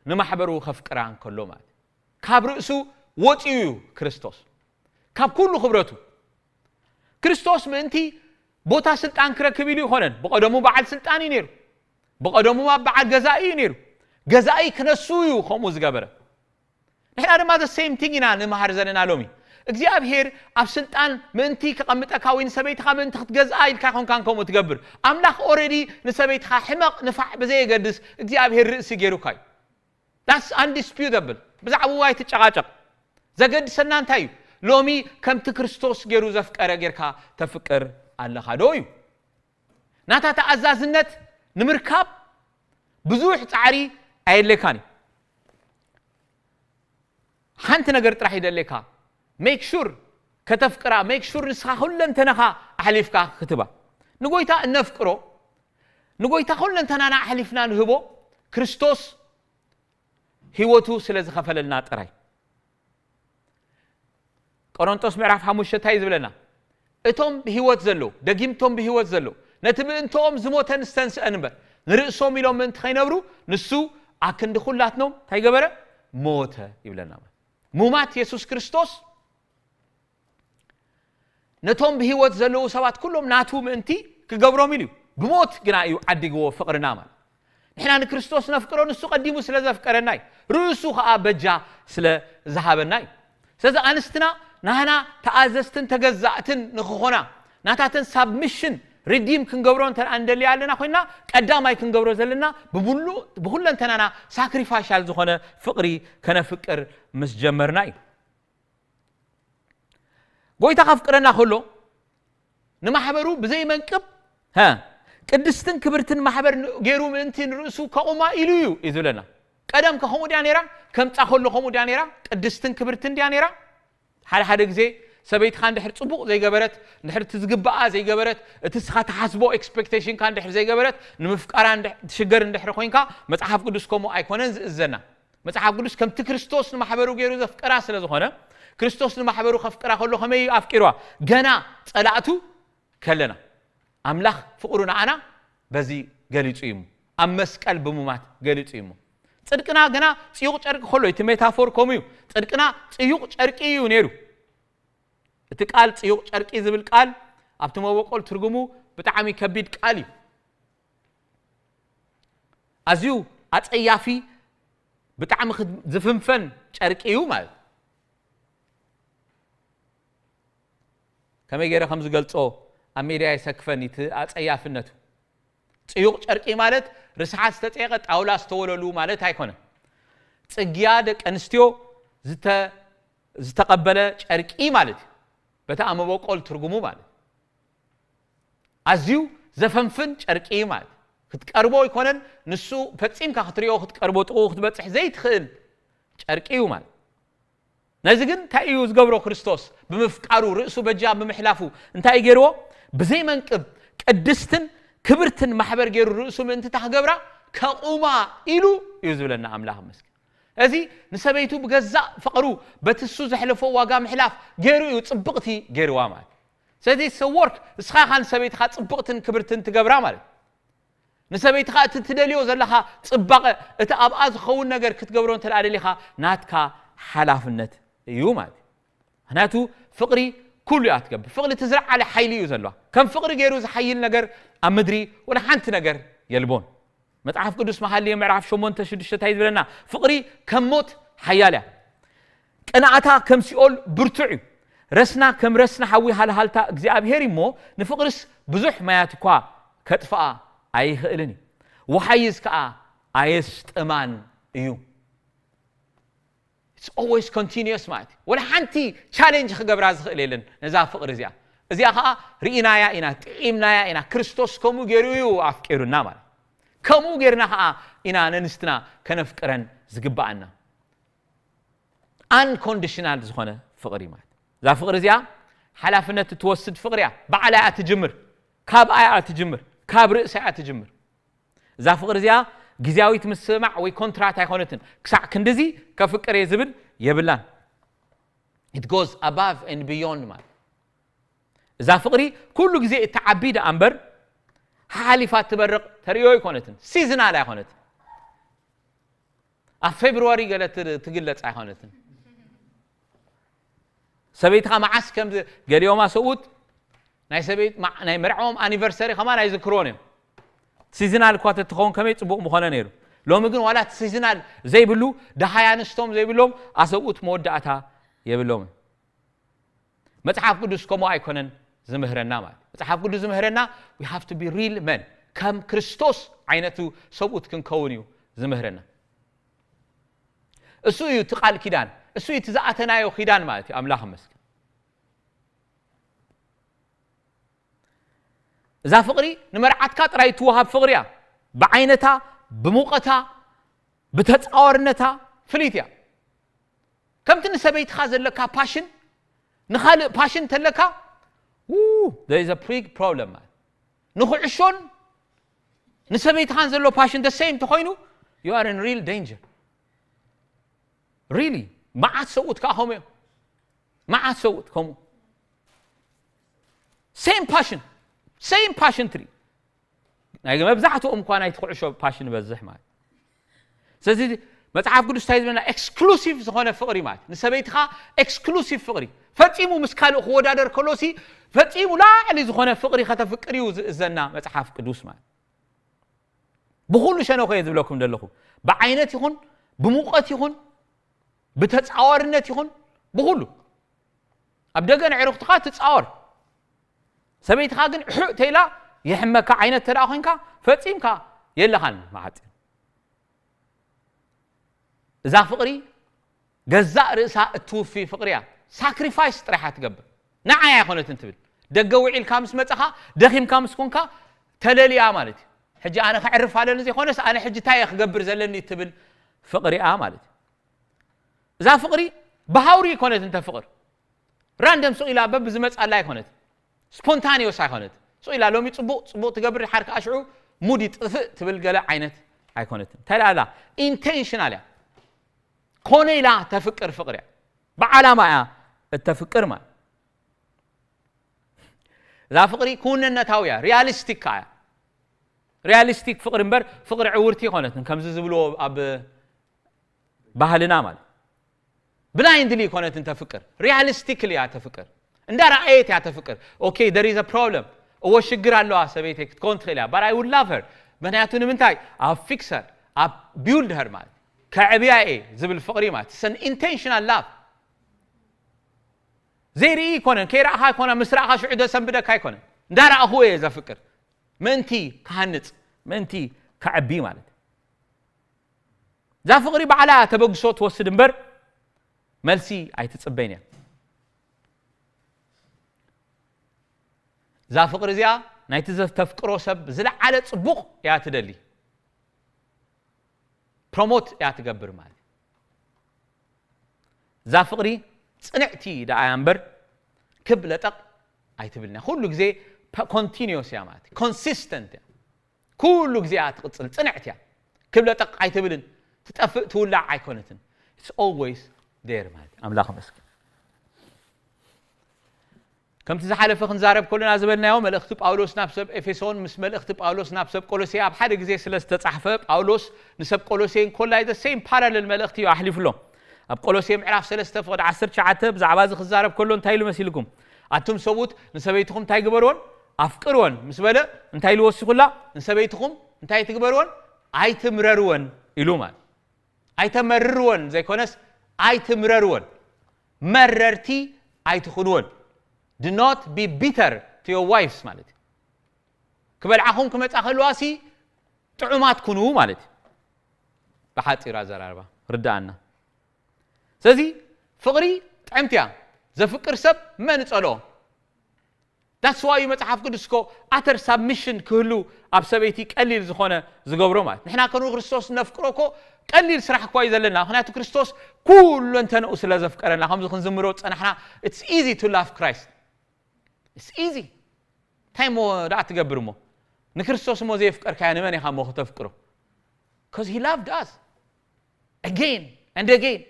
ንማሕበሩ ከፍቅራ እንከሎ ማለት እዩ። ካብ ርእሱ ወፂኡ እዩ ክርስቶስ ካብ ኩሉ ክብረቱ። ክርስቶስ ምእንቲ ቦታ ስልጣን ክረክብ ኢሉ ይኮነን። ብቐደሙ በዓል ስልጣን እዩ ነይሩ። ብቐደሙ በዓል ገዛኢ እዩ ነይሩ። ገዛኢ ክነሱ እዩ ከምኡ ዝገበረ። ንሕና ድማ the same thing ኢና ንመሃር ዘለና ሎሚ። እግዚኣብሔር ኣብ ስልጣን ምእንቲ ከቐምጠካ ወይ ንሰበይትኻ ምእንቲ ክትገዝኣ ኢልካ ይኮንካን ከምኡ ትገብር። ኣምላኽ ኦረዲ ንሰበይትኻ ሕመቕ ንፋዕ ብዘየገድስ እግዚኣብሔር ርእሲ ገይሩካ እዩ። That's undisputable። ብዛዕባኡ ኣይትጨቓጨቕ። ዘገድሰና እንታይ እዩ? ሎሚ ከምቲ ክርስቶስ ገይሩ ዘፍቀረ ጌርካ ተፍቅር ኣለኻ ዶ እዩ? ናታ ተኣዛዝነት ንምርካብ ብዙሕ ጻዕሪ ኣየድልየካን እዩ። ሓንቲ ነገር ጥራሕ ይደልየካ። ሜክ ሹር ከተፍቅራ፣ ሜክ ሹር ንስኻ ኩለንተናኻ ኣሕሊፍካ ክትባ። ንጎይታ እነፍቅሮ፣ ንጎይታ ኩለንተናና ኣሕሊፍና ንህቦ ክርስቶስ ህይወቱ ስለ ዝኸፈለልና ጥራይ። ቆሮንጦስ ምዕራፍ ሓሙሽተ እንታይ እዩ ዝብለና? እቶም ብህይወት ዘለዉ፣ ደጊምቶም ብህይወት ዘለዉ፣ ነቲ ምእንትኦም ዝሞተን ዝተንስአን እምበር ንርእሶም ኢሎም ምእንቲ ከይነብሩ ንሱ ኣክንዲ ኩላትኖም እንታይ ገበረ? ሞተ ይብለና። ሙማት የሱስ ክርስቶስ ነቶም ብህይወት ዘለዉ ሰባት ኩሎም ናቱ ምእንቲ ክገብሮም ኢሉ እዩ። ብሞት ግና እዩ ዓዲግዎ ፍቕርና ማለት። ንሕና ንክርስቶስ ነፍቅሮ ንሱ ቀዲሙ ስለ ዘፍቀረና እዩ። ርእሱ ኸኣ በጃ ስለ ዝሃበና እዩ። ስለዚ ኣንስትና ናህና ተኣዘዝትን ተገዛእትን ንኽኾና ናታተን ሳብሚሽን ሪዲም ክንገብሮ እንተ ንደልያ ኣለና ኮይና ቀዳማይ ክንገብሮ ዘለና ብሙሉእ ብኩለንተናና ሳክሪፋይሻል ዝኾነ ፍቕሪ ከነፍቅር ምስ ጀመርና እዩ። ጎይታ ከፍቅረና ከሎ ንማሕበሩ ብዘይ መንቅብ ሀ ቅድስትን ክብርትን ማሕበር ን- ገይሩ ምእንቲ ንርእሱ ከቑማ ኢሉ እዩ እዩ ዝብለና። ቀደም ከ ከምኡ ድያ ነይራ? ከምፃ ከሎ ከምኡ ድያ ነይራ? ቅድስትን ክብርትን ድያ ነይራ? ሓደ ሓደ ግዜ ሰበይትኻ እንድሕር ፅቡቕ ዘይገበረት፣ እንድሕር እቲ ዝግብኣ ዘይገበረት፣ እቲ ስኻ ትሓስቦ ኤክስፔክቴሽንካ እንድሕር ዘይገበረት ንምፍቃራ እንድሕ- ትሽገር እንድሕር ኮይንካ መፅሓፍ ቅዱስ ከምኡ ኣይኮነን ዝእዘና። መጽሓፍ ቅዱስ ከምቲ ክርስቶስ ንማሕበሩ ገይሩ ዘፍቀራ ስለ ዝኾነ ክርስቶስ ንማሕበሩ ከፍቅራ ከሎ ከመይ ኣፍቂርዋ? ገና ጸላእቱ ከለና ኣምላኽ ፍቕሩ ንዓና በዚ ገሊጹ እዩ እሞ፣ ኣብ መስቀል ብምማት ገሊጹ እዩ እሞ። ጽድቅና ገና ጽዩቕ ጨርቂ ከሎ እቲ ሜታፎር ከምኡ እዩ። ጽድቅና ጽዩቕ ጨርቂ እዩ ነይሩ። እቲ ቃል ጽዩቕ ጨርቂ ዝብል ቃል ኣብቲ መበቆል ትርጉሙ ብጣዕሚ ከቢድ ቃል እዩ። ኣዝዩ ኣጸያፊ ብጣዕሚ ክድ- ዝፍንፈን ጨርቂ እዩ ማለት። ከመይ ገይረ ከም ዝገልጾ ኣብ ሜድያ የሰክፈኒ እቲ ኣጸያፍነቱ። ጽዩቕ ጨርቂ ማለት ርስሓት ዝተጸየቐ ጣውላ ዝተወለሉ ማለት ኣይኮነን። ጽግያ ደቂ ኣንስትዮ ዝተ- ዝተቐበለ ጨርቂ ማለት እዩ። በቲ ኣመበቆል ትርጉሙ ማለት ኣዝዩ ዘፈንፍን ጨርቂ ማለት ክትቀርቦ ኣይኮነን፣ ንሱ ፈጺምካ ክትሪኦ ክትቀርቦ ጥቕኡ ክትበጽሕ ዘይትኽእል ጨርቂ እዩ ማለት። ነዚ ግን እንታይ እዩ ዝገብሮ? ክርስቶስ ብምፍቃሩ፣ ርእሱ በጃ ብምሕላፉ እንታይ እዩ ገይርዎ? ብዘይ መንቅብ ቅድስትን ክብርትን ማሕበር ገይሩ፣ ርእሱ ምእንቲ እታ ክገብራ ከቑማ ኢሉ እዩ ዝብለና ኣምላኽ ይመስገን። እዚ ንሰበይቱ ብገዛእ ፍቕሩ፣ በቲ እሱ ዘሕለፎ ዋጋ ምሕላፍ ገይሩ እዩ ጽብቕቲ ገይርዋ ማለት። ስለዚ it's a work። ንስኻ ኢኻ ንሰበይትኻ ጽብቕትን ክብርትን ትገብራ ማለት። ንሰበይትኻ እቲ ትደልዮ ዘለኻ ጽባቐ፣ እቲ ኣብኣ ዝኸውን ነገር ክትገብሮ እንተ ደኣ ደሊኻ፣ ናትካ ሓላፍነት እዩ ማለት እዩ። ምኽንያቱ ፍቕሪ ኩሉ እያ ትገብር። ፍቕሪ እቲ ዝለዓለ ሓይሊ እዩ ዘለዋ። ከም ፍቕሪ ገይሩ ዝሓይል ነገር ኣብ ምድሪ ወላ ሓንቲ ነገር የልቦን። መጽሓፍ ቅዱስ መሃልየ ምዕራፍ ሸሞንተ ሽዱሽተ እንታይ ዝብለና? ፍቕሪ ከም ሞት ሓያል እያ። ቅንኣታ ከም ሲኦል ብርቱዕ እዩ። ረስና ከም ረስና ሓዊ ሃልሃልታ እግዚኣብሔር እዩ እሞ፣ ንፍቕርስ ብዙሕ ማያት እኳ ከጥፍኣ ኣይኽእልን እዩ። ወሓይዝ ከኣ ኣየስጥማን እዩ። It's always continuous ማለት እዩ። ወላ ሓንቲ ቻሌንጅ ክገብራ ዝኽእል የለን ነዛ ፍቕሪ እዚኣ። እዚኣ ኸኣ ርኢናያ ኢና፣ ጥዒምናያ ኢና። ክርስቶስ ከምኡ ገይሩ እዩ ኣፍቂሩና ማለት። ከምኡ ጌርና ኸኣ ኢና ነንስትና ከነፍቅረን ዝግብኣና። ኣንኮንዲሽናል ዝኾነ ፍቕሪ ማለት። እዛ ፍቕሪ እዚኣ ሓላፍነት እትወስድ ፍቕሪ እያ። ባዕላ እያ ትጅምር፣ ካብኣ እያ ትጅምር፣ ካብ ርእሳ እያ ትጅምር። እዛ ፍቕሪ እዚኣ ግዝያዊት ምስማዕ ወይ ኮንትራት ኣይኮነትን። ክሳዕ ክንድዚ ከፍቅር እየ ዝብል የብላን። It goes above and beyond ማለት። እዛ ፍቕሪ ኩሉ ግዜ እትዓቢ ደኣ እምበር፣ ሓሓሊፋ እትበርቕ ተርእዮ ኣይኮነትን። ሲዝናል ኣይኮነትን። ኣብ ፌብርዋሪ ገለ ት-፣ ትግለጽ ኣይኮነትን። ሰበይትኻ መዓስ ከም ዝ-፣ ገሊኦም ኣሰብኡት ናይ ሰበይት-፣ ማ-፣ ናይ መርዓኦም ኣኒቨርሰሪ ከማን ኣይዝክርዎን እዮም። ሲዝናል እኳ ተትኸውን ከመይ ጽቡቕ ምኾነ ነይሩ። ሎሚ ግን ዋላ እቲ ሲዝናል ዘይብሉ፣ ደሃይ ኣንስቶም ዘይብሎም ኣሰብኡት መወዳእታ የብሎምን። መጽሓፍ ቅዱስ ከምኡ ኣይኮነን ዝምህረና ማለት። መጽሓፍ ቅዱስ ዝምህረና we have to be real men፣ ከም ክርስቶስ ዓይነቱ ሰብኡት ክንከውን እዩ ዝምህረና። እሱ እዩ እቲ ቃል ኪዳን፣ እሱ እዩ እቲ ዝኣተናዮ ኪዳን ማለት እዩ። ኣምላኽ ይመስገን። እዛ ፍቕሪ ንመርዓትካ ጥራይ እትወሃብ ፍቕሪ እያ። ብዓይነታ፣ ብሙቐታ፣ ብተጻዋርነታ ፍልይቲ እያ። ከምቲ ንሰበይትኻ ዘለካ ፓሽን ንኻልእ ፓሽን ተለካ፣ ው፣ there is a big problem ማለት። ንኹዕሾን ንሰበይትኻን ዘሎ ፓሽን the same ተኾይኑ፣ you are in real danger really። መዓት ሰብኡት ከዓ ከምኡ እዮም። መዓት ሰብኡት ከምኡ። Same passion፣ same passion ትርኢ። ናይ መብዛሕትኦም እኳ ናይቲ ኩዕሾ ፓሽን ይበዝሕ ማለት። ስለዚ መጽሓፍ ቅዱስ እንታይ ዝብለና? ኤክስክሉሲቭ ዝኾነ ፍቕሪ ማለት፣ ንሰበይትኻ ኤክስክሉሲቭ ፍቕሪ፣ ፈጺሙ ምስ ካልእ ክወዳደር ከሎሲ፣ ፈጺሙ ላዕሊ ዝኾነ ፍቕሪ ከተፍቅር እዩ ዝእዘና መጽሓፍ ቅዱስ ማለት። ብኹሉ ሸነኹ እየ ዝብለኩም ዘለኹ፣ ብዓይነት ይኹን፣ ብሙቐት ይኹን፣ ብተጻዋርነት ይኹን፣ ብኹሉ ኣብ ደገ ንዕሩኽትኻ ትጻወር። ሰበይትኻ ግን ሕእ ተይላ የሕመካ ዓይነት ተደኣ ኮንካ፣ ፈጺምካ የለኻን መሓጺን። እዛ ፍቕሪ ገዛእ ርእሳ እትውፊ ፍቕሪ እያ። ሳክሪፋይስ ጥራሕ እያ ትገብር። ንዓይ ኣይኮነትን ትብል። ደገ ውዒልካ ምስ መጻኻ፣ ደኺምካ ምስ ኮንካ፣ ተለልያ ማለት እዩ። ሕጂ ኣነ ከዕርፍ ኣለኒ ዘይኮነስ፣ ኣነ ሕጂ እንታይ እየ ክገብር ዘለኒ ትብል ፍቕሪ እያ ማለት እዩ። እዛ ፍቕሪ ብሃውሪ ኣይኮነትን ተፍቕር። ራንደም ሱቕ ኢላ በብዝመጻላ ኣይኮነትን። ስፖንታኒዮስ ኣይኮነትን። ሱቕ ኢላ ሎሚ ጽቡቕ፣ ጽቡቕ ትገብር፣ ድሓር ከኣ ሽዑ ሙድ ይጥፍእ ትብል ገለ ዓይነት ኣይኮነትን። እንታይ ደኣ ኢላ? ኢንቴንሽናል እያ። ኮነ ኢላ ተፍቅር ፍቕሪ እያ። ብዓላማ እያ እተፍቅር ማለት። እዛ ፍቕሪ ክውንነታዊ እያ፣ ሪያሊስቲክ ከኣ እያ። ሪያሊስቲክ ፍቕሪ እምበር ፍቕሪ ዕውርቲ ኣይኮነትን፣ ከምዚ ዝብልዎ ኣብ ባህልና ማለት። ብላይንድሊ ኣይኮነትን ተፍቅር፣ ሪያሊስቲክሊ እያ ተፍቅር። እንዳ ረኣየት እያ ተፍቅር። ኦኬ፣ there is a problem፣ እወ ሽግር ኣለዋ ሰበይተይ ክትከውን ትኽእል እያ፣ but I would love her። ምኽንያቱ ንምንታይ? ኣብ ፊክሰር፣ ኣብ ቢውልድ ሀር ማለት፣ ከዕብያ እየ ዝብል ፍቕሪ ማለት፣ it's an intentional love። ዘይርኢ ኣይኮነን፣ ከይረኣኻ ኣይኮነ፣ ምስ ረኣኻ ሽዑ ዘሰንብደካ ኣይኮነን። እንዳ ረኣኹ እየ ዘፍቅር። ምእንቲ ክሃንጽ፣ ምእንቲ ከዕቢ ማለት። እዛ ፍቕሪ ባዕላ ተበግሶ ትወስድ እምበር፣ መልሲ ኣይትጽበይን እያ። እዛ ፍቕሪ እዚኣ ናይቲ ዘተፍቅሮ ሰብ ዝለዓለ ጽቡቕ እያ ትደሊ። ፕሮሞት እያ ትገብር ማለት እዩ። እዛ ፍቕሪ ጽንዕቲ ደኣ እያ እምበር ክብ ለጠቕ ኣይትብልን እያ። ኩሉ ግዜ ኮንቲኒዮስ እያ ማለት እዩ። ኮንሲስተንት እያ። ኩሉ ግዜ እያ ትቕጽል፣ ጽንዕቲ እያ። ክብ ለጠቕ ኣይትብልን፣ ትጠፍእ ትውላዕ ኣይኮነትን። It's always there ማለት እዩ። ኣምላኽ ይመስገን። ከምቲ ዝሓለፈ ክንዛረብ ከሎና ዝበልናዮ፣ መልእኽቲ ጳውሎስ ናብ ሰብ ኤፌሶን ምስ መልእኽቲ ጳውሎስ ናብ ሰብ ቆሎሴ ኣብ ሓደ ግዜ ስለ ዝተጻሕፈ፣ ጳውሎስ ንሰብ ቆሎሴ እንኮላይ the same parallel መልእኽቲ እዩ ኣሕሊፉሎም። ኣብ ቆሎሴ ምዕራፍ ሰለስተ ፍቕዲ ዓሰርተ ትሽዓተ ብዛዕባ እዚ ክዛረብ ከሎ እንታይ ኢሉ መሲልኩም? ኣቱም ሰብኡት ንሰበይትኹም እንታይ ግበርዎን? ኣፍቅርዎን ምስ በለ እንታይ ኢሉ ወሲኹላ? ንሰበይትኹም እንታይ ትግበርዎን? ኣይትምረርወን ኢሉ ማለት። ኣይተመርርወን ዘይኮነስ ኣይትምረርወን። መረርቲ ኣይትኹንወን። Do not be bitter to your wives ማለት እዩ። ክበልዓኹም ክመጻ ከለዋ ሲ ጥዑማት ኩኑ ማለት እዩ። ብሓጺር ኣዘራርባ ርድኣና። ስለዚ ፍቕሪ ጥዕምቲ እያ። ዘፍቅር ሰብ መን ጸልኦ? That's why እዩ መጽሓፍ ቅዱስ እኮ ኣተር ሳብሚሽን ክህሉ ኣብ ሰበይቲ ቀሊል ዝኾነ ዝገብሮ ማለት። ንሕና ከም ክርስቶስ ነፍቅሮ እኮ ቀሊል ስራሕ እኳ እዩ ዘለና። ምኽንያቱ ክርስቶስ ኩለንተንኡ ስለ ዘፍቀረና፣ ከምዚ ክንዝምሮ ዝጸናሕና፣ it's easy to love Christ. It's easy። እንታይ እሞ ደኣ ትገብር እሞ? ንክርስቶስ እሞ ዘየፍቀርካዮ ንመን ኢኻ እሞ ከተፍቅሮ? Because he loved us again and again።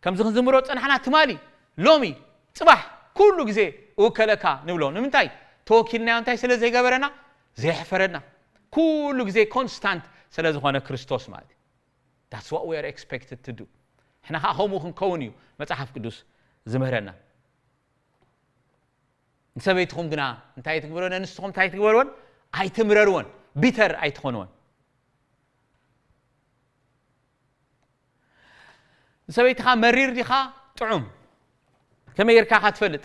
ከምዚ ክንዝምሮ ዝጸናሕና ትማሊ፣ ሎሚ፣ ጽባሕ፣ ኩሉ ግዜ እውከለካ ንብሎ። ንምንታይ? ተወኪልናዮ እንታይ ስለ ዘይገበረና? ዘየሕፈረና። ኩሉ ግዜ ኮንስታንት ስለ ዝኾነ ክርስቶስ ማለት እዩ። That's what we are expected to do። ንሕና ኸዓ ከምኡ ክንከውን እዩ መጽሓፍ ቅዱስ ዝምህረና። ንሰበይትኹም ግና እንታይ ትግበርወን? ንስኹም እንታይ ትግበርወን? ኣይትምረርወን። ቢተር ኣይትኾንወን። ንሰበይትኻ መሪር ዲኻ ጥዑም ከመይ ጌርካ ኢኻ ትፈልጥ?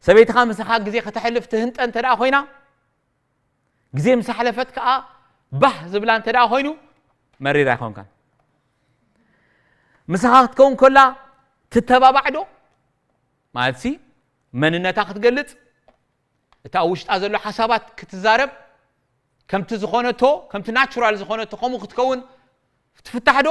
ሰበይትኻ ምሳኻ ግዜ ከተሕልፍ ትህንጠ እንተ ደኣ ኮይና፣ ግዜ ምስ ኣሕለፈት ከኣ ባህ ዝብላ እንተ ደኣ ኮይኑ፣ መሪር ኣይኮንካን። ምሳኻ ክትከውን ከላ ትተባባዕ ዶ? ማለትሲ መንነታ ክትገልጽ፣ እቲ ኣብ ውሽጣ ዘሎ ሓሳባት ክትዛረብ፣ ከምቲ ዝኾነቶ፣ ከምቲ ናቹራል ዝኾነቶ ከምኡ ክትከውን ትፍታሕ ዶ?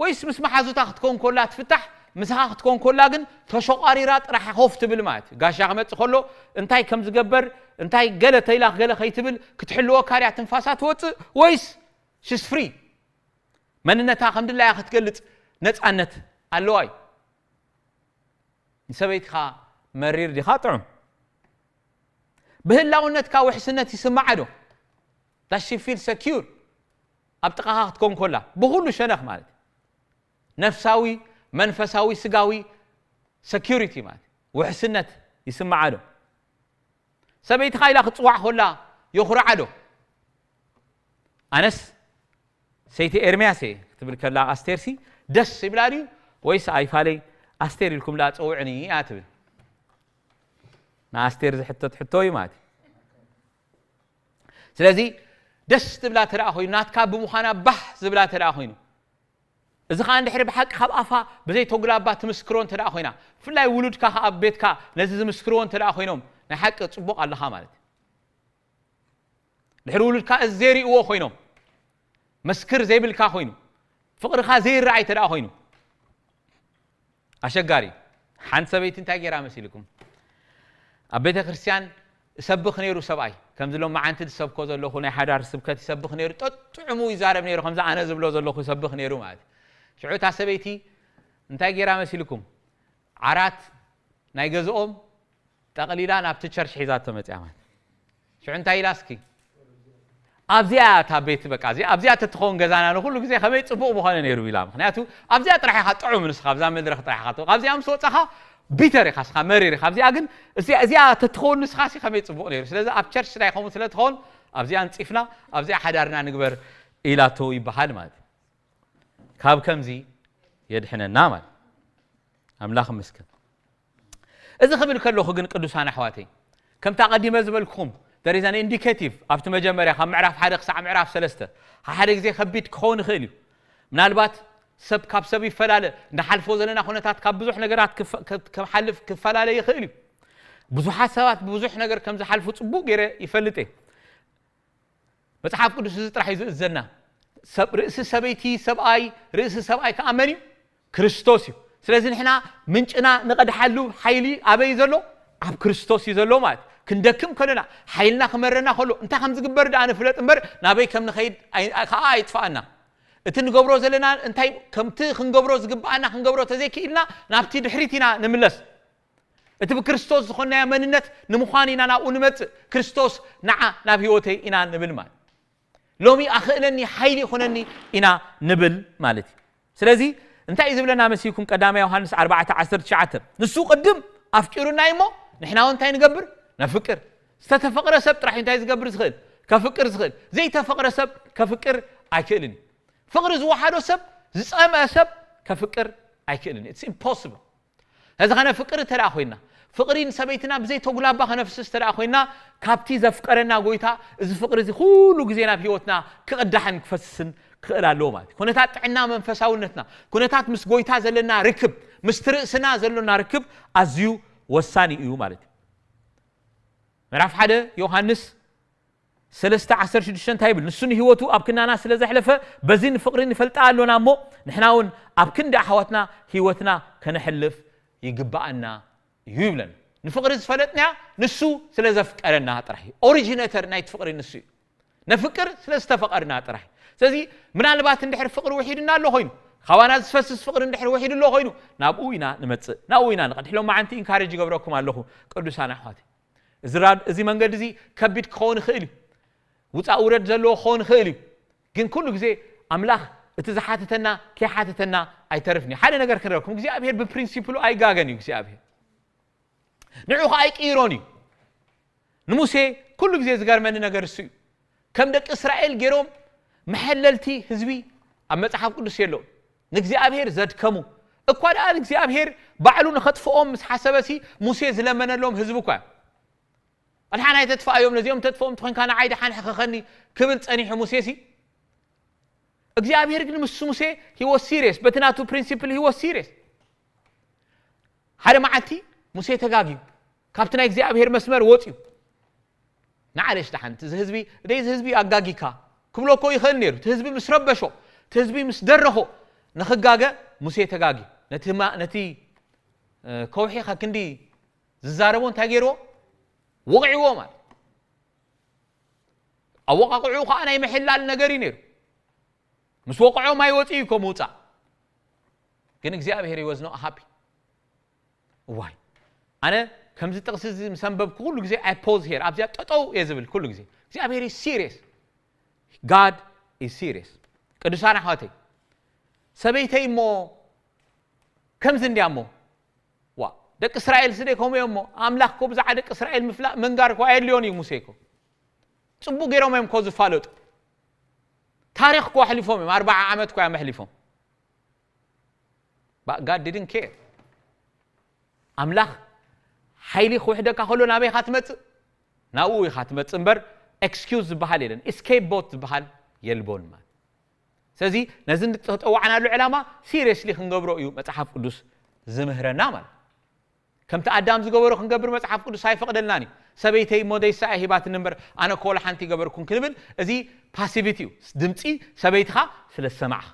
ወይስ ምስ መሓዙታ ክትከውን ከላ ትፍታሕ፣ ምሳኻ ክትከውን ከላ ግን ተሸቋሪራ ጥራሕ ኮፍ ትብል ማለት እዩ? ጋሻ ክመጽእ ከሎ እንታይ ከም ዝገበር፣ እንታይ ገለ ተይላ ገለ ከይትብል ክትሕልወካ ድያ ትንፋሳ ትወጽእ? ወይስ ሽስ ፍሪ መንነታ ከም ድላያ ክትገልጽ ነጻነት ኣለዋ እዩ? ንሰበይትኻ መሪር ዲኻ ጥዑም? ብህላውነትካ ውሕስነት ይስምዓ ዶ? Does she feel secure? ኣብ ጥቓኻ ክትኮን ከላ ብኹሉ ሸነኽ ማለት እዩ። ነፍሳዊ፣ መንፈሳዊ፣ ስጋዊ ሰኪሪቲ ማለት እዩ። ውሕስነት ይስምዓ ዶ? ሰበይትኻ ኢላ ክትጽዋዕ ከላ የኹርዓ ዶ? ኣነስ ሰይቲ ኤርምያስ እየ ክትብል ከላ ኣስቴርሲ ደስ ይብላ ድዩ? ወይስ ኣይፋለይ ኣስቴር ኢልኩም ደኣ ጸውዕኒ እያ ትብል? ንኣስቴር ዝሕተት ሕቶ እዩ ማለት እዩ። ስለዚ ደስ ትብላ እንተ ደኣ ኮይኑ፣ ናትካ ብምዃና ባህ ዝብላ እንተ ደኣ ኮይኑ፣ እዚ ኸኣ እንድሕሪ ብሓቂ ካብ ኣፋ ብዘይ ተጉላባ ትምስክሮ እንተ ደኣ ኮይና፣ ብፍላይ ውሉድካ ኸኣ ኣብ ቤትካ ነዚ ዝምስክርዎ እንተ ደኣ ኮይኖም፣ ናይ ሓቂ ጽቡቕ ኣለኻ ማለት እዩ። ድሕሪ ውሉድካ እዚ ዘይርእይዎ ኮይኖም፣ መስክር ዘይብልካ ኮይኑ፣ ፍቕርኻ ዘይረኣይ እንተ ደኣ ኮይኑ፣ ኣሸጋሪ። ሓንቲ ሰበይቲ እንታይ ገይራ መሲልኩም? ኣብ ቤተ ክርስቲያን እሰብኽ ነይሩ ሰብኣይ፣ ከምዚ ሎም መዓንቲ ዝሰብኮ ዘለኹ ናይ ሓዳር ስብከት ይሰብኽ ነይሩ፣ ጠጥዕሙ ይዛረብ ነይሩ፣ ከምዚ ኣነ ዝብሎ ዘለኹ ይሰብኽ ነይሩ ማለት እዩ። ሽዑ እታ ሰበይቲ እንታይ ገይራ መሲልኩም? ዓራት ናይ ገዝኦም ጠቕሊላ ናብቲ ቸርች ሒዛቶ መጽያ ማለት። ሽዑ እንታይ ኢላ እስኪ? ኣብዚኣ እታ ቤት በቃ፣ እዚኣ፣ ኣብዚኣ ተትኸውን ገዛና ንኹሉ ግዜ ከመይ ጽቡቕ ምኾነ ነይሩ ኢላ። ምኽንያቱ ኣብዚኣ ጥራሕ ኢኻ ጥዑም ንስኻ፣ ኣብዛ መድረኽ ጥራሕ ኢኻ ጥዑም። ካብዚኣ ምስ ወጻኻ ቢተር ኢኻ ንስኻ፣ መሪር ኢኻ። ኣብዚኣ ግን፣ እዚኣ፣ እዚኣ ተትኸውን ንስኻ ሲ ከመይ ጽቡቕ ነይሩ። ስለዚ ኣብ ቸርች ናይ ከምኡ ስለ ትኸውን ኣብዚኣ ኣንጺፍና፣ ኣብዚኣ ሓዳርና ንግበር ኢላቶ ይበሃል ማለት እዩ። ካብ ከምዚ የድሕነና ማለት። ኣምላኽ ይመስገን። እዚ ክብል ከለኹ ግን ቅዱሳን ኣሕዋተይ፣ ከምቲ ኣቐዲመ ዝበልኩኹም፣ there is an indicative ኣብቲ መጀመርያ ካብ ምዕራፍ ሓደ ክሳዕ ምዕራፍ ሰለስተ፣ ሓደ ግዜ ከቢድ ክኸውን ይኽእል እዩ። ምናልባት ሰብ ካብ ሰብ ይፈላለ፣ እንዳሓልፎ ዘለና ኩነታት ካብ ብዙሕ ነገራት ክፈ-፣ ከ-፣ ክሓልፍ ክፈላለ ይኽእል እዩ። ብዙሓት ሰባት ብብዙሕ ነገር ከም ዝሓልፉ ጽቡቕ ገይረ ይፈልጥ እየ። መጽሓፍ ቅዱስ እዚ ጥራሕ እዩ ዝእዘና። ሰብ፣ ርእሲ ሰበይቲ ሰብኣይ፣ ርእሲ ሰብኣይ ከኣ መን እዩ? ክርስቶስ እዩ። ስለዚ ንሕና ምንጭና ንቐድሓሉ ሓይሊ ኣበይ ዘሎ? ኣብ ክርስቶስ እዩ ዘሎ ማለት። ክንደክም ከለና፣ ሓይልና ክመረና ከሎ፣ እንታይ ከም ዝግበር ደኣ ንፍለጥ እምበር፣ ናበይ ከም ንኸይድ ኣይ-፣ ከዓ ኣይጥፋኣና። እቲ ንገብሮ ዘለና እንታይ፣ ከምቲ ክንገብሮ ዝግባኣና ክንገብሮ ተዘይክኢልና፣ ናብቲ ድሕሪት ኢና ንምለስ። እቲ ብክርስቶስ ዝኾንናዮ መንነት ንምዃን ኢና ናብኡ ንመጽእ። ክርስቶስ ንዓ ናብ ህይወተይ ኢና ንብል ማለት። ሎሚ ኣኽእለኒ፣ ሓይሊ ይኹነኒ ኢና ንብል ማለት እዩ። ስለዚ እንታይ እዩ ዝብለና መሲልኩም? ቀዳማይ ዮሃንስ ኣርባዕተ ዓሰርተ ትሽዓተ፣ "ንሱ ቅድም ኣፍቂሩና እዩ እሞ ንሕና እውን እንታይ ንገብር? ነፍቅር። ዝተተፈቕረ ሰብ ጥራሕ እንታይ ዝገብር ዝኽእል? ከፍቅር ዝኽእል። ዘይተፈቕረ ሰብ ከፍቅር ኣይክእልን እዩ። ፍቕሪ ዝወሓዶ ሰብ፣ ዝጸምአ ሰብ ከፍቅር ኣይክእልን እዩ። It's impossible." ነዚ ኸነፍቅር እንተ ደኣ ኮይንና፣ ፍቕሪ ንሰበይትና ብዘይ ተጉላባ ኸነፍስስ እንተ ደኣ ኮይንና፣ ካብቲ ዘፍቀረና ጎይታ እዚ ፍቕሪ እዚ ኩሉ ግዜ ናብ ህይወትና ክቕዳሕን ክፈስስን ክኽእል ኣለዎ ማለት እዩ። ኩነታት ጥዕና መንፈሳውነትና፣ ኩነታት ምስ ጎይታ ዘለና ርክብ፣ ምስቲ ርእስና ዘሎና ርክብ ኣዝዩ ወሳኒ እዩ ማለት እዩ። ምዕራፍ ሓደ ዮሃንስ ሰለስተ ዓሰርተ ሽዱሽተ እንታይ ይብል? "ንሱ ንህይወቱ ኣብ ክንዳና ስለ ዘሕለፈ፣ በዚ ንፍቕሪ ንፈልጣ ኣሎና እሞ፣ ንሕና እውን ኣብ ክንዲ ኣሕዋትና ህይወትና ከነሕልፍ ይግብኣና እዩ" ይብለና። ንፍቕሪ ዝፈለጥናያ ንሱ ስለ ዘፍቀረና ጥራሕ እዩ። ኦሪጂነተር ናይቲ ፍቕሪ ንሱ እዩ። ነፍቅር ስለ ዝተፈቐርና ጥራሕ እዩ። ስለዚ ምናልባት እንድሕር ፍቕሪ ውሒድና ኣሎ ኮይኑ፣ ካባና ዝፈስስ ፍቕሪ እንድሕር ውሒዱ ኣሎ ኮይኑ፣ ናብኡ ኢና ንመጽእ፣ ናብኡ ኢና ንቐድሕ። ሎም መዓንቲ ኢንካሬጅ ይገብረኩም ኣለኹ ቅዱሳን ኣሕዋተይ። እዚ ራ-፣ እዚ መንገዲ እዚ ከቢድ ክኸውን ይኽእል እዩ። ውፃእ ውረድ ዘለዎ ክኸውን ይኽእል እዩ። ግን ኩሉ ግዜ ኣምላኽ እቲ ዝሓተተና ከይሓተተና ኣይተርፍን እዩ። ሓደ ነገር ክንረኩም፣ እግዚኣብሔር ብፕሪንሲፕሉ ኣይጋገን እዩ። እግዚኣብሔር ንዑ ኸዓ ኣይቅይሮን እዩ። ንሙሴ ኩሉ ግዜ ዝገርመኒ ነገር እሱ እዩ። ከም ደቂ እስራኤል ገይሮም መሐለልቲ ህዝቢ ኣብ መጽሓፍ ቅዱስ የለውን። ንእግዚኣብሔር ዘድከሙ እኳ ደኣ ንእግዚኣብሔር ባዕሉ ንኸጥፍኦም ምስ ሓሰበሲ፣ ሙሴ ዝለመነሎም ህዝቢ እኳ እዮም። ኣድሓን ኣይተጥፍኣዮም፣ ነዚኦም ተጥፍኦም እንተኾይንካ ንዓይ ደሓን ሕኸኸኒ ክብል ጸኒሑ ሙሴሲ። እግዚኣብሔር ግን ምስ ሙሴ he was serious፣ በቲ ናቱ ፕሪንሲፕል he was serious። ሓደ መዓልቲ ሙሴ ተጋግዩ፣ ካብቲ ናይ እግዚኣብሔር መስመር ወፅዩ። ንዓለሽ ደሓን፣ እቲ ህዝቢ፣ ደይ እዚ ህዝቢ ኣጋጊካ ክብሎ እኮ ይኽእል ነይሩ። እቲ ህዝቢ ምስ ረበሾ፣ እቲ ህዝቢ ምስ ደረኾ፣ ንኽጋገ ሙሴ ተጋግዩ። ነቲ ህማ-፣ ነቲ፣ እ፣ ከውሒ ከክንዲ ዝዛረቦ እንታይ ገይርዎ? ወቕዕዎ ማለት። ኣወቃቕዕኡ ከዓ ናይ ምሕላል ነገር እዩ ነይሩ። ምስ ወቕዖ ማይ ወፂኡ እዩ ከምኡ ውፃእ። ግን እግዚኣብሔር was not happy። እዋይ፣ ኣነ ከምዚ ጥቕሲ እዚ ምስ ኣንበብኩ ኩሉ ግዜ I pause here፣ ኣብዚኣ ጠጠው እየ ዝብል ኩሉ ግዜ። እግዚኣብሔር is serious። God is serious። ቅዱሳን ኣሕዋተይ፣ ሰበይተይ እሞ ከምዚ እንድያ እሞ፣ ዋ፣ ደቂ እስራኤል ስደይ ከምኡ እዮም እሞ፣ ኣምላኽ እኮ ብዛዕባ ደቂ እስራኤል ምፍላጥ ምንጋር እኮ ኣየድልዮን እዩ። ሙሴ እኮ ጽቡቕ ገይሮም እዮም እኮ ዝፋለጡ። ታሪኽ እኮ ኣሕሊፎም እዮም፣ ኣርብዓ ዓመት እኮ እዮም ኣሕሊፎም። But God didn't care። ኣምላኽ ሓይሊ ክውሕደካ ከሎ ናበይ ኢኻ ትመጽእ? ናብኡ ኢኻ ትመጽእ እምበር፣ ኤክስኪውዝ ዝበሃል የለን፣ ኤስኬፕ ቦት ዝበሃል የልቦን ማለት። ስለዚ ነዚ እንተጠዋዕናሉ ዕላማ ሲሪየስሊ ክንገብሮ እዩ መጽሓፍ ቅዱስ ዝምህረና ማለት። ከምቲ ኣዳም ዝገበሮ ክንገብር መጽሓፍ ቅዱስ ኣይፈቕደልናን እዩ። ሰበይተይ እሞ ደይሳ እያ ሂባትኒ እምበር፣ ኣነ እኮ ወላ ሓንቲ ኣይገበርኩን ክንብል፣ እዚ ፓሲቪቲ እዩ። ድምጺ ሰበይትኻ ስለ ዝሰማዕኻ፣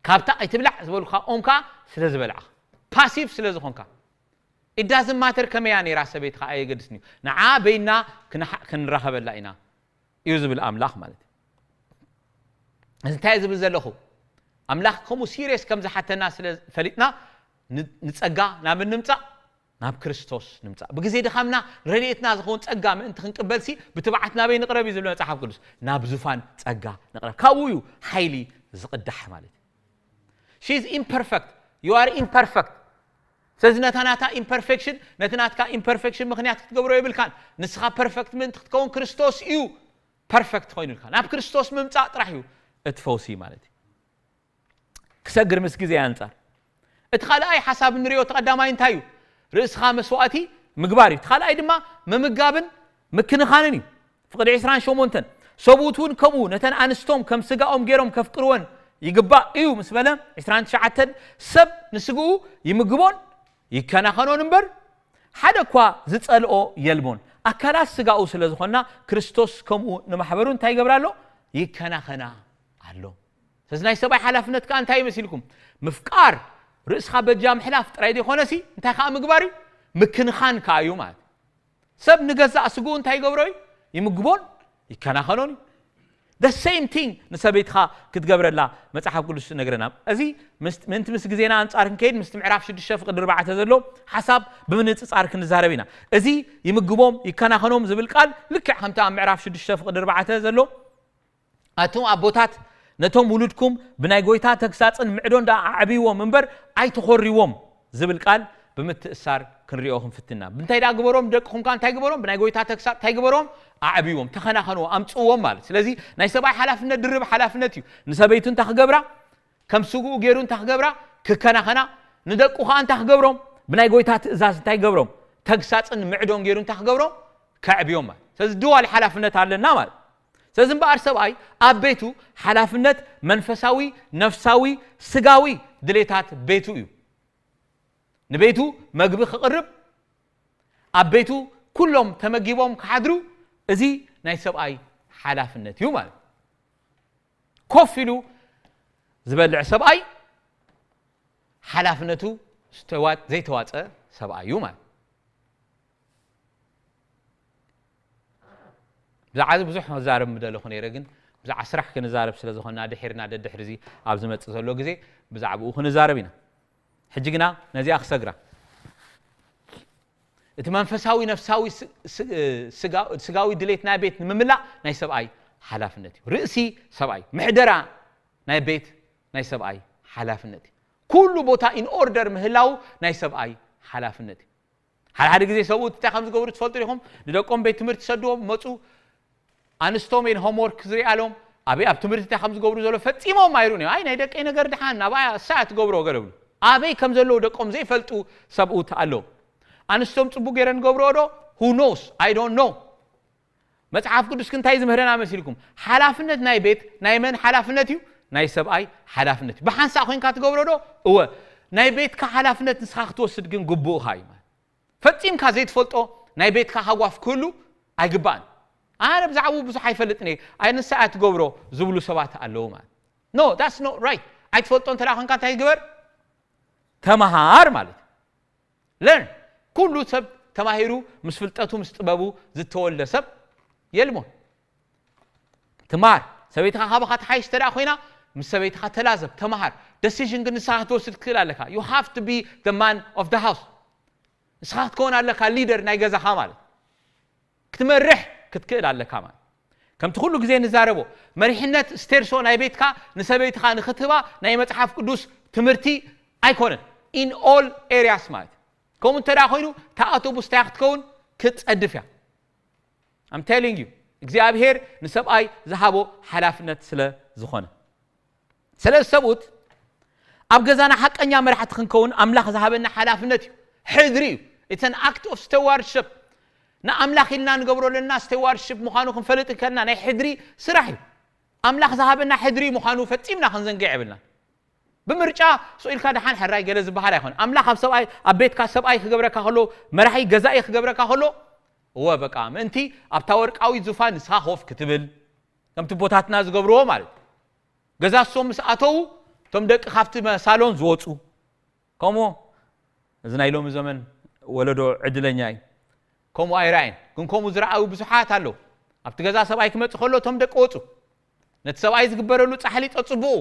ካብታ ኣይትብላዕ ዝበሉካ ኦም ከዓ ስለ ዝበላዕኻ፣ ፓሲቭ ስለ ዝኾንካ፣ it doesn't matter ከመይ እያ ነይራ ሰበይትኻ ኣየገድስን እዩ። ንዓ በይና ክንሓ-፣ ክንራኸበላ ኢና እዩ ዝብል ኣምላኽ ማለት እዩ። እዚ እንታይ ዝብል ዘለኹ? ኣምላኽ ከምኡ ሲሪየስ ከም ዝሓተና ስለ ፈሊጥና፣ ን-፣ ንጸጋ ናብ ንምጻእ፣ ናብ ክርስቶስ ንምጻእ። ብግዜ ድኻምና ረድኤትና ዝኸውን ጸጋ ምእንቲ ክንቅበልሲ፣ ብትብዓት ናበይ ንቕረብ እዩ ዝብል መጽሓፍ ቅዱስ? ናብ ዙፋን ጸጋ ንቕረብ። ካብኡ እዩ ሓይሊ ዝቕዳሕ ማለት እዩ። She is imperfect። You are imperfect። ስለዚ ነታ ናታ ኢምፐርፌክሽን፣ ነቲ ናትካ ኢምፐርፌክሽን ምኽንያት ክትገብሮ የብልካን። ንስኻ ፐርፌክት ምእንቲ ክትከውን ክርስቶስ እዩ ፐርፌክት ኮይኑልካ። ናብ ክርስቶስ ምምጻእ ጥራሕ እዩ እቲ ፈውሲ ማለት እዩ። ክሰግር ምስ ግዜ ኣንጻር። እቲ ካልኣይ ሓሳብ እንሪኦ፣ እቲ ቀዳማይ እንታይ እዩ? ርእስኻ መስዋእቲ ምግባር እዩ። እቲ ካልኣይ ድማ ምምጋብን ምክንኻንን እዩ። ፍቕዲ ዕስራን ሸሞንተን፣ ሰብኡት እውን ከምኡ ነተን ኣንስቶም ከም ስጋኦም ገይሮም ከፍቅርወን ይግባእ እዩ ምስ በለ፣ ዕስራን ትሽዓተን፣ ሰብ ንስግኡ ይምግቦን ይከናኸኖን እምበር፣ ሓደ እኳ ዝጸልኦ የልቦን። ኣካላት ስጋኡ ስለ ዝኾንና፣ ክርስቶስ ከምኡ ንማሕበሩ እንታይ ይገብራ ኣሎ? ይከናኸና ኣሎ። ስለዚ ናይ ሰብኣይ ሓላፍነት ከኣ እንታይ እዩ መሲልኩም? ምፍቃር፣ ርእስኻ በጃ ምሕላፍ ጥራይ ዘይኮነሲ እንታይ ከዓ ምግባር እዩ? ምክንኻን ከዓ እዩ ማለት እዩ። ሰብ ንገዛእ ስግኡ እንታይ ይገብሮ እዩ? ይምግቦን ይከናኸኖን እዩ። The same thing ንሰበይትኻ ክትገብረላ መጽሓፍ ቅዱስ ይነግረና። እዚ ምስ- ምእንቲ ምስ ግዜና ኣንጻር ክንከይድ ምስቲ ምዕራፍ ሽዱሽተ ፍቕዲ ኣርባዕተ ዘሎ ሓሳብ ብምንጽጻር ክንዛረብ ኢና። እዚ ይምግቦም ይከናኸኖም ዝብል ቃል ልክዕ ከምቲ ኣብ ምዕራፍ ሽዱሽተ ፍቕዲ ኣርባዕተ ዘሎ ኣቱም ኣቦታት ነቶም ውሉድኩም ብናይ ጎይታ ተግሳጽን ምዕዶን ደኣ ኣዕብይዎም እምበር ኣይትኾርይዎም ዝብል ቃል ብምትእሳር ክንሪኦ ክንፍትና። ብንታይ ደኣ ግበሮም? ደቅኹም ከ እንታይ ግበሮም? ብናይ ጎይታ ተግሳጽ እንታይ ግበሮም? ኣዕብይዎም፣ ተኸናኸንዎ፣ ኣምጽእዎም ማለት። ስለዚ ናይ ሰብኣይ ሓላፍነት ድርብ ሓላፍነት እዩ። ንሰበይቱ እንታይ ክገብራ? ከም ስግኡ ገይሩ እንታይ ክገብራ? ክከናኸና። ንደቁ ከኣ እንታይ ክገብሮም? ብናይ ጎይታ ትእዛዝ እንታይ ክገብሮም? ተግሳጽን ምዕዶን ገይሩ እንታይ ክገብሮም? ከዕብዮም ማለት። ስለዚ ድዋል ሓላፍነት ኣለና ማለት። ስለዚ እምበኣር ሰብኣይ ኣብ ቤቱ ሓላፍነት መንፈሳዊ፣ ነፍሳዊ፣ ስጋዊ ድሌታት ቤቱ እዩ። ንቤቱ መግቢ ክቕርብ፣ ኣብ ቤቱ ኩሎም ተመጊቦም ክሓድሩ፣ እዚ ናይ ሰብኣይ ሓላፍነት እዩ ማለት። ኮፍ ኢሉ ዝበልዕ ሰብኣይ ሓላፍነቱ ዝተዋ- ዘይተዋፀ ሰብኣይ እዩ ማለት። ብዛዕባ እዚ ብዙሕ ክዛረብ ምደለኹ ነይረ፣ ግን ብዛዕባ ስራሕ ክንዛረብ ስለ ዝኾንና ድሒርና ደድሕሪ እዚ ኣብ ዝመፅእ ዘሎ ግዜ ብዛዕባኡ ክንዛረብ ኢና። ሕጂ ግና ነዚኣ ክሰግራ። እቲ መንፈሳዊ ነፍሳዊ ስ- ስ- ስጋ- ስጋዊ ድሌት ናይ ቤት ንምምላእ ናይ ሰብኣይ ሓላፍነት እዩ። ርእሲ ሰብኣይ፣ ምሕደራ ናይ ቤት ናይ ሰብኣይ ሓላፍነት እዩ። ኩሉ ቦታ ኢን ኦርደር ምህላው ናይ ሰብኣይ ሓላፍነት እዩ። ሓደ ሓደ ግዜ ሰብኡት እንታይ ከም ዝገብሩ ትፈልጡ ዲኹም? ንደቆም ቤት ትምህርቲ ሰድዎም መፁ፣ ኣንስቶም የን ሆምወርክ ዝሪኣሎም ኣበይ ኣብ ትምህርቲ እንታይ ከም ዝገብሩ ዘሎ ፈፂሞም ኣይሩን እዮም። ኣይ ናይ ደቀይ ነገር ድሓን ናብኣ እሳ እያ ትገብሮ ገለ ብሉ። ኣበይ ከም ዘለዉ ደቆም ዘይፈልጡ ሰብኡት ኣለዉ። ኣንስቶም ፅቡቅ ገይረን ገብርኦ ዶ? Who knows? I don't know። መጽሓፍ ቅዱስ እንታይ ዝምህረና መሲልኩም? ሓላፍነት ናይ ቤት ናይ መን ሓላፍነት እዩ? ናይ ሰብኣይ ሓላፍነት እዩ። ብሓንሳእ ኮይንካ ትገብሮ ዶ? እወ። ናይ ቤትካ ሓላፍነት ንስኻ ክትወስድ ግን ግቡእኻ እዩ ማለት። ፈጺምካ ዘይትፈልጦ ናይ ቤትካ ሃጓፍ ክህሉ ኣይግባእን። ኣነ ብዛዕባኡ ብዙሕ ኣይፈልጥን እየ፣ ኣይ ንሳ እያ ትገብሮ ዝብሉ ሰባት ኣለዉ ማለት። No, that's not right። ኣይትፈልጦ እንተ ደኣ ኮንካ እንታይ ግበር? ተመሃር ማለት እዩ። Learn። ኩሉ ሰብ ተማሂሩ ምስ ፍልጠቱ ምስ ጥበቡ ዝተወልደ ሰብ የልሞን። ትማር። ሰበይትኻ ካባኻ ትሓይሽ እንተ ደኣ ኮይና ምስ ሰበይትኻ ተላዘብ፣ ተመሃር። ደሲዥን ግን ንስኻ ክትወስድ ክትክእል ኣለካ። You have to be the man of the house። ንስኻ ክትከውን ኣለካ ሊደር ናይ ገዛኻ ማለት። ክትመርሕ ክትክእል ኣለካ ማለት። ከምቲ ኩሉ ግዜ ንዛረቦ መሪሕነት ስቴርሶ ናይ ቤትካ ንሰበይትኻ ንክትህባ ናይ መጽሓፍ ቅዱስ ትምህርቲ ኣይኮነን። In all areas ማለት እዩ። ከምኡ እንተ ደኣ ኮይኑ እታ ኣውቶቡስ እንታይ ክትከውን ክትጸድፍ እያ። I'm telling you እግዚኣብሔር ንሰብኣይ ዝሃቦ ሓላፍነት ስለ ዝኾነ። ስለዚ ሰብኡት ኣብ ገዛና ሓቀኛ መራሕቲ ክንከውን ኣምላኽ ዝሃበና ሓላፍነት እዩ። ሕድሪ እዩ። It's an act of stewardship። ንኣምላኽ ኢልና ንገብሮ ዘለና ስቴዋርድሽፕ ምዃኑ ክንፈልጥ እንከልና ናይ ሕድሪ ስራሕ እዩ። ኣምላኽ ዝሃበና ሕድሪ ምዃኑ ፈጺምና ክንዘንግዕ የብልናን። ብምርጫ ስኢልካ ደሓን ሕራይ ገለ ዝበሃል ኣይኮነ። ኣምላኽ ኣብ ሰብኣይ ኣብ ቤትካ ሰብኣይ ክገብረካ ከሎ መራሒ ገዛኢ ክገብረካ ከሎ እወ በቃ ምእንቲ ኣብታ ወርቃዊት ዙፋን ንስኻ ኮፍ ክትብል ከምቲ ቦታትና ዝገብርዎ ማለት እዩ። ገዛ እሶም ምስ ኣተዉ እቶም ደቂ ካብቲ ሳሎን ዝወፁ ከምኡ እዚ ናይ ሎሚ ዘመን ወለዶ ዕድለኛ እዩ። ከምኡ ኣይረኣይን ግን ከምኡ ዝረኣዩ ብዙሓት ኣለዉ። ኣብቲ ገዛ ሰብኣይ ክመፅእ ከሎ እቶም ደቂ ወፁ ነቲ ሰብኣይ ዝግበረሉ ፃሕሊ ፀፅብኡ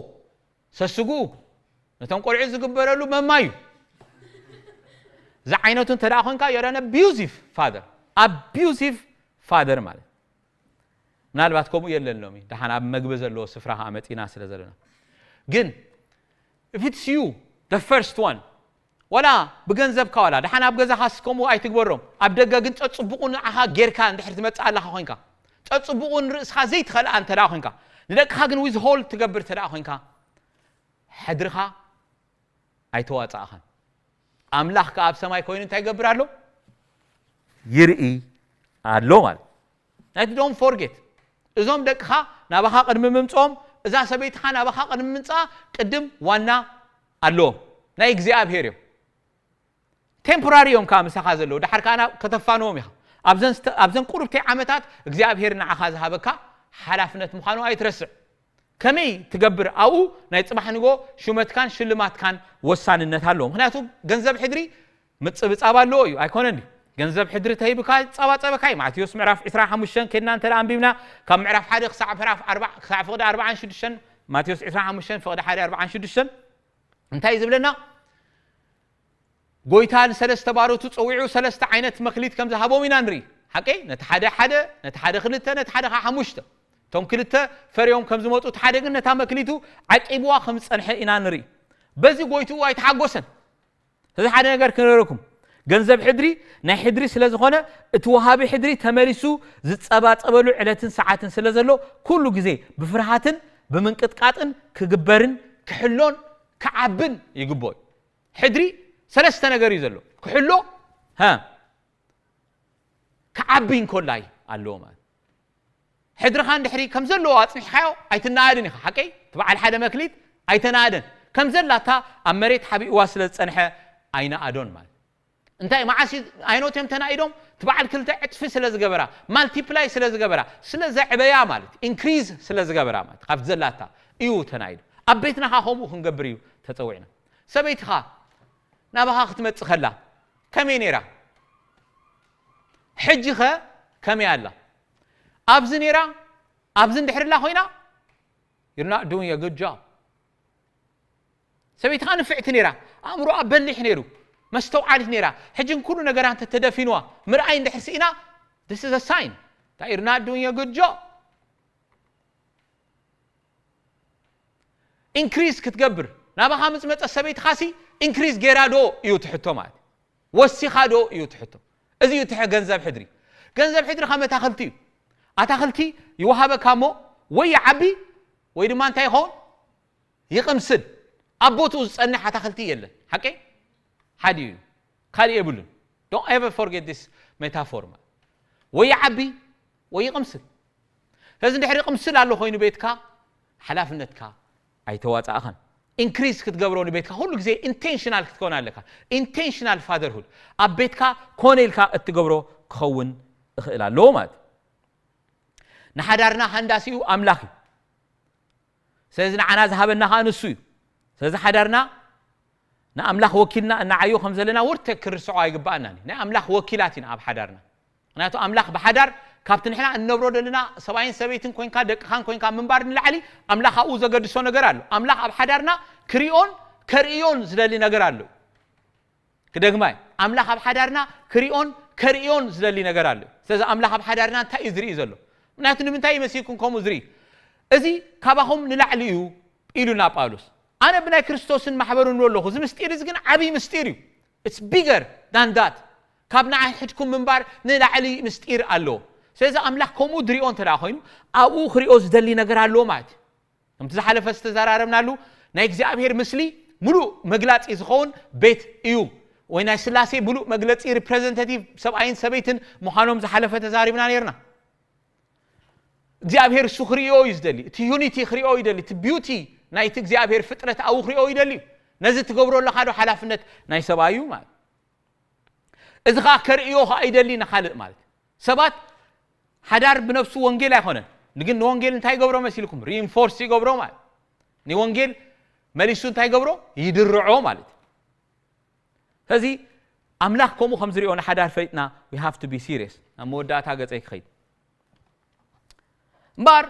ሰስግኡ ነቶም ቆልዑ ዝግበረሉ መማዩ ዝዓይነቱ እንተ ደኣ ኮንካ you're an abusive father። Abusive father ማለት ምናልባት ከምኡ የለን ሎሚ ደሓን ኣብ መግቢ ዘለዎ ስፍራ ከዓ መፂና ስለ ዘለና ግን if it's you the first one ዋላ ብገንዘብካ ዋላ ደሓን ኣብ ገዛኻስ ከምኡ ኣይትግበሮም ኣብ ደገ ግን ፀፅብቑ ንዓኻ ጌርካ እንድሕር ትመፅእ ኣለኻ ኮንካ ፀፅብቑ ንርእስኻ ዘይትኸልኣ እንተ ደኣ ኮንካ ንደቅኻ ግን ዊዝሆልድ ትገብር እንተ ደኣ ኮንካ ሕድርኻ ኣይተዋፃእኻን ኣምላኽ ከዓ ኣብ ሰማይ ኮይኑ እንታይ ይገብር ኣሎ ይርኢ ኣሎ ማለት ናይቲ don't forget እዞም ደቅኻ ናባኻ ቅድሚ ምምፅኦም እዛ ሰበይትኻ ናባኻ ቅድሚ ምምፅኣ ቅድም ዋና ኣለዎም ናይ እግዚኣብሔር እዮም ቴምፖራሪ እዮም ከዓ ምሳኻ ዘለዉ ደሓር ከዓ ከተፋንዎም ኢኻ ኣብዘን ቁሩብተይ ዓመታት እግዚኣብሔር ንዓኻ ዝሃበካ ሓላፍነት ምዃኑ ኣይትረስዕ ከመይ ትገብር ኣብኡ ናይ ፅባሕ ንጎ ሹመትካን ሽልማትካን ወሳንነት ኣለዎ። ምክንያቱ ገንዘብ ሕድሪ ምፅብፃብ ኣለዎ እዩ ኣይኮነን። ገንዘብ ሕድሪ ተሂብካ ይፀባፀበካ እዩ። ማቴዎስ ምዕራፍ ዕስራን ሓሙሽተን ከድና እንተ ኣንቢብና ካብ ምዕራፍ ሓደ ክሳዕ ምዕራፍ ኣርባዕ ክሳዕ ፍቕዲ ኣርባዓን ሽዱሽተን ማቴዎስ ዕስራን ሓሙሽተን ፍቕዲ ሓደ ኣርባዓን ሽዱሽተን እንታይ እዩ ዝብለና? ጎይታ ንሰለስተ ባሮቱ ፀዊዑ ሰለስተ ዓይነት መክሊት ከም ዝሃቦም ኢና ንርኢ። ሓቀይ ነቲ ሓደ ሓደ ነቲ ሓደ ክልተ ነቲ ሓደ ከዓ ሓሙሽተ እቶም ክልተ ፈርዮም ከም ዝመፁ እቲ ሓደ ግን ነታ መክሊቱ ዓቂብዋ ከም ዝፀንሐ ኢና ንርኢ። በዚ ጎይትኡ ኣይተሓጎሰን። እዚ ሓደ ነገር ክነረኩም ገንዘብ ሕድሪ ናይ ሕድሪ ስለ ዝኾነ እቲ ወሃቢ ሕድሪ ተመሊሱ ዝፀባፀበሉ ዕለትን ሰዓትን ስለ ዘሎ ኩሉ ግዜ ብፍርሃትን ብምንቅጥቃጥን ክግበርን ክሕሎን ክዓብን ይግብኦ እዩ። ሕድሪ ሰለስተ ነገር እዩ ዘሎ። ክሕሎ ሀ ክዓቢ እንኮላይ ኣለዎ ማለት ሕድርኻ እንድሕሪ ከም ዘለዎ ኣፅኒሕካዮ ኣይትናኣድን ኢኻ። ሓቀይ እቲ በዓል ሓደ መክሊት ኣይተናኣደን። ከም ዘላታ ኣብ መሬት ሓቢእዋ ስለ ዝፀንሐ ኣይናኣዶን ማለት እንታይ መዓስ ኣይኖት እዮም ተናኢዶም? እቲ በዓል ክልተ ዕጥፊ ስለ ዝገበራ ማልቲፕላይ ስለ ዝገበራ ስለ ዘዕበያ ማለት ኢንክሪዝ ስለ ዝገበራ ማለት ካብቲ ዘላታ እዩ ተናኢዱ። ኣብ ቤትናኻ ከምኡ ክንገብር እዩ ተፀዊዕና። ሰበይትኻ ናባኻ ክትመፅእ ከላ ከመይ ነይራ? ሕጂ ኸ ከመይ ኣላ? ኣብዚ ነይራ ኣብዚ እንድሕር ላ ኮይና you're not doing a good job። ሰበይትኻ ንፍዕቲ ነይራ፣ ኣእምሮኣ በሊሕ ነይሩ፣ መስተውዓሊት ነይራ። ሕጂ ኩሉ ነገራ እንተ ተደፊንዋ ምርኣይ እንድሕር ስኢና this is a sign that you're not doing a good job። ኢንክሪዝ ክትገብር ናባኻ ምስ መፀ ሰበይትኻሲ ኢንክሪዝ ጌራ ዶ እዩ ትሕቶ ማለት ወሲኻ ዶ እዩ ትሕቶ። እዚ እዩ ትሐ ገንዘብ ሕድሪ። ገንዘብ ሕድሪ ከም ኣታኽልቲ እዩ። ኣታኽልቲ ይወሃበካ እሞ ወይ ይዓቢ ወይ ድማ እንታይ ይኸውን ይቕምስል። ኣብ ቦትኡ ዝፀንሕ ኣታኽልቲ የለን። ሓቀይ ሓዲ እዩ፣ ካልእ የብሉን። Don't ever forget this metaphor። ወይ ይዓቢ ወይ ይቕምስል። ስለዚ እንድሕሪ ቅምስል ኣሎ ኮይኑ ቤትካ ሓላፍነትካ ኣይተዋፃእኻን። ኢንክሪዝ ክትገብሮ ንቤትካ ኩሉ ግዜ ኢንቴንሽናል ክትከውን ኣለካ። ኢንቴንሽናል ፋዘርሁድ ኣብ ቤትካ ኮነ ኢልካ እትገብሮ ክኸውን እኽእል ኣለዎ ማለት እዩ። ንሓዳርና ሃንዳሲኡ ኣምላኽ እዩ። ስለዚ ንዓና ዝሃበና ከዓ ንሱ እዩ። ስለዚ ሓዳርና ንኣምላኽ ወኪልና እናዓዮ ከም ዘለና ውርተ ክንርስዖ ኣይግባኣናን እዩ። ናይ ኣምላኽ ወኪላት ኢና ኣብ ሓዳርና። ምክንያቱ ኣምላኽ ብሓዳር ካብቲ ንሕና እንነብሮ ዘለና ሰብኣይን ሰበይትን ኮይንካ ደቅኻን ኮይንካ ምንባር ንላዕሊ ኣምላኽ ኣብኡ ዘገድሶ ነገር ኣሎ። ኣምላኽ ኣብ ሓዳርና ክሪኦን ከርእዮን ዝደሊ ነገር ኣሎ። ክደግማ እዩ። ኣምላኽ ኣብ ሓዳርና ክሪኦን ከርእዮን ዝደሊ ነገር ኣሎ። ስለዚ ኣምላኽ ኣብ ሓዳርና እንታይ እዩ ዝርኢ ዘሎ? ምክንያቱ ንምንታይ ይመሲልኩም ከምኡ ዝርኢ? እዚ ካባኹም ንላዕሊ እዩ ኢሉና ጳውሎስ። ኣነ ብናይ ክርስቶስን ማሕበሩን ኣለኹ። እዚ ምስጢር እዚ ግን ዓብዪ ምስጢር እዩ። It's bigger than that። ካብ ንዓይ ሕድኩም ምንባር ንላዕሊ ምስጢር ኣለዎ። ስለዚ ኣምላኽ ከምኡ ዝሪኦ እንተ ደኣ ኮይኑ ኣብኡ ክሪኦ ዝደሊ ነገር ኣለዎ ማለት እዩ። ከምቲ ዝሓለፈ ዝተዘራረብናሉ ናይ እግዚኣብሔር ምስሊ ሙሉእ መግላፂ ዝኸውን ቤት እዩ። ወይ ናይ ስላሴ ሙሉእ መግለፂ ሪፕሬዘንታቲቭ ሰብኣይን ሰበይትን ምዃኖም ዝሓለፈ ተዛሪብና ነርና። እግዚኣብሔር እሱ ክርእዮ እዩ ዝደሊ። እቲ ዩኒቲ ክርእዮ ይደሊ። እቲ ቢዩቲ ናይቲ እግዚኣብሔር ፍጥረት ኣብኡ ክርእዮ ይደሊ እዩ። ነዚ ትገብሮ ኣለኻ ዶ ሓላፍነት ናይ ሰብኣይ እዩ ማለት። እዚ ከዓ ከርእዮ ከዓ ይደሊ ንኻልእ ማለት። ሰባት ሓዳር ብነፍሱ ወንጌል ኣይኮነን። ንግን ንወንጌል እንታይ ይገብሮ መሲልኩም? ሪኢንፎርስ ይገብሮ ማለት። ንወንጌል መሊሱ እንታይ ይገብሮ? ይድርዖ ማለት። ስለዚ ኣምላኽ ከምኡ ከም ዝሪኦ ንሓዳር ፈሊጥና we have to be serious። ናብ መወዳእታ ገፀይ ክኸይድ እምበር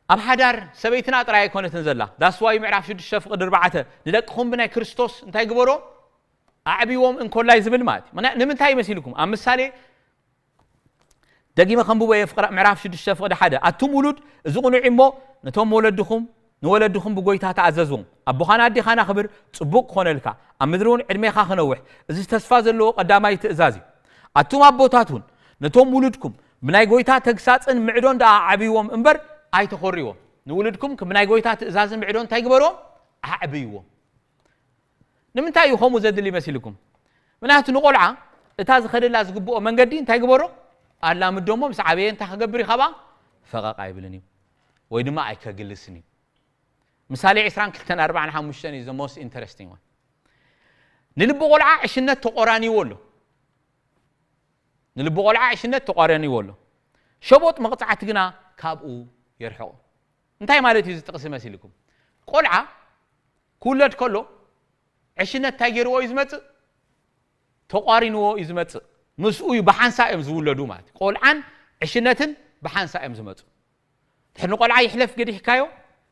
ኣብ ሓዳር ሰበይትና ጥራይ ኣይኮነትን ዘላ። ዳስዋይ ምዕራፍ ሽዱሽተ ፍቕዲ ኣርባዕተ ንደቅኹም ብናይ ክርስቶስ እንታይ ግበሮ ኣዕብዎም እንኮላይ ዝብል ማለት እዩ። ምና- ንምንታይ ይመሲልኩም? ኣብ ምሳሌ ደጊመ ከንብቦ እየ። ፍቕረ- ምዕራፍ ሽዱሽተ ፍቕዲ ሓደ ኣቱም ውሉድ እዚ ቁኑዕ እሞ ነቶም ወለድኹም ንወለድኹም ብጎይታ ተኣዘዝዎም። ኣቦኻን ኣዴኻን ኣኽብር ጽቡቕ ክኾነልካ ኣብ ምድሪ እውን ዕድሜኻ ክነውሕ። እዚ ተስፋ ዘለዎ ቀዳማይ ትእዛዝ እዩ። ኣቱም ኣቦታት እውን ነቶም ውሉድኩም ብናይ ጎይታ ተግሳጽን ምዕዶን ደኣ ዓብይዎም እምበር ኣይተኾርይዎም። ንውሉድኩም ብናይ ጎይታ ትእዛዝን ምዕዶን እንታይ ግበርዎም? ኣዕብይዎም። ንምንታይ እዩ ከምኡ ዘድሊ መሲልኩም? ምክንያቱ ንቆልዓ እታ ዝኸደላ ዝግብኦ መንገዲ እንታይ ግበሮ? ኣላምዶ እሞ ምስ ዓበየ እንታይ ክገብር እዩ? ካባ ፈቐቕ ኣይብልን እዩ ወይ ድማ ኣይከግልስን እዩ። ምሳሌ ዕስራን ክልተን ኣርባዓን ሓሙሽተን እዩ the most interesting one። ንልቢ ቆልዓ ዕሽነት ተቆራኒዎ ኣሎ። ንልቢ ቆልዓ ዕሽነት ተቋረንዎ ኣሎ። ሸቦጥ መቕጻዕቲ ግና ካብኡ የርሕቖ። እንታይ ማለት እዩ እዚ ጥቕሲ መሲልኩም? ቆልዓ ክውለድ ከሎ ዕሽነት እንታይ ገይርዎ እዩ ዝመጽእ? ተቋሪንዎ እዩ ዝመጽእ። ምስኡ እዩ፣ ብሓንሳ እዮም ዝውለዱ ማለት እዩ። ቆልዓን ዕሽነትን ብሓንሳ እዮም ዝመጹ። ድሕሪ ንቆልዓ ይሕለፍ ገዲሕካዮ፣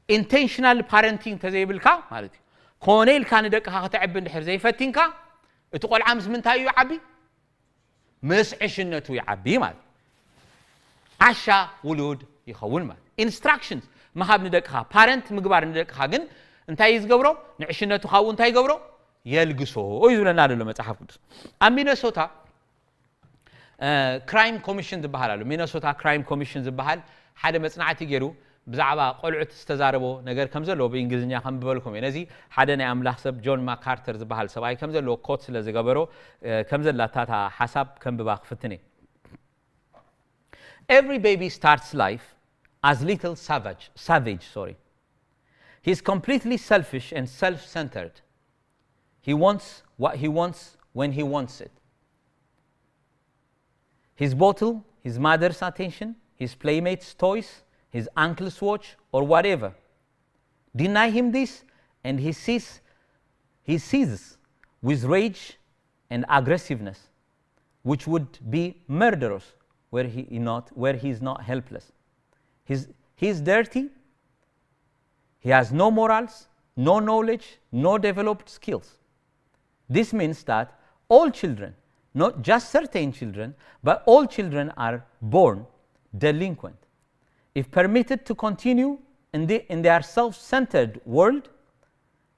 ኢንቴንሽናል ፓረንቲንግ ተዘይብልካ ማለት እዩ። ኮነ ኢልካ ንደቅኻ ከተዕቢ እንድሕር ዘይፈቲንካ፣ እቲ ቆልዓ ምስ ምንታይ እዩ ይዓቢ? ምስ ዕሽነቱ ይዓቢ ማለት እዩ። ዓሻ ውሉድ ይኸውን ማለት። ኢንስትራክሽንስ ምሃብ ንደቅኻ፣ ፓረንት ምግባር ንደቅኻ ግን እንታይ እዩ ዝገብሮ? ንዕሽነቱ ካብኡ እንታይ ይገብሮ? የልግሶ እዩ ዝብለና ዘሎ መጽሓፍ ቅዱስ። ኣብ ሚነሶታ ክራይም ኮሚሽን ዝበሃል ኣሎ። ሚነሶታ ክራይም ኮሚሽን ዝበሃል ሓደ መጽናዕቲ ገይሩ ብዛዕባ ቆልዑት ዝተዛረቦ ነገር ከም ዘለዎ ብእንግሊዝኛ ከንብበልኩም እየ። ነዚ ሓደ ናይ ኣምላኽ ሰብ ጆን ማካርተር ዝበሃል ሰብኣይ ከም ዘለዎ ኮት ስለ ዝገበሮ ከም ዘላታ እታ ሓሳብ ከንብባ ክፍትን እየ። Every baby starts life as little savage, savage, sorry. He's completely selfish and self-centered. He wants what he wants when he wants it. His bottle, his mother's attention, his playmates' toys, his uncle's watch, or whatever. Deny him this, and he sees, he seizes with rage and aggressiveness, which would be murderous were he not, were he is not helpless. He's, he's dirty, he has no morals, no knowledge, no developed skills. This means that all children, not just certain children, but all children are born delinquent. If permitted to continue in, the, in their self-centered world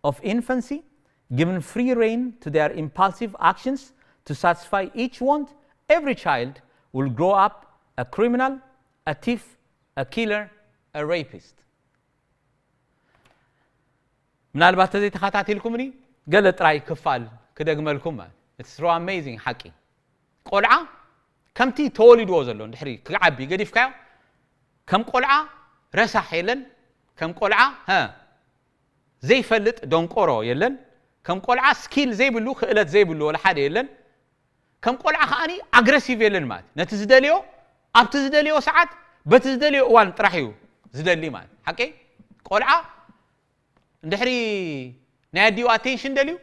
of infancy, given free rein to their impulsive actions to satisfy each want, every child will grow up a criminal, a thief, a killer, a rapist. ምናልባት ተዘይተኸታቲልኩምኒ ገለ ጥራይ ክፋል ክደግመልኩም ማለት it's so amazing ሓቂ። ቆልዓ ከምቲ ተወሊድዎ ዘሎ እንድሕሪ ክዓቢ ገዲፍካዮ ከም ቆልዓ ረሳሕ የለን፣ ከም ቆልዓ ሀ ዘይፈልጥ ደንቆሮ የለን፣ ከም ቆልዓ ስኪል ዘይብሉ ክእለት ዘይብሉ ወላ ሓደ የለን። ከም ቆልዓ ከዓኒ ኣግረሲቭ የለን ማለት ነቲ ዝደልዮ ኣብቲ ዝደልዮ ሰዓት በቲ ዝደልዮ እዋን ጥራሕ እዩ ዝደሊ ማለት ሓቂ። ቆልዓ እንድሕሪ ናይ ኣዲኡ ኣቴንሽን ደልዩ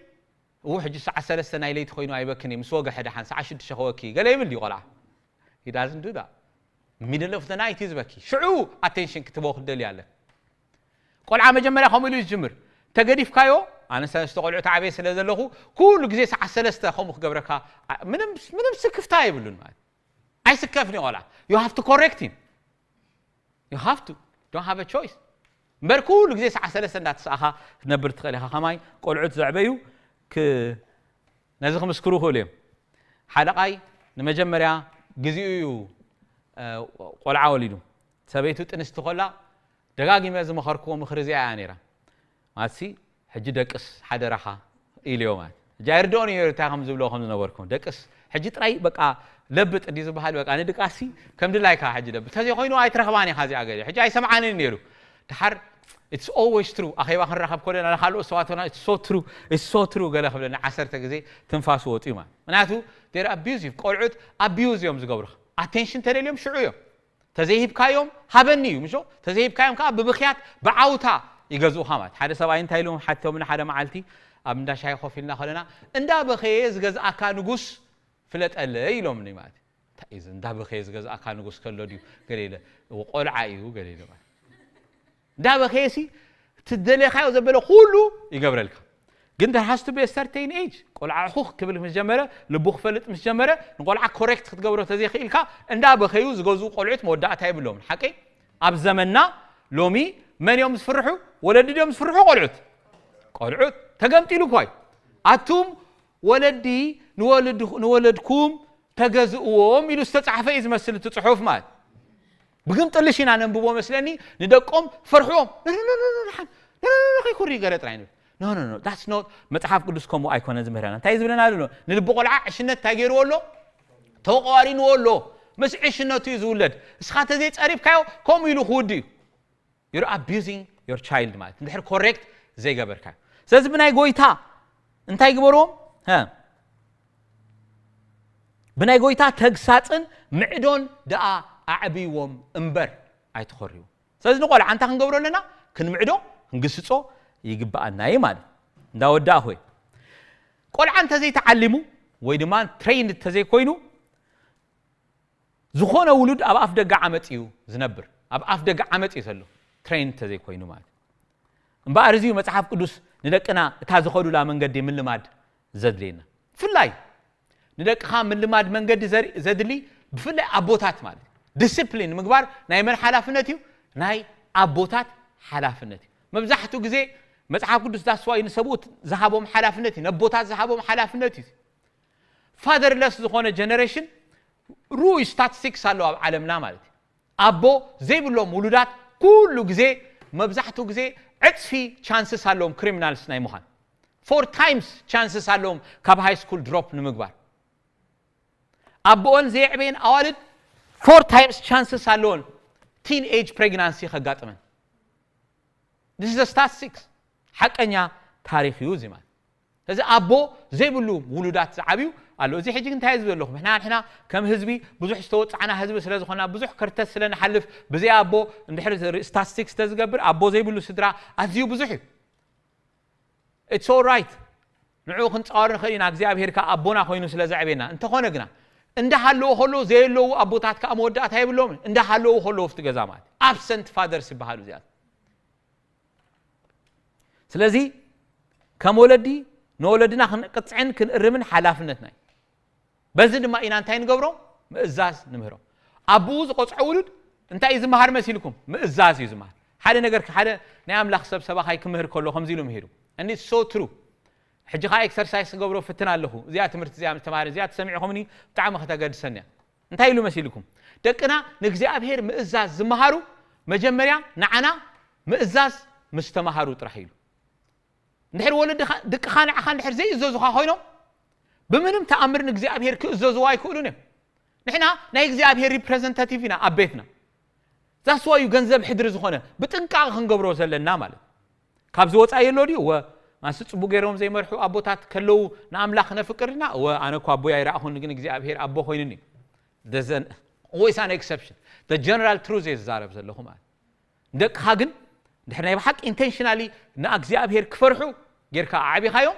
እው ሕጂ ሰዓት ሰለስተ ናይ ለይቲ ኮይኑ ኣይበክን እዩ ምስ ወገሐ ደሓን ሰዓት ሽዱሽተ ከወኪ ገለ ይብል ድዩ ቆልዓ? He doesn't do that. Middle of the night እዩ ዝበኪ። ሽዑ ኣቴንሽን ክትቦ ክትደልዩ ኣለክ። ቆልዓ መጀመርያ ከምኡ ኢሉ እዩ ዝጅምር። ተገዲፍካዮ ኣነ ሰለስተ ቆልዑ ተዓበየ ስለ ዘለኹ ኩሉ ግዜ ሰዓት ሰለስተ ከምኡ ክገብረካ ምንም ምንም ስክፍታ የብሉን ማለት ኣይስከፍን እዩ ቆልዓ። You have to correct him. You have to. Don't have a choice. እምበር ኩሉ ግዜ ሰዓት ሰለስተ እንዳተሰኣኻ ክትነብር ትኽእል ኢኻ። ከማይ ቆልዑት ዘዕበዩ ነዚ ክምስክሩ ይኽእሉ እዮም። ሓለቓይ ንመጀመርያ ግዜኡ እዩ ቆልዓ ወሊዱ። ሰበይቱ ጥንስቲ ኮላ ደጋጊመ ዝመኸርክዎ ምኽሪ እዚኣ እያ ነይራ። ማትሲ ሕጂ ደቅስ ሓደራኻ ኢልዮ ማለት ሕጂ ኣይርድኦን እዩ እንታይ ከም ዝብሎ ከም ዝነበርኩም ደቅስ ሕጂ ጥራይ በቃ ለብጥ እንዲ ዝበሃል በቃ ንድቃሲ ከም ድላይካ ሕጂ ለብጥ ተዘይ ኮይኑ ኣይትረኽባን ኢኻ እዚኣ ገለ ሕጂ ኣይሰምዓንን ነይሩ። ድሓር it's always true ኣኼባ ክንራኸብ ኮለና ንካልኦት ሰባትና it's so true it's so true ገለ ክብለና ዓሰርተ ግዜ ትንፋስ ወፅዩ ማለት ምክንያቱ they're abusive ቆልዑት ኣቢዩዝ እዮም ዝገብሩኻ። ኣቴንሽን ተደልዮም ሽዑ እዮም ተዘይሂብካዮም ሃበኒ እዩ ምሾ ተዘይሂብካዮም ከዓ ብብክያት ብዓውታ ይገዝኡኻ ማለት ሓደ ሰብኣይ እንታይ ኢሉ ሓቲቶምኒ ሓደ መዓልቲ ኣብ እንዳ ሻሂ ኮፍ ኢልና ከለና እንዳ በኸየ ዝገዝኣካ ንጉስ ፍለጠለይ ኢሎምኒ ማለት እዩ እንታይ እዩ እዚ እንዳ በኸየ ዝገዝኣካ ንጉስ ከሎ ድዩ ገለ ኢለ እወ ቆልዓ እዩ ገለ ኢለ ማለት እንዳ በኸየ ሲ ትደለኻዮ ዘበለ ኩሉ ይገብረልካ ግን there has to be a certain age ቆልዓ ኹኽ ክብል ምስ ጀመረ ልቡ ክፈልጥ ምስ ጀመረ ንቆልዓ ኮሬክት ክትገብሮ ተዘይኽኢልካ እንዳ በኸዩ ዝገዝኡ ቆልዑት መወዳእታ የብሎምን ሓቀይ ኣብ ዘመንና ሎሚ መን እዮም ዝፍርሑ ወለዲ ድዮም ዝፍርሑ ቆልዑት ቆልዑት ተገምጢሉ እኳ እዩ ኣቱም ወለዲ ንወለድኹ- ንወለድኩም ተገዝእዎም ኢሉ ዝተፃሕፈ እዩ ዝመስል እቲ ፅሑፍ ማለት ብግምጥልሽ ኢና ነንብቦ መስለኒ ንደቆም ፈርሕዎም ደሓን ከይኩሪ ገለ ጥራይ ንብል no no no that's not መጽሓፍ ቅዱስ ከምኡ ኣይኮነ ዝምህረና እንታይ ዝብለና ኣሎ ንልቢ ቆልዓ ዕሽነት እንታይ ገይርዎ ኣሎ ተቋሪንዎ ኣሎ ምስ ዕሽነቱ እዩ ዝውለድ እስኻ ተዘይጸሪብካዮ ከምኡ ኢሉ ክውድ እዩ you're abusing your child ማለት እንድሕር ኮሬክት ዘይገበርካዮ ስለዚ ብናይ ጎይታ እንታይ ግበርዎም ብናይ ጎይታ ተግሳፅን ምዕዶን ደኣ ኣዕብይዎም እምበር ኣይትኾርዩ ስለዚ ንቆልዓ እንታይ ክንገብሮ ኣለና? ክንምዕዶ፣ ክንግስጾ ይግብኣና እዩ ማለት። እንዳወዳእኹ እየ። ቆልዓ እንተዘይተዓሊሙ ወይ ድማ ትሬይንድ እንተዘይኮይኑ፣ ዝኾነ ውሉድ ኣብ ኣፍ ደገ ዓመፅ እዩ ዝነብር። ኣብ ኣፍ ደገ ዓመፅ እዩ ዘሎ፣ ትሬይንድ እንተዘይኮይኑ ማለት። እምበኣር እዚ እዩ መጽሓፍ ቅዱስ ንደቅና እታ ዝኸዱላ መንገዲ ምልማድ ዘድልየና። ብፍላይ ንደቅኻ ምልማድ መንገዲ ዘር- ዘድሊ፣ ብፍላይ ኣቦታት ማለት፣ ዲስፕሊን ምግባር ናይ መን ሓላፍነት እዩ? ናይ ኣቦታት ሓላፍነት እዩ። መብዛሕትኡ ግዜ መጽሓፍ ቅዱስ ዳስዋይ ንሰብኡት ዝሃቦም ሓላፍነት እዩ፣ ነቦታት ዝሃቦም ሓላፍነት እዩ። ፋደርለስ ዝኾነ ጀነሬሽን፣ ርኡይ ስታትስቲክስ ኣሎ ኣብ ዓለምና ማለት እዩ። ኣቦ ዘይብሎም ውሉዳት ኩሉ ግዜ፣ መብዛሕትኡ ግዜ ዕፅፊ ቻንስስ ኣለዎም ክሪሚናልስ ናይ ምዃን። ፎር ታይምስ ቻንስስ ኣለዎም ካብ ሃይ ስኩል ድሮፕ ንምግባር። ኣቦኦን ዘየዕበየን ኣዋልድ ፎር ታይምስ ቻንስስ ኣለዎን ቲን ኤጅ ፕሬግናንሲ ከጋጥመን። This is a statistics፣ ሓቀኛ ታሪኽ እዩ እዚ ማለት። እዚ ኣቦ ዘይብሉ ውሉዳት ዝዓብዩ ኣሎ። እዚ ሕጂ እንታይ ዝብል ኣለኹም? ንሕና ንሕና ከም ህዝቢ ብዙሕ ዝተወጻዕና ህዝቢ ስለ ዝኾና፣ ብዙሕ ከርተት ስለ ንሓልፍ፣ ብዘይ ኣቦ እንድሕር ስታትስቲክስ ተዝገብር፣ ኣቦ ዘይብሉ ስድራ ኣዝዩ ብዙሕ እዩ። It's all right። ንዕኡ ክንጻወር ንኽእል ኢና፣ እግዚኣብሔር ከኣ ኣቦና ኮይኑ ስለ ዘዕቤና። እንተኾነ ግና እንዳሃለዎ ከሎ ዘየለዉ ኣቦታት ከኣ መወዳእታ የብሎም። እንዳሃለዉ ከሎ ኣብቲ ገዛ ማለት ኣብሰንት ፋደርስ ይበሃሉ እዚኣት። ስለዚ ከም ወለዲ ንወለድና ክንቅጽዕን ክንእርምን ሓላፍነትና እዩ። በዚ ድማ ኢና እንታይ ንገብሮ? ምእዛዝ ንምህሮ። ኣቦኡ ዝቆጽዖ ውሉድ እንታይ እዩ ዝመሃር መሲልኩም? ምእዛዝ እዩ ዝመሃር። ሓደ ነገር፣ ሓደ ናይ ኣምላኽ ሰብ ሰባኻይ ክምህር ከሎ ከምዚ ኢሉ ምሂሩ። And it's so true። ሕጂ ኸኣ ኤክሰርሳይስ ክገብሮ ፍትን ኣለኹ። እዚኣ ትምህርቲ እዚኣ ምስ ተማሃረ፣ እዚኣ ተሰሚዕኹምኒ ብጣዕሚ ከተገድሰኒ እያ። እንታይ ኢሉ መሲልኩም? ደቅና ንእግዚኣብሔር ምእዛዝ ዝመሃሩ መጀመርያ ንዓና ምእዛዝ ምስ ተማሃሩ ጥራሕ ኢሉ። እንድሕር ወለድኻ፣ ደቅኻ ንዓኻ እንድሕር ዘይእዘዙኻ ኮይኖም፣ ብምንም ተኣምር ንእግዚኣብሔር ክእዘዝዎ ኣይክእሉን እዮም። ንሕና ናይ እግዚኣብሔር ሪፕሬዘንታቲቭ ኢና ኣብ ቤትና። ዛስዋ እዩ ገንዘብ ሕድሪ ዝኾነ ብጥንቃቐ ክንገብሮ ዘለና ማለት። ካብዚ ወፃኢ የሎ ድዩ? እወ፣ ማስ ፅቡቅ ገይሮም ዘይመርሑ ኣቦታት ከለዉ ንኣምላኽ ነፍቅር ኢና። እወ፣ ኣነ እኮ ኣቦይ ኣይረኣኹን፣ ግን እግዚኣብሔር ኣቦ ኮይኑኒ። There's an- always an exception። The general truth እየ ዝዛረብ ዘለኹ ማለት። ደቅኻ ግን እንድሕር ናይ ብሓቂ ኢንቴንሽናሊ ንእግዚኣብሔር ክፈርሑ ጌርካ ኣዕቢኻዮም፣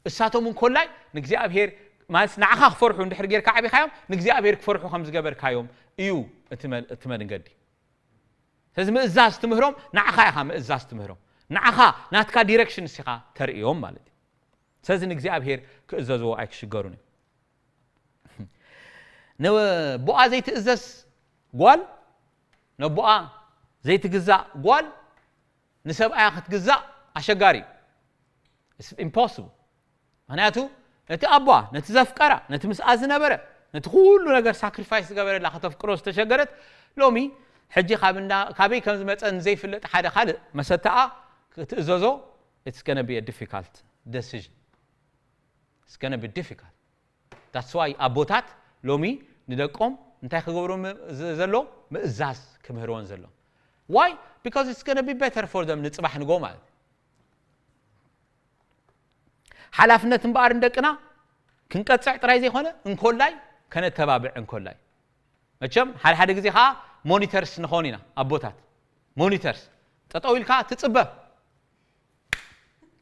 እሳቶም እንኮላይ ንእግዚኣብሔር ማለት ንዓኻ ክፈርሑ እንድሕር ጌርካ ኣዕቢኻዮም፣ ንእግዚኣብሔር ክፈርሑ ከም ዝገበርካዮም እዩ እቲ መ- እቲ መንገዲ። ስለዚ ምእዛዝ ትምህሮም፣ ንዓኻ ኢኻ ምእዛዝ ትምህሮም። ንዓኻ ናትካ ዲረክሽን ንስኻ ተርእዮም ማለት እዩ። ስለዚ ንእግዚኣብሔር ክእዘዝዎ ኣይክሽገሩን እዮም። ነቦኣ ዘይትእዘዝ ጓል፣ ነቦኣ ዘይትግዛእ ጓል ንሰብኣያ ክትግዛእ ኣሸጋሪ እዩ። It's impossible። ምክንያቱ ነቲ ኣቦኣ፣ ነቲ ዘፍቀራ፣ ነቲ ምስኣ ዝነበረ፣ ነቲ ኩሉ ነገር ሳክሪፋይስ ዝገበረላ ከተፍቅሮ ዝተሸገረት፣ ሎሚ ሕጂ ካብ እንዳ- ካበይ ከም ዝመፀ ንዘይፍለጥ ሓደ ካልእ መሰተኣ ክትእዘዞ፣ it's gonna be a difficult decision። It's gonna be difficult። That's why ኣቦታት ሎሚ ንደቆም እንታይ ክገብሩ ም- ዝ- ዘሎ ምእዛዝ ክምህርዎን ዘሎ። Why? Because it's gonna be better for them ንፅባሕ ንጎ ማለት። ሓላፍነት እምበኣር ንደቅና ክንቀፅዕ ጥራይ ዘይኮነ እንኮላይ ከነተባብዕ እንኮላይ። መቸም ሓደ ሓደ ግዜ ከዓ ሞኒተርስ ንኾን ኢና ኣቦታት። ሞኒተርስ ጠጠው ኢልካ ትፅበ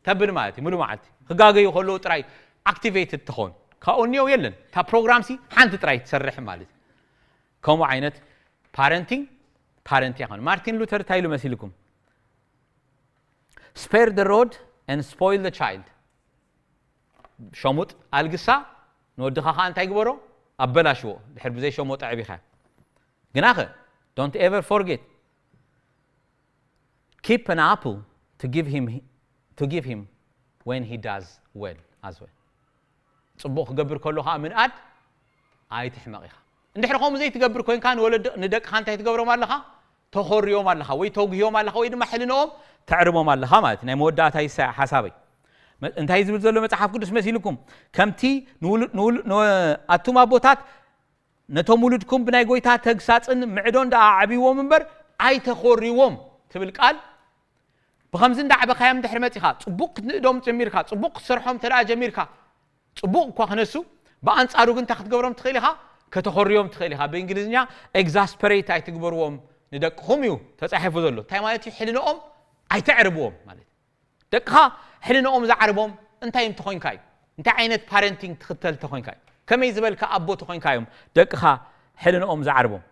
ተብል ማለት እዩ። ሙሉ መዓልቲ ክጋገዩ ከለዉ ጥራይ ኣክቲቬትድ ትኾን። ካብኡ እኒኦ የለን። እታ ፕሮግራም ሲ ሓንቲ ጥራይ ትሰርሕ ማለት እዩ። ከምኡ ዓይነት ፓረንቲንግ ፓረንት ይኾን። ማርቲን ሉተር እንታይ ኢሉ መሲልኩም? Spare the rod and spoil the child። ሸሙጥ ኣልግሳ፣ ንወድኻ ከዓ እንታይ ግበሮ? ኣበላሽዎ። ድሕር ብዘይ ሸሞጥ ኣዕቢኻ ግናኸ፣ don't ever forget, keep an apple to give him to give him when he does well as well። ፅቡቕ ክገብር ከሎ ከዓ ምንኣድ ኣይትሕመቕ ኢኻ። እንድሕር ከምኡ ዘይትገብር ኮይንካ ንወለድ ንደቅኻ እንታይ ትገብሮም ኣለኻ? ተኾርዮም ኣለኻ ወይ ተጉህዮም ኣለኻ ወይ ድማ ሕልንኦም ተዕርቦም ኣለኻ ማለት እዩ። ናይ መወዳእታ ይሳ ሓሳበይ መ- እንታይ ዝብል ዘሎ መጽሓፍ ቅዱስ መሲልኩም? ከምቲ ንውሉ- ንውሉ- ን- ኣቱም ኣቦታት ነቶም ውሉድኩም ብናይ ጎይታ ተግሳጽን ምዕዶን ደኣ ኣዕብይዎም እምበር ኣይተኾርይዎም ትብል ቃል። ብኸምዚ እንዳዕበኻዮም ድሕሪ መጺኻ፣ ጽቡቕ ክትንእዶም ጀሚርካ፣ ጽቡቕ ክትሰርሖም ተደኣ ጀሚርካ፣ ጽቡቕ እኳ ክነሱ፣ ብኣንጻሩ ግን እንታይ ክትገብሮም ትኽእል ኢኻ? ከተኾርዮም ትኽእል ኢኻ። ብእንግሊዝኛ ኤግዛስፐሬት ኣይትግበርዎም፣ ንደቅኹም እዩ ተጻሒፉ ዘሎ። እንታይ ማለት እዩ? ሕልንኦም ኣይተዕርብዎም ማለት እዩ። ደቅኻ ሕልንኦም ዝዓርቦም እንታይ እንተኾይንካ እዩ? እንታይ ዓይነት ፓረንቲንግ ትኽተል እንተኾይንካ እዩ? ከመይ ዝበልካ ኣቦ ተኾይንካ እዮም ደቅኻ ሕልንኦም ዝዓርቦም?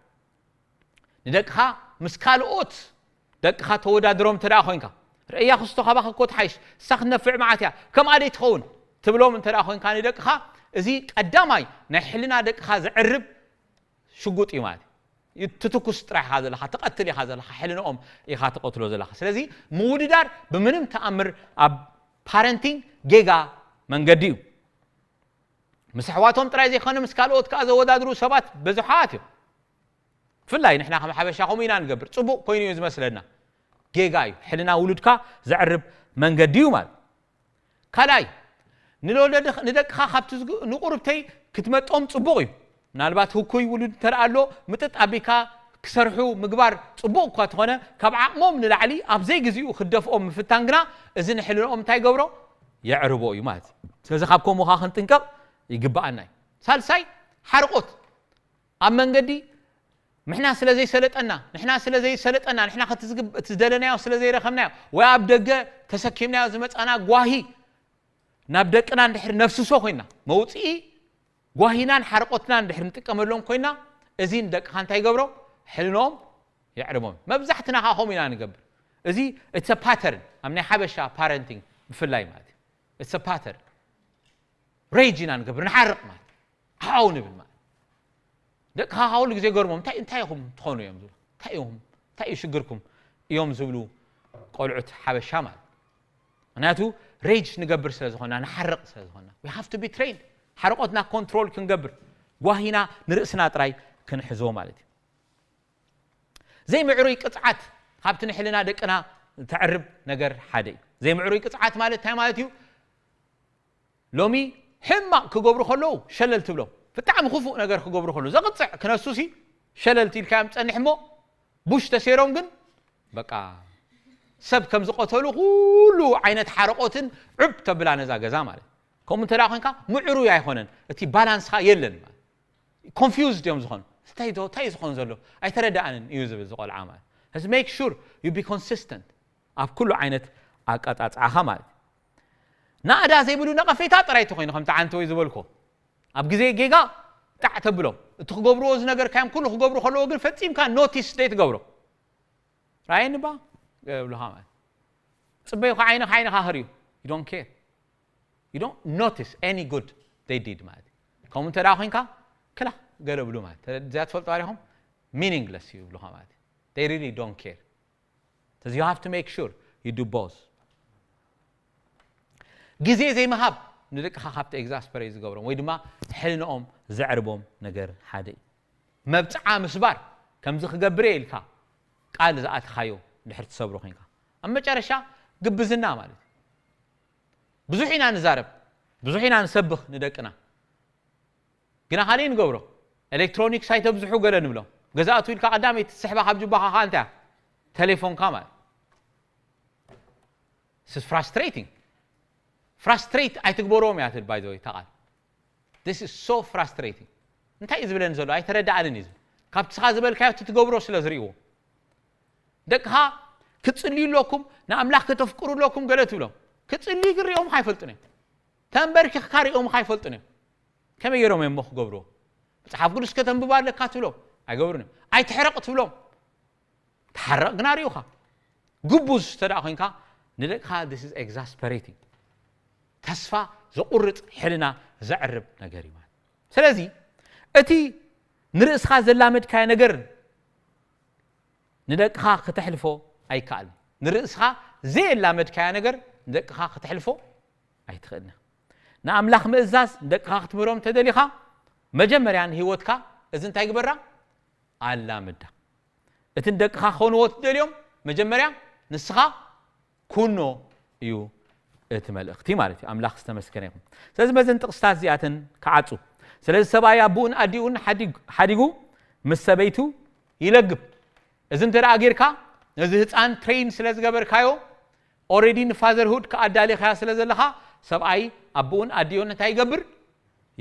ንደቅኻ ምስ ካልኦት ደቅኻ ተወዳድሮም እንተ ደኣ ኮይንካ፣ ርእያ ክስቶ ካባኻ እኮ ትሓይሽ፣ እሳ ክትነፍዕ መዓት እያ፣ ከምኣ ደይ ትኸውን ትብሎም እንተ ደኣ ኮይንካ ንደቅኻ፣ እዚ ቀዳማይ ናይ ሕልና ደቅኻ ዘዕርብ ሽጉጥ እዩ ማለት እዩ። ትትኩስ ጥራይ ኢኻ ዘለኻ፣ ትቐትል ኢኻ ዘለኻ፣ ሕልንኦም ኢኻ ትቐትሎ ዘለኻ። ስለዚ ምውድዳር ብምንም ተኣምር ኣብ ፓረንቲንግ ጌጋ መንገዲ እዩ። ምስ ኣሕዋቶም ጥራይ ዘይኮነ ምስ ካልኦት ከኣ ዘወዳድሩ ሰባት ብዙሓት እዮም። ብፍላይ ንሕና ከም ሓበሻ ከምኡ ኢና ንገብር። ጽቡቕ ኮይኑ እዩ ዝመስለና። ጌጋ እዩ። ሕልና ውሉድካ ዘዕርብ መንገዲ እዩ ማለት። ካልኣይ፣ ንልወለድኽ-፣ ንደቅኻ ካብቲ ዝግ-፣ ንቁርብተይ ክትመጦም ጽቡቕ እዩ። ምናልባት ህኩይ ውሉድ እንተ ደኣ ኣሎ፣ ምጥጥ ኣቢካ ክሰርሑ ምግባር ጽቡቕ እኳ ተኾነ፣ ካብ ዓቕሞም ንላዕሊ ኣብ ዘይግዚኡ ክደፍኦም ምፍታን ግና፣ እዚ ንሕልንኦም እንታይ ይገብሮ? የዕርቦ እዩ ማለት እዩ። ስለዚ ካብ ከምኡ ኸኣ ክንጥንቀቕ ይግብኣና እዩ። ሳልሳይ፣ ሓርቆት። ኣብ መንገዲ ንሕና ስለ ዘይሰለጠና፣ ንሕና ስለ ዘይሰለጠና፣ ንሕና ከቲ ዝግብ-፣ እቲ ዝደለናዮ ስለ ዘይረኸብናዮ፣ ወይ ኣብ ደገ ተሰኪምናዮ ዝመጻና ጓሂ ናብ ደቅና እንድሕር ነፍስሶ ኮይና፣ መውጽኢ ጓሂናን ሓርቆትናን እንድሕር ንጥቀመሎም ኮይና፣ እዚ ንደቅኻ እንታይ ይገብሮ? ሕልንኦም የዕርቦም። መብዛሕትና ከኣ ከምኡ ኢና ንገብር። እዚ it's a pattern፣ ኣብ ናይ ሓበሻ ፓረንቲንግ ብፍላይ ማለት እዩ። It's a pattern። ሬጅ ኢና ንገብር፣ ንሓርቕ ማለት እዩ። ሓው ንብል ማለት እዩ። ደቅኻ ከኣ ኩሉ ግዜ ገርሞም፣ "እንታይ፣ እንታይ ኢኹም ትኾኑ?" እዮም ዝብሉ። "እንታይ ኢኹም? እንታይ እዩ ሽግርኩም?" እዮም ዝብሉ ቆልዑት ሓበሻ ማለት እዩ። ምኽንያቱ ሬጅ ንገብር ስለ ዝኾንና፣ ንሓርቕ ስለ ዝኾንና። We have to be trained። ሓርቆትና ኮንትሮል ክንገብር፣ ጓሂና ንርእስና ጥራይ ክንሕዞ ማለት እዩ። ዘይምዕሩይ ቅጽዓት ካብቲ ንሕልና ደቅና ተዕርብ ነገር ሓደ እዩ። ዘይምዕሩይ ቅጽዓት ማለት እንታይ ማለት እዩ? ሎሚ ሕማቕ ክገብሩ ከለዉ ሸለል ትብሎም። ብጣዕሚ ክፉእ ነገር ክገብሩ ከለዉ፣ ዘቕጽዕ ክነሱሲ ሸለል ትብልካዮም ትጸንሕ እሞ፣ ቡሽ ተሰይሮም ግን በቃ ሰብ ከም ዝቐተሉ ኩሉ ዓይነት ሓረቆትን ዕብ ተብላ ነዛ ገዛ ማለት። ከምኡ እንተ ደኣ ኮንካ ምዕሩይ ኣይኮነን፣ እቲ ባላንስኻ የለን ማለት። ኮንፊውዝድ እዮም ዝኾኑ። እንታይ ዶ፣ እንታይ እዩ ዝኾን ዘሎ? ኣይተረዳኣንን እዩ ዝብል ዝቆልዓ ማለት። ስለዚ make sure you be consistent ኣብ ኩሉ ዓይነት ኣቀጻጽዓኻ ማለት። ናእዳ ዘይብሉ ነቐፌታ ጥራይ ተኾይኑ፣ ከምቲ ዓንተወይ ዝበልኮ፣ ኣብ ግዜ ጌጋ ጣዕ ተብሎም። እቲ ክገብርዎ ዝነገርካዮም ኩሉ ክገብሩ ከለዎ ግን ፈጺምካ ኖቲስ ዘይትገብሮ። ራእየኒ ባ? ይብሉኻ ማለት። ጽበዩ፣ ዓይንኻ ዓይንኻ ህርዩ። You don't care. You don't notice any good they did ማለት እዩ። ከምኡ እንተ ደኣ ኮይንካ፣ ክላ ገለ ብሉ ማለት። እዚኣ ትፈልጡ ኣሪኹም? ሚኒንግለስ እዩ ይብሉኻ ማለት እዩ። They really don't care. ስለዚ you have to make sure you do both. ግዜ ዘይምሃብ ንደቅኻ ካብቲ ኤግዛስፐሬት ዝገብሮም ወይ ድማ ሕልንኦም ዘዕርቦም ነገር ሓደ እዩ። መብጽዓ ምስባር፣ ከምዚ ክገብር እየ ኢልካ ቃል ዝኣትኻዮ ድሕር ትሰብሮ ኮይንካ፣ ኣብ መጨረሻ ግብዝና ማለት እዩ። ብዙሕ ኢና ንዛረብ፣ ብዙሕ ኢና ንሰብኽ ንደቅና፣ ግና ካልእ ንገብሮ። ኤሌክትሮኒክስ ኣይተብዝሑ ገለ ንብሎም። ገዛ ኣትው ኢልካ ቀዳመይቲ ትስሕባ ካብ ጁባኻ ከኣ እንታይ እያ? ቴሌፎንካ ማለት። This is frustrating. ፍራስትሬት ኣይትግበርዎም እያ ትብል፣ by the way፣ እታ ቃል። This is so frustrating. እንታይ እዩ ዝብለኒ ዘሎ? ኣይተረዳኣንን እዩ ዝብል። ካብቲ ስኻ ዝበልካዮ እቲ ትገብሮ ስለ ዝርእይዎ። ደቅኻ ክትጽልዩ ኣለኩም፣ ንኣምላኽ ከተፍቅሩ ኣለኩም ገለ ትብሎም። ክትጽልዩ ግን ሪኦምኻ ኣይፈልጡን እዮም። ተንበርኪኽካ ሪኦምኻ ኣይፈልጡን እዮም። ከመይ ገይሮም እዮም እሞ ክገብርዎ? መጽሓፍ ቅዱስ ከተንብብ ኣለካ ትብሎም፣ ኣይገብሩን እዮም። ኣይትሕረቕ ትብሎም፣ ትሓረቕ ግና ሪኡኻ። ግቡዝ እንተ ደኣ ኮይንካ፣ ንደቅኻ this is exasperating። ተስፋ ዘቑርጽ፣ ሕልና ዘዕርብ ነገር እዩ ማለት። ስለዚ እቲ ንርእስኻ ዘላመድካዮ ነገር ንደቅኻ ክተሕልፎ ኣይከኣልን። ንርእስኻ ዘየላመድካያ ነገር ንደቅኻ ክተሕልፎ ኣይትኽእልን። ንኣምላኽ ምእዛዝ ንደቅኻ ክትምህሮም እንተ ደሊኻ፣ መጀመርያ ንህይወትካ እዚ እንታይ ግበራ? ኣላምዳ። እቲ ንደቅኻ ክኾንዎ ትደልዮም፣ መጀመርያ ንስኻ ኩኖ እዩ እቲ መልእኽቲ ማለት እዩ። ኣምላኽ ዝተመስገነ ይኹን። ስለዚ በዘን ጥቕስታት እዚኣተን ክዓጹ። ስለዚ ሰብኣይ ኣቦኡን ኣዲኡን ሓዲግ-፣ ሓዲጉ ምስ ሰበይቱ ይለግብ። እዚ እንተ ደኣ ጌርካ፣ ነዚ ህጻን ትሬን ስለ ዝገበርካዮ፣ ኦልሬዲ ንፋዘርሁድ ክኣዳሊኻዮ ስለ ዘለኻ፣ ሰብኣይ ኣቦኡን ኣዲኡን እንታይ ይገብር?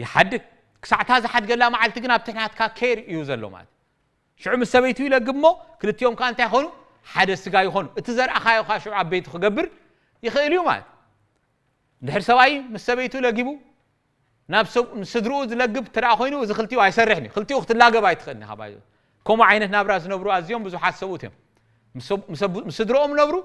ይሓድግ። ክሳዕታ ዝሓድገላ መዓልቲ ግን ኣብቲ ናትካ ኬር እዩ ዘሎ ማለት እዩ። ሽዑ ምስ ሰበይቱ ይለግብ እሞ ክልቲኦም ከዓ እንታይ ይኾኑ? ሓደ ስጋ ይኾኑ። እቲ ዘርኣኻዮ ከዓ ሽዑ ኣብ ቤቱ ክገብር ይኽእል እዩ ማለት። እንድሕር ሰብኣይ ምስ ሰበይቱ ለጊቡ ናብ ሰብ- ምስ ስድርኡ ዝለግብ እንተ ደኣ ኮይኑ፣ እዚ ክልቲኡ ኣይሰርሕን እዩ። ክልቲኡ ክትላገብ ኣይትኽእልን ኢኻ። ባይ- ከምኡ ዓይነት ናብራ ዝነብሩ ኣዝዮም ብዙሓት ሰብኡት እዮም። ምስ ሰብ- ምስ ሰብ- ምስ ስድርኦም ነብሩ፣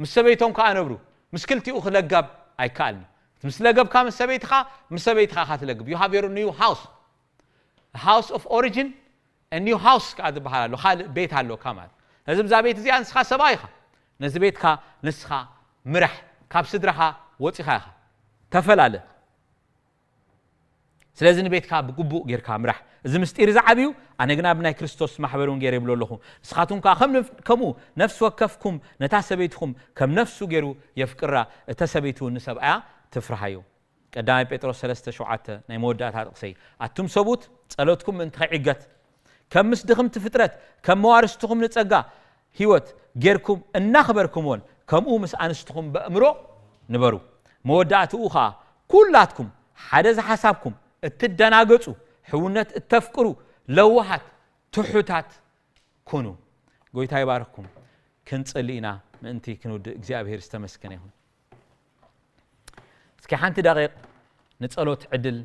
ምስ ሰበይቶም ከዓ ነብሩ። ምስ ክልቲኡ ክለጋብ ኣይከኣልን እዩ። ምስ ለገብካ ምስ ሰበይትኻ፣ ምስ ሰበይትኻ ኢኻ ትለግብ። You have your new house. House of origin, a new house ከዓ ዝበሃል ኣሎ። ካልእ ቤት ኣለካ ማለት። ነዚ ብዛ ቤት እዚኣ ንስኻ ሰብኣይ ኢኻ። ነዚ ቤትካ ንስኻ ምራሕ። ካብ ስድራኻ ወፂኻ ኢኻ። ተፈላለ። ስለዚ ንቤትካ ብግቡእ ጌርካ ምራሕ። እዚ ምስጢር እዚ ዓብዩ፣ ኣነ ግና ብናይ ክርስቶስ ማሕበር እውን ገይረ ይብሎ ኣለኹ። ንስኻትኩም ከኣ ከም ንፍ- ከምኡ ነፍሲ ወከፍኩም ነታ ሰበይትኹም ከም ነፍሱ ገይሩ የፍቅራ፣ እተ ሰበይቲ እውን ንሰብኣያ ትፍርሃዮ። ቀዳማይ ጴጥሮስ ሰለስተ ሸውዓተ ናይ መወዳእታ ጥቕሰይ። ኣቱም ሰቡት ጸሎትኩም ምእንቲ ከይዕገት ከም ምስ ድኽምቲ ፍጥረት ከም መዋርስትኹም ንጸጋ ህይወት ጌርኩም እናኽበርኩምዎን ከምኡ ምስ ኣንስትኹም በእምሮ ንበሩ። መወዳእትኡ ኸኣ ኩላትኩም ሓደ ዝሓሳብኩም እትደናገጹ ሕውነት እተፍቅሩ ለዋሃት ትሑታት ኩኑ። ጎይታ ይባርክኩም። ክንጽሊ ኢና ምእንቲ ክንውድእ እግዚኣብሔር ዝተመስገነ ይኹን። እስኪ ሓንቲ ደቂቕ ንጸሎት ዕድል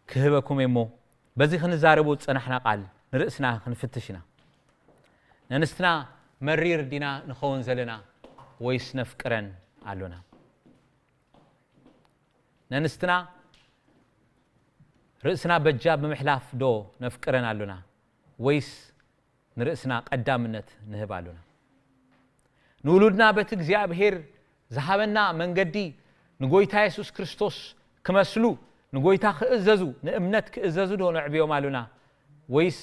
ክህበኩም እሞ በዚ ክንዛረቦ ዝጸናሕና ቃል ንርእስና ክንፍትሽ ኢና። ነንስትና መሪር ዲና ንኸውን ዘለና ወይስ ነፍቅረን ኣሎና? ነንስትና ርእስና በጃ ብምሕላፍ ዶ ነፍቅረን ኣሎና ወይስ ንርእስና ቀዳምነት ንህብ ኣሎና? ንውሉድና በቲ እግዚኣብሔር ዝሃበና መንገዲ ንጎይታ የሱስ ክርስቶስ ክመስሉ ንጎይታ ክእዘዙ ንእምነት ክእዘዙ ዶ ነዕብዮም ኣሎና ወይስ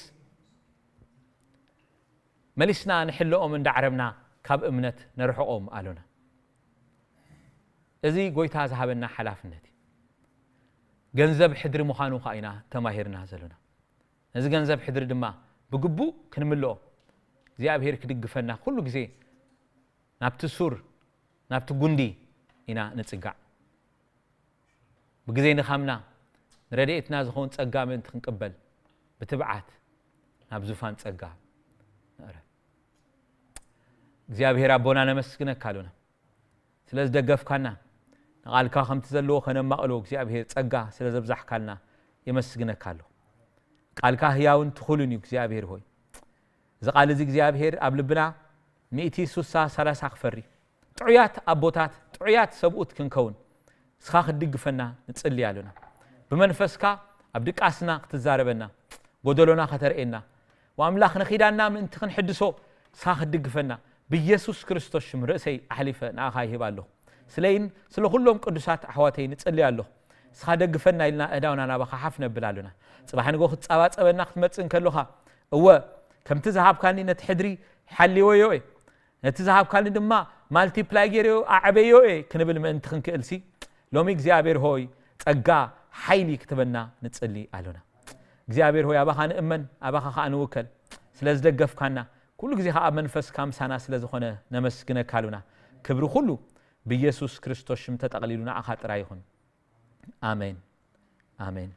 መሊስና ንሕልኦም እንዳዕረብና ካብ እምነት ነርሕቖም ኣሎና? እዚ ጎይታ ዝሃበና ሓላፍነት እዩ። ገንዘብ ሕድሪ ምዃኑ ከዓ ኢና ተማሂርና ዘሎና። ነዚ ገንዘብ ሕድሪ ድማ ብግቡእ ክንምልኦ እግዚኣብሔር ክድግፈና ኩሉ ግዜ ናብቲ ሱር ናብቲ ጉንዲ ኢና ንጽጋዕ። ብግዜ ንኻምና ንረድኤትና ዝኸውን ጸጋ ምእንቲ ክንቅበል ብትብዓት ናብ ዙፋን ጸጋ ንቕረብ። እግዚኣብሔር ኣቦና ነመስግነካ ኣሎና ስለ ዝደገፍካና፣ ንቓልካ ከምቲ ዘለዎ ከነማቕሎ እግዚኣብሔር ጸጋ ስለ ዘብዛሕካልና የመስግነካ ኣለኹ። ቃልካ ህያውን ትኹልን እዩ እግዚኣብሔር ሆይ። እዚ ቃል እዚ እግዚኣብሔር ኣብ ልብና ሚእቲ ሱሳ ሰላሳ ክፈሪ ጥዑያት ኣቦታት ጥዑያት ሰብኡት ክንከውን ንስኻ ክትድግፈና ንጽሊ ኣሎና። ብመንፈስካ ኣብ ድቃስና ክትዛረበና ጎደሎና ከተርእየና ወኣምላኽ ንኺዳና ምእንቲ ክንሕድሶ ንስኻ ክትድግፈና ብኢየሱስ ክርስቶስ ሽም ርእሰይ ኣሕሊፈ ንኣኻ ይህብ ኣለኹ። ስለይን ስለ ኩሎም ቅዱሳት ኣሕዋተይ ንጽሊ ኣለኹ። ንስኻ ደግፈና ኢልና እህዳውና ናባኻ ሓፍ ነብል ኣሎና። ጽባሕ ንጎ ክትጻባጸበና ክትመጽእ እንከሎኻ እወ ከምቲ ዝሃብካኒ ነቲ ሕድሪ ሓልወዮ እየ ነቲ ዝሃብካኒ ድማ ማልቲፕላይ ገይረዮ ኣዕበዮ እየ ክንብል ምእንቲ ክንክእልሲ ሎሚ እግዚኣብሔር ሆይ ጸጋ ሓይሊ ክትበና ንጽሊ ኣሎና። እግዚኣብሔር ሆይ ኣባኻ ንእመን ኣባኻ ከዓ ንውከል ስለ ዝደገፍካና ኩሉ ግዜ ከዓ መንፈስካ ምሳና ስለ ዝኾነ ነመስግነካ ኣሉና። ክብሪ ኩሉ ብኢየሱስ ክርስቶስ ሽም ተጠቕሊሉ ንዓኻ ጥራይ ይኹን። ኣሜን ኣሜን።